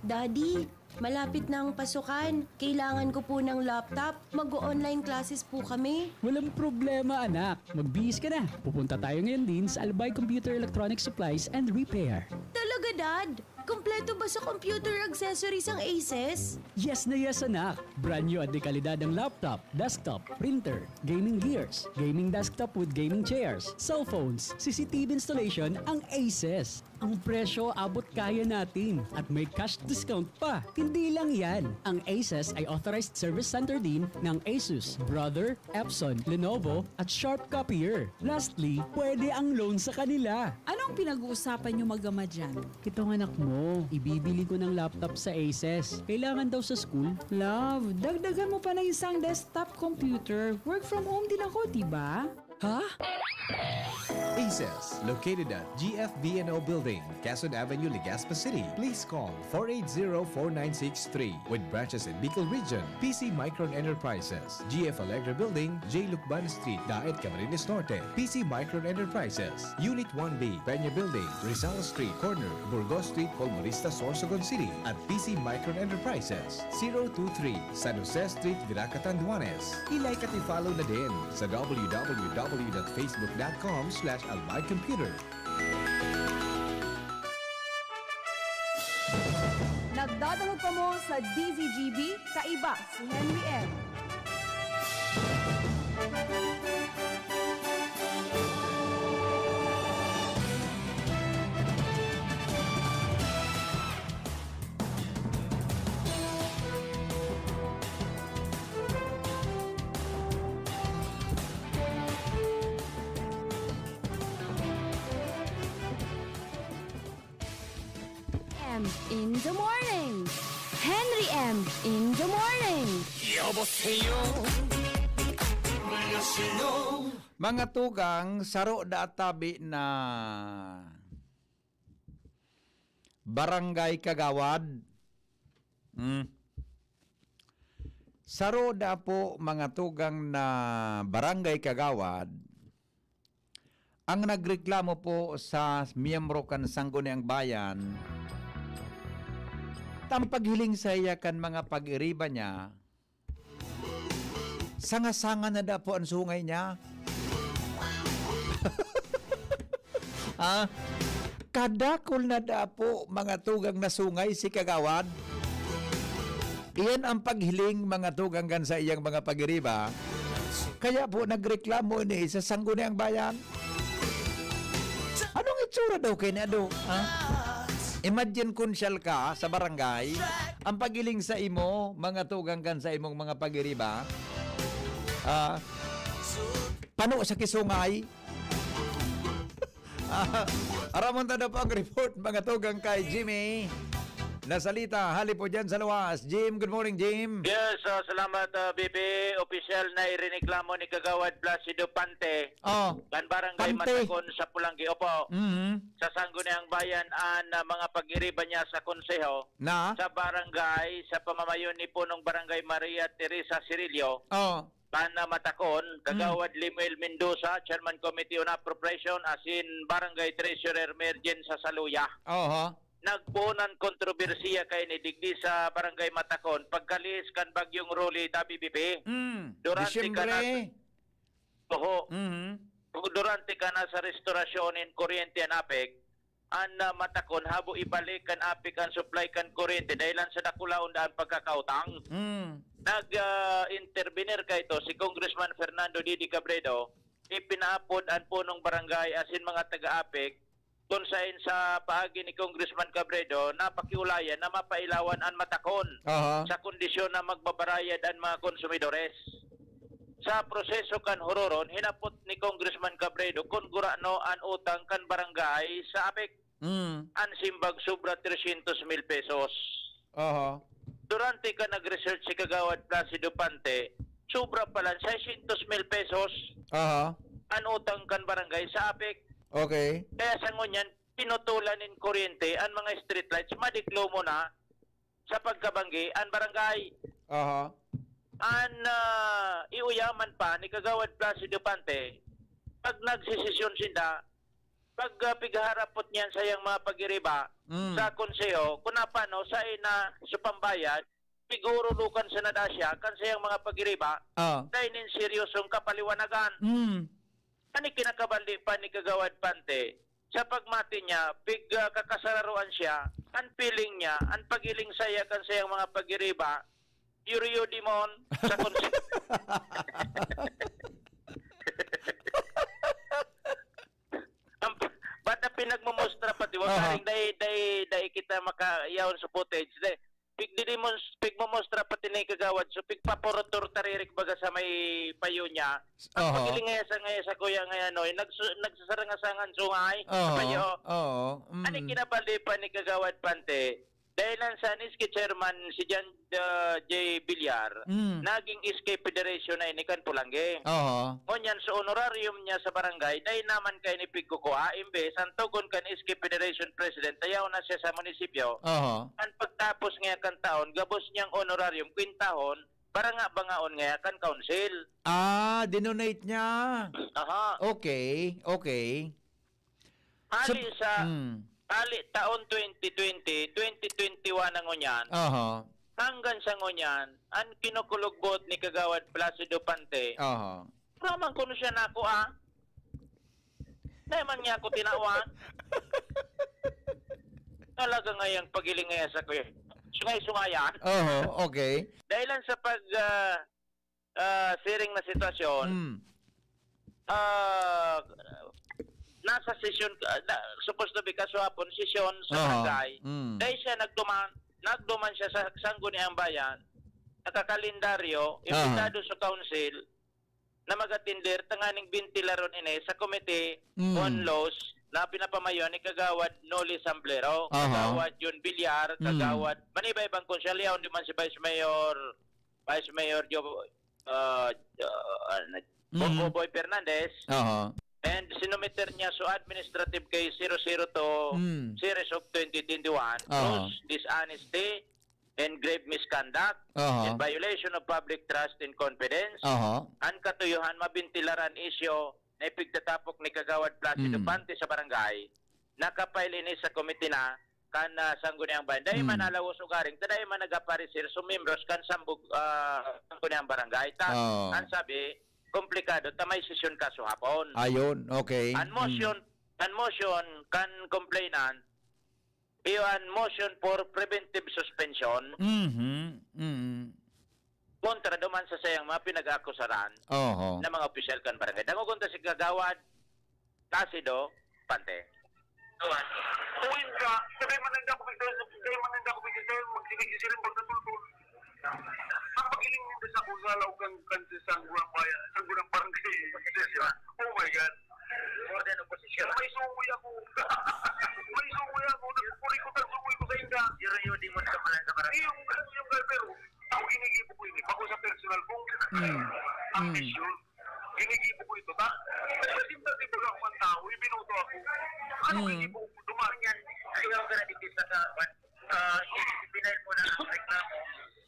Daddy, malapit na ang pasukan. Kailangan ko po ng laptop. Mag-online classes po kami. Walang problema, anak. Magbihis ka na. Pupunta tayo ngayon din sa Albay Computer Electronic Supplies and Repair. Talaga, Dad? Kompleto ba sa computer accessories ang Aces? Yes na yes, anak! Brand new at de kalidad ang laptop, desktop, printer, gaming gears, gaming desktop with gaming chairs, cellphones, C C T V installation ang Aces. Ang presyo abot kaya natin at may cash discount pa. Hindi lang yan, ang Aces ay authorized service center din ng Asus, Brother, Epson, Lenovo at Sharp Copier. Lastly, pwede ang loan sa kanila. Anong pinag-uusapan nyo mag-ama dyan? Itong anak mo, ibibili ko ng laptop sa Aces. Kailangan daw sa school. Love, dagdagan mo pa ng isang desktop computer. Work from home din ako, di ba? Ha? Aces, located at G F B N O Building, Quezon Avenue, Legazpi City. Please call four eight zero, four nine six three. With branches in Bicol Region, P C Micron Enterprises, G F Alegre Building, J Lucban Street, Daet, Camarines Norte, P C Micron Enterprises, Unit one B, Peña Building, Rizal Street, corner, Burgos Street, Colmonista, Sorsogon City, at P C Micron Enterprises, zero two three, San Jose Street, Virac, Catanduanes. I-like at i-follow na din sa w w w dot facebook dot com slash albay computer. Nagdadangog kamo sa D Z G B, kaiba si Henry M. M in the morning. Henry M in the morning. 여보세요. 안녕하세요. Mga tugang, saro da tabi na barangay kagawad. Hmm. Saro da po, mga tugang, na barangay kagawad ang nagreklamo po sa miyembro kan Sangguniang Bayan, ta an paghiling saiya kan mga pag-iriba niya, sanga-sanga na da po an sungay niya. Ah, kadakul na da po, mga tugang, na sungay si Kagawad. Iyan ang paghiling, mga tugang, kan saiyang mga pag-iriba. Kaya po nagreklamo ini sa Sangguniang Bayan. Anong itsura daw kaya niya, do? Ha? Imagine kung siyal ka sa barangay, ang paghiling sa imo, mga tugang, kan sa imong mga pag-iriba. Ah, pano sa kisungay. Ah, aramon ta daw po ang report, mga tugang, kay Jimmy Nasalita, hali po dyan sa luwas. Jim, good morning, Jim. Yes, ah, salamat, ah, B B. Opisyal na irereklamo ni Kagawad Placido Pante, Oh, kan Barangay Pante. Matagon sa Pulanggi. Opo, Mhm. sa Sangguniang Bayan, an ah, mga pag-iriba niya sa konseho, Na? sa barangay, sa pamamayon ni Punong Barangay Maria Teresa Cirillo, Oh. kan ah, Matagon, Kagawad Lemuel Mendoza, Chairman Committee on Appropriation, asin Barangay Treasurer Mayor Jen Sasaluya. Oho. Nagpunan kontrobersiya kaini digdi sa Barangay Matagon pagkalihis kan Bagyong Rolly, da, B B P. Mm. Durante Disyembre. ka na- Oho. Mhm. Durante ka na sa restorasyon nin kuryente an APEC, an ah, Matagon habo ibalik kan APEC an supply kan kuryente dahilan sa dakulaon daan pagkakautang. Mm. Nag ah, intervenir kaito si Congressman Fernando Didi Cabredo, ipinaapod an punong barangay asin mga taga-APEC, kun saen sa paagi ni Congressman Cabredo, napakiulayan na mapailawan an Matagon Aha. sa kondisyon na magbabarayad an mga konsumidores. Sa proseso kan huroron, hinapot ni Congressman Cabredo kun gurano an utang kan barangay sa APEC. Mm. An simbag sobra trescientos mil pesos. Aha. Durante ka nag-research si Kagawad Placido Pante, sobra pa lang seiscientos mil pesos Aha. an utang kan barangay sa APEC. Okay. Kaya sa ngunyan, pinutulan nin kuryente an mga streetlights, madiklo mo na sa pagkabanggi an barangay. Aha. An ah, iuyaman pa ni Kagawad Placido Pante, pag nagsisesyon sinda, pag ah, pigharapot niyan sa iyang mga pag-iriba Mm. sa konseho, kung napano, sa ina sa pambayad, siguro lukan sa nadasya, kan sa iyang mga pag-iriba, Ah. dahil nin seryosong kapaliwanagan. Mm. Ani kinakabandi pa ni Kagawad Pante, Sa pagmati niya, pig, ah, kakasararoan siya, ang feeling niya, ang paghiling saya kan sayang mga pagiriba, Euryodimon sa konsep-, ang, ba't na pinagmumostra pati? Wa Aha. karing dai, dai, dai kita makayaon sa footage, dai. Pigdidimons-, pigmumostra pati ni Kagawad, so pigpapurutor taririk baga sa may payo niya. Ang Aha. paghiling ngaya sa, ngaya sa kuya ngaya, no, yung nagsu-, nagsasarangasangan sungay, Aha. payo. Oo. Mm. Ano yung kinabali pa ni Kagawad Pante? Dahil lang sa N S K chairman, si John, ah, J Villar, Mm. naging S K Federation na ini kan Polangge. Aha. Ngunyan, sa honorarium niya sa barangay, dai naman kaini pigkukua, imbes, ang tugon kan S K Federation President, ayaw na siya sa munisipyo. Aha. Ang pagtapos ngaya kan taon, gabos niyang honorarium, kwintahon, para nga bangaon ngaya kan council. Ah, dinonate niya. Aha. Okay, okay. Hali Sa sa, Hmm. hali taon twenty twenty, twenty twenty-one na ngunyan, Aha. hanggang sa ngunyan, ang kinukulugbuot ni Kagawad Placido Pante, Aha. wala man kuno siya nako, ah. Dai man niya ako tinawan. Talaga ngayang paghiling ngaya sa kuya. Sungay-sungayan. Oho, okay. Dahil lang sa pag, ah, ah, siring na sitwasyon, Mm. ah, nasa sesyon, ah, na, supposed to be kasuhapon, sesyon sa Aha. barangay. Mm. Dahil siya nagduman, nagduman siya sa Sangguniang Bayan, nakakalendaryo, Aha. imbitado sa council, na mag-atender tanganing bentilaron ini sa Committee Mm. on Laws na pinapamayo ni Kagawad Noli Samblero, Aha. Kagawad John Villar, Mm. Kagawad, maniba-ibang konsyal, yaon di man si Vice Mayor, Vice Mayor Jo, ah, ah, ano, Mm. Bongo Boy Fernandez. Aha. And sinumiter niya so administrative kay zero zero two Mm. series of twenty twenty-one, Aha. gross dishonesty, and grave misconduct, Aha. in violation of public trust and confidence. Aha. Ang katuyohan, mabentilar an isyu na ipigtatapok ni Kagawad Placido Mm. Pante sa barangay. Nakapail ini sa komite na kan, ah, Sangguniang Bayan. Dai Mm. man alawos ugaring, ta dai man nagapareser so membros kan sambog, ah, Sangguniang Barangay. Ta, Oo. ang sabi, komplikado, ta may sesyon kaso hapon. Ayun, okay. An Mm. motion, an motion kan complainant, iyo an motion for preventive suspension Mhm. Mm. kontra duman sa sayang mga pinag-aakusaran Oho. na mga opisyal kan barangay. Dangogon ta si Kagawad Placido Pante. Uwin ka, sabay man lang ako, sabay man lang ako, magsibig-sibig, magtatultol. Ang paghiling mo sa akong lalaw kang, kang sa Sangguniang Bayan, Sangguniang Barangay. Oh my God. More than opposition. May sumoy ako. May sumoy ako. Nagpuri ko, tagsumoy ko sa inda. Pero yun, di mo sa pala sa barangay. Eh, yung, yung driver, ako ginigibo ko yun. Ako sa personal kong Mm. ambisyon. Mm. Ginigibo ko ito, ta? Kasi simple, simple lang ang tao, ibinoto ako. Ano Mm. ginibo ko? Dumaan yan. Ayaw ka na dito sa, sa, ah, pinail mo na ang reklamo.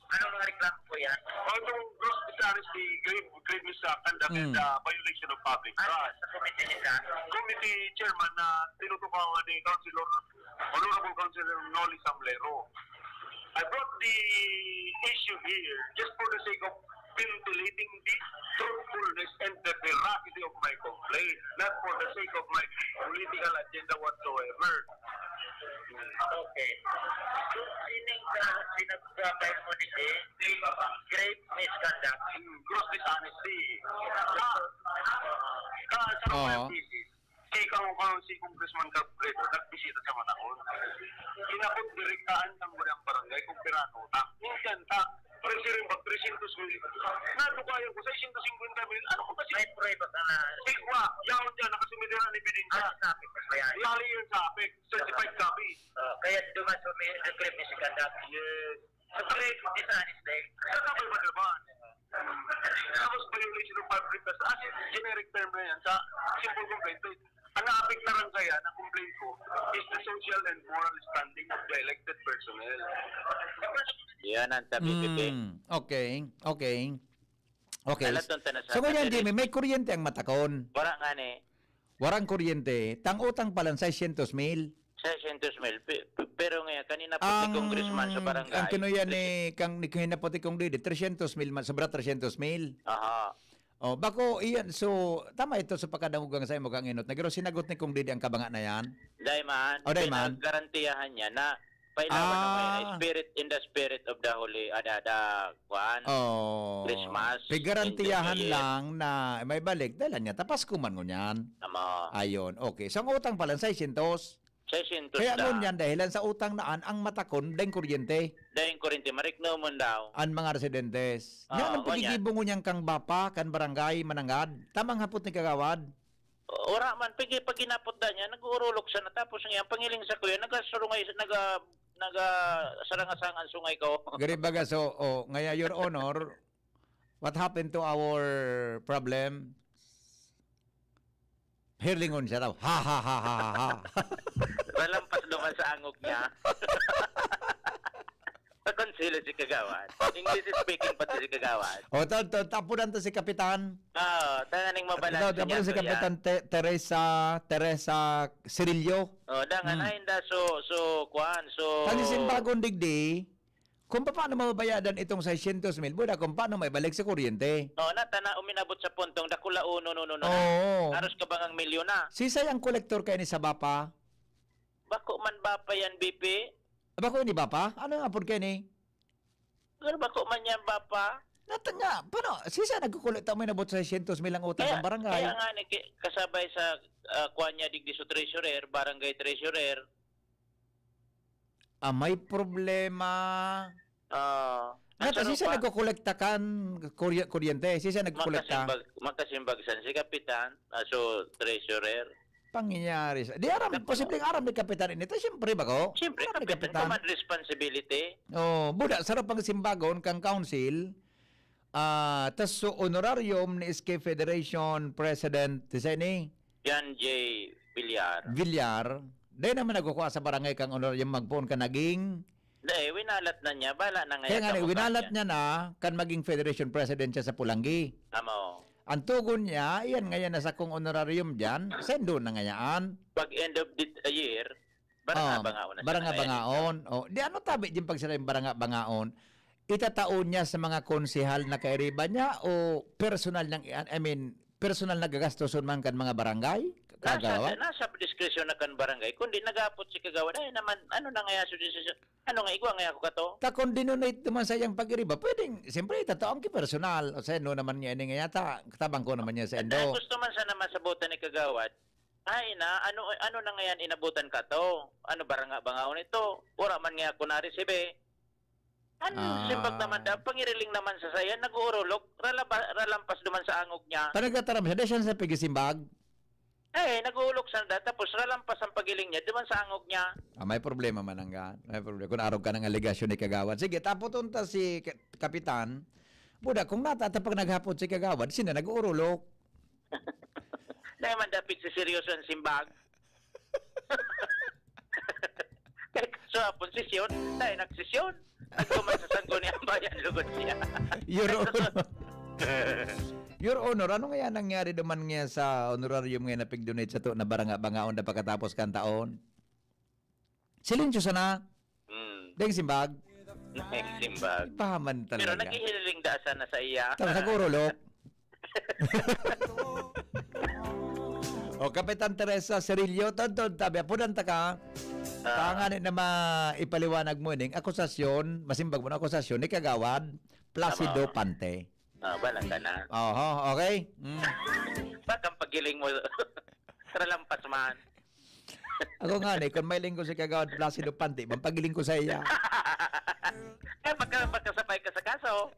Anong mga reklamo po yan? Oh, itong gross dishonesty, grave, grave misconduct, Mm. and, ah, violation of public Ano trust. sa committee nila? Committee chairman na tinutukawan ni Councilor, Honorable Councilor Noli Samblero. I brought the issue here just for the sake of ventilating the truthfulness and the veracity of my complaint, not for the sake of my political agenda whatsoever. Okay. So, sining ka, sinag-, sa mo ni Jay, grave misconduct. Gross dishonesty. Sa, sa, sa Oo. mga cases, si Kang, Kang, si Congressman Carpenter, nagbisita sa Manaon. Inabot direktaan ng walang barangay kung pirano ta. Minsan ta, pero siya rin pag tresyentos mil. Nadukayan ko, seiscientos cincuenta mil. Ano ko kasi? May prueba ka na. Sigwa, yaon dyan, nakasumidera ang ebidensya. Ah, sa APEC, mas mayari. Lali yan sa APEC, certified copy. Ah, kaya duman sa may declare misconduct. Yes. So, grave dishonesty. Sa double ba naman? Tapos violation of public trust. As in, generic term na yan sa simple complaint. Ang naapektaran kaya na complaint ko is the social and moral standing of the elected personnel. Yan ang sabi ko, eh. Mm, okay, okay. Okay. Alaton ta na sa So, ngunyan, kanila. Jimmy, may kuryente ang Matakon. Wala nga ni. Warang kuryente. Tang utang pa lang, seiscientos mil. Seiscientos mil. Pe-, pe-, pero ngayon, kanina po si Ang, congressman sa barangay. ang kinuya ni, kang, ni Kuya Puti kong Didi, tresyentos mil man, sobra tresyentos mil. Aha. Oh, bako iyan. So, tama ito sa pagkadangugang sa imo kang inot. Nagiro sinagot ni Kong Didi ang kabanga na yan. Dai man, Oh, dai man. Garantiyahan niya na pailawan na may Ah. spirit in the spirit of the holy, ada, ada, kuan. Oh. Christmas, Pigarantiyahan New Year. lang na may balik. Dahil niya, tapas ko man ngunyan. Tama. Ayun. Okay. So, ang utang pala, seiscientos. Seiscientos Kaya da. ngunyan, dahilan sa utang na an, ang matakon, dahil kuryente. Dahil kuryente, marikno mo daw. An mga residentes. Ah, Yan ang ngunyan. pagkikibo ngunyan kang bapa, kan barangay, manangad. Tamang hapot ni kagawad. Ora man, pigi, pag ginapot da niya, nag-uurulok siya na. Tapos niya, ang pangiling sa kuya, nagasurungay, naga, naga, sarang-asang ang sungay ko. Garibaga, so, oh, ngaya, Your Honor, what happened to our problem? Hirlingon siya daw. Ha, ha, ha, ha, ha, ha. Malampas naman sa angog niya. Sa konsilo si Kagawad. English speaking pati si Kagawad. O, to, to, tapunan to si Kapitan. Ah, tanganing mabalanse Tapunan niya si to, Kapitan yan. Te- Teresa, Teresa Cirillo. Oh, dangan, Hmm. ay, inda, so, so, kuan, so... Tani simbagon digdi, kung paano mababayadan itong seiscientos mil, buda kung paano maibalik sa kuryente. Oh, natana, uminabot sa puntong dakula, uno, no, no, no, Oo. Aros ka bang ang milyon na? Sisay ang kolektor kaini sa bapa? Bako man bapa yan, B P? Bako ini bapa? Ano ang apod kaini? Pero bako man yan bapa? Natanya, pero sisay nagkukolekta mo inabot sa seiscientos mil ang utang ng barangay? Kaya nga, ni, ki- kasabay sa ah, kuan niya, digdi so treasurer, barangay treasurer. Ah, may problema. Ah, Nata, ano sisay pa? Nagkukolekta kan kurye- kuryente? Sisay nagkukolekta? Makasimbag, makasimbag san si Kapitan, ah, so treasurer. Pangyayari sa... Di aram, Kapitan. Posibleng aram ni Kapitan ini. Ta, siyempre, bako? Siyempre, Aram ni Kapitan, command responsibility. Oh, buda, sarap ang simbagon kang council. Ah, tas so honorarium ni S K Federation President, sisay ni? Yan, J. Villar. Villar. Dahil naman nagkukuha sa barangay kang honorarium, magpoon ka naging... Dahil, winalat na niya. Bala na ngayon. Kaya nga, winalat niya na kan maging Federation President siya sa Pulanggi. Amo. Ang tugon niya, iyan ngayon na sakong honorarium dyan, sendo na ngayaan. Pag end of the year, baranga-bangaon na siya Baranga ngayon. Bangaon. Oh, di ano tabi din pag sila yung baranga bangaon? Itataon niya sa mga konsehal na kairiba niya o personal niyang, I mean, personal na gagastoson man kan mga barangay? Nasa, Kagawa? nasa diskresyon na kan barangay. Kundi nagapot si Kagawad, ay naman, ano na ngaya sa desisyon? Ano nga, igwa ngaya ako kato? Ta kung dinonate naman sa iyang pag-iriba, pwedeng, siyempre, itataon ki personal. O sa no naman niya, ini nga yata, tabang ko naman niya sa endo. Gusto man sana masabutan ni Kagawad, ay na, ano, ano na ngayon inabutan ka to? Ano, baranga-bangaon ito? Wala man nga ako na-receive eh. Ano, Ah. Simbag naman daw, pangiriling naman sa saya, nag-uurulok, ralaba, ralampas naman sa angog niya. Panagtataram siya, dahil siya sa pigisimbag. Eh, nag-uulok sa da, tapos ralampas ang pagiling niya, duman sa angog niya. Ah, may problema man ang gaan. May problema. Kung arog ka ng aligasyon ni Kagawad. Sige, tapoton ta si Ka- Kapitan. Buda, kung natatapag naghapot si Kagawad, sino nag-uurulok? Dahil man dapit si seryoso ang simbag. So, hapon sesyon, dahil nagsesyon. Nagkuman sa sangguniang bayan, lugod siya. Your Honor. Your Honor, ano nga nangyari naman nga sa honorarium nga napigdonate sa to na baranga-bangaon na pagkatapos kan taon? Silensyo sana. Hmm. Deng simbag. Simbag. Pahaman Pero talaga. Naghihiling da sana sa iya. Tapos nag-urulok. O, Kapitan Teresa Cirillo, tantod, tabi, apunan ta ka. Ah. Tangan na maipaliwanag mo ining akusasyon, masimbag mo na akusasyon ni Kagawad Placido Tama. Pante. Ah, balang ka na. Oho, okay? Mm. Bakang pagiling mo. Ralampas man. Ako nga ni, kung may linggo si Kagawad Placido Pante, mapagiling ko sa iya. Eh, magka, magkasabay ka sa kaso.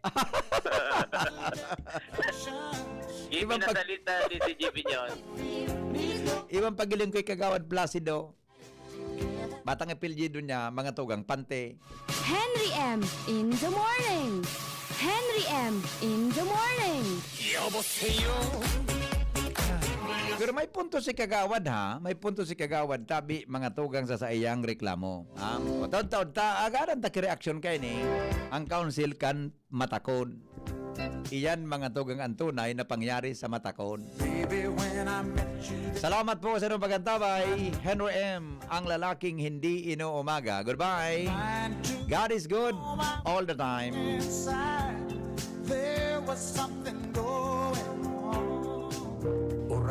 Ibang Ibang pag- salita ni si G B John. Ibang pagiling ko kay Kagawad Placido. Batang apelyido niya, mga tugang Pante. Henry M in the morning. Henry M in the morning. Pero may punto si Kagawad, ha? May punto si Kagawad, tabi, mga tugang sa saiyang reklamo. Ha? O, taon-taon, ta, agaran ta ki reaksyon kay ni ang council kan Matakon. Iyan, mga tugang, ang tunay na pangyari sa Matakon. Salamat po sa inyong pagkantabay. Henry M, ang lalaking hindi inuumaga. Goodbye. God is good all the time. Inside, there was something going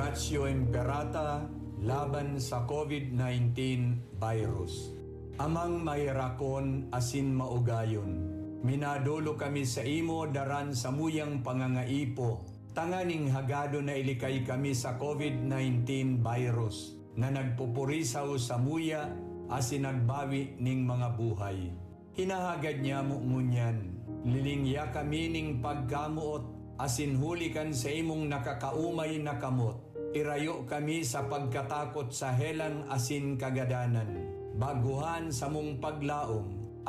Ratio Imperata laban sa COVID nineteen virus. Amang maherakon asin maugayon, minadolo kami saimo daran samuyang pangangaipo, tanganing hagadon na ilikay kami sa COVID nineteen virus na nagpupurisaw samuya asin nagbawi ning mga buhay. Hinahagad niamo ngunyan, lilingya kami ning pagkamoot, asin huli kan saimong nakakaumay na kamot, irayo kami sa pagkatakot sa helang asin kagadanan. Baguhan samong paglaom,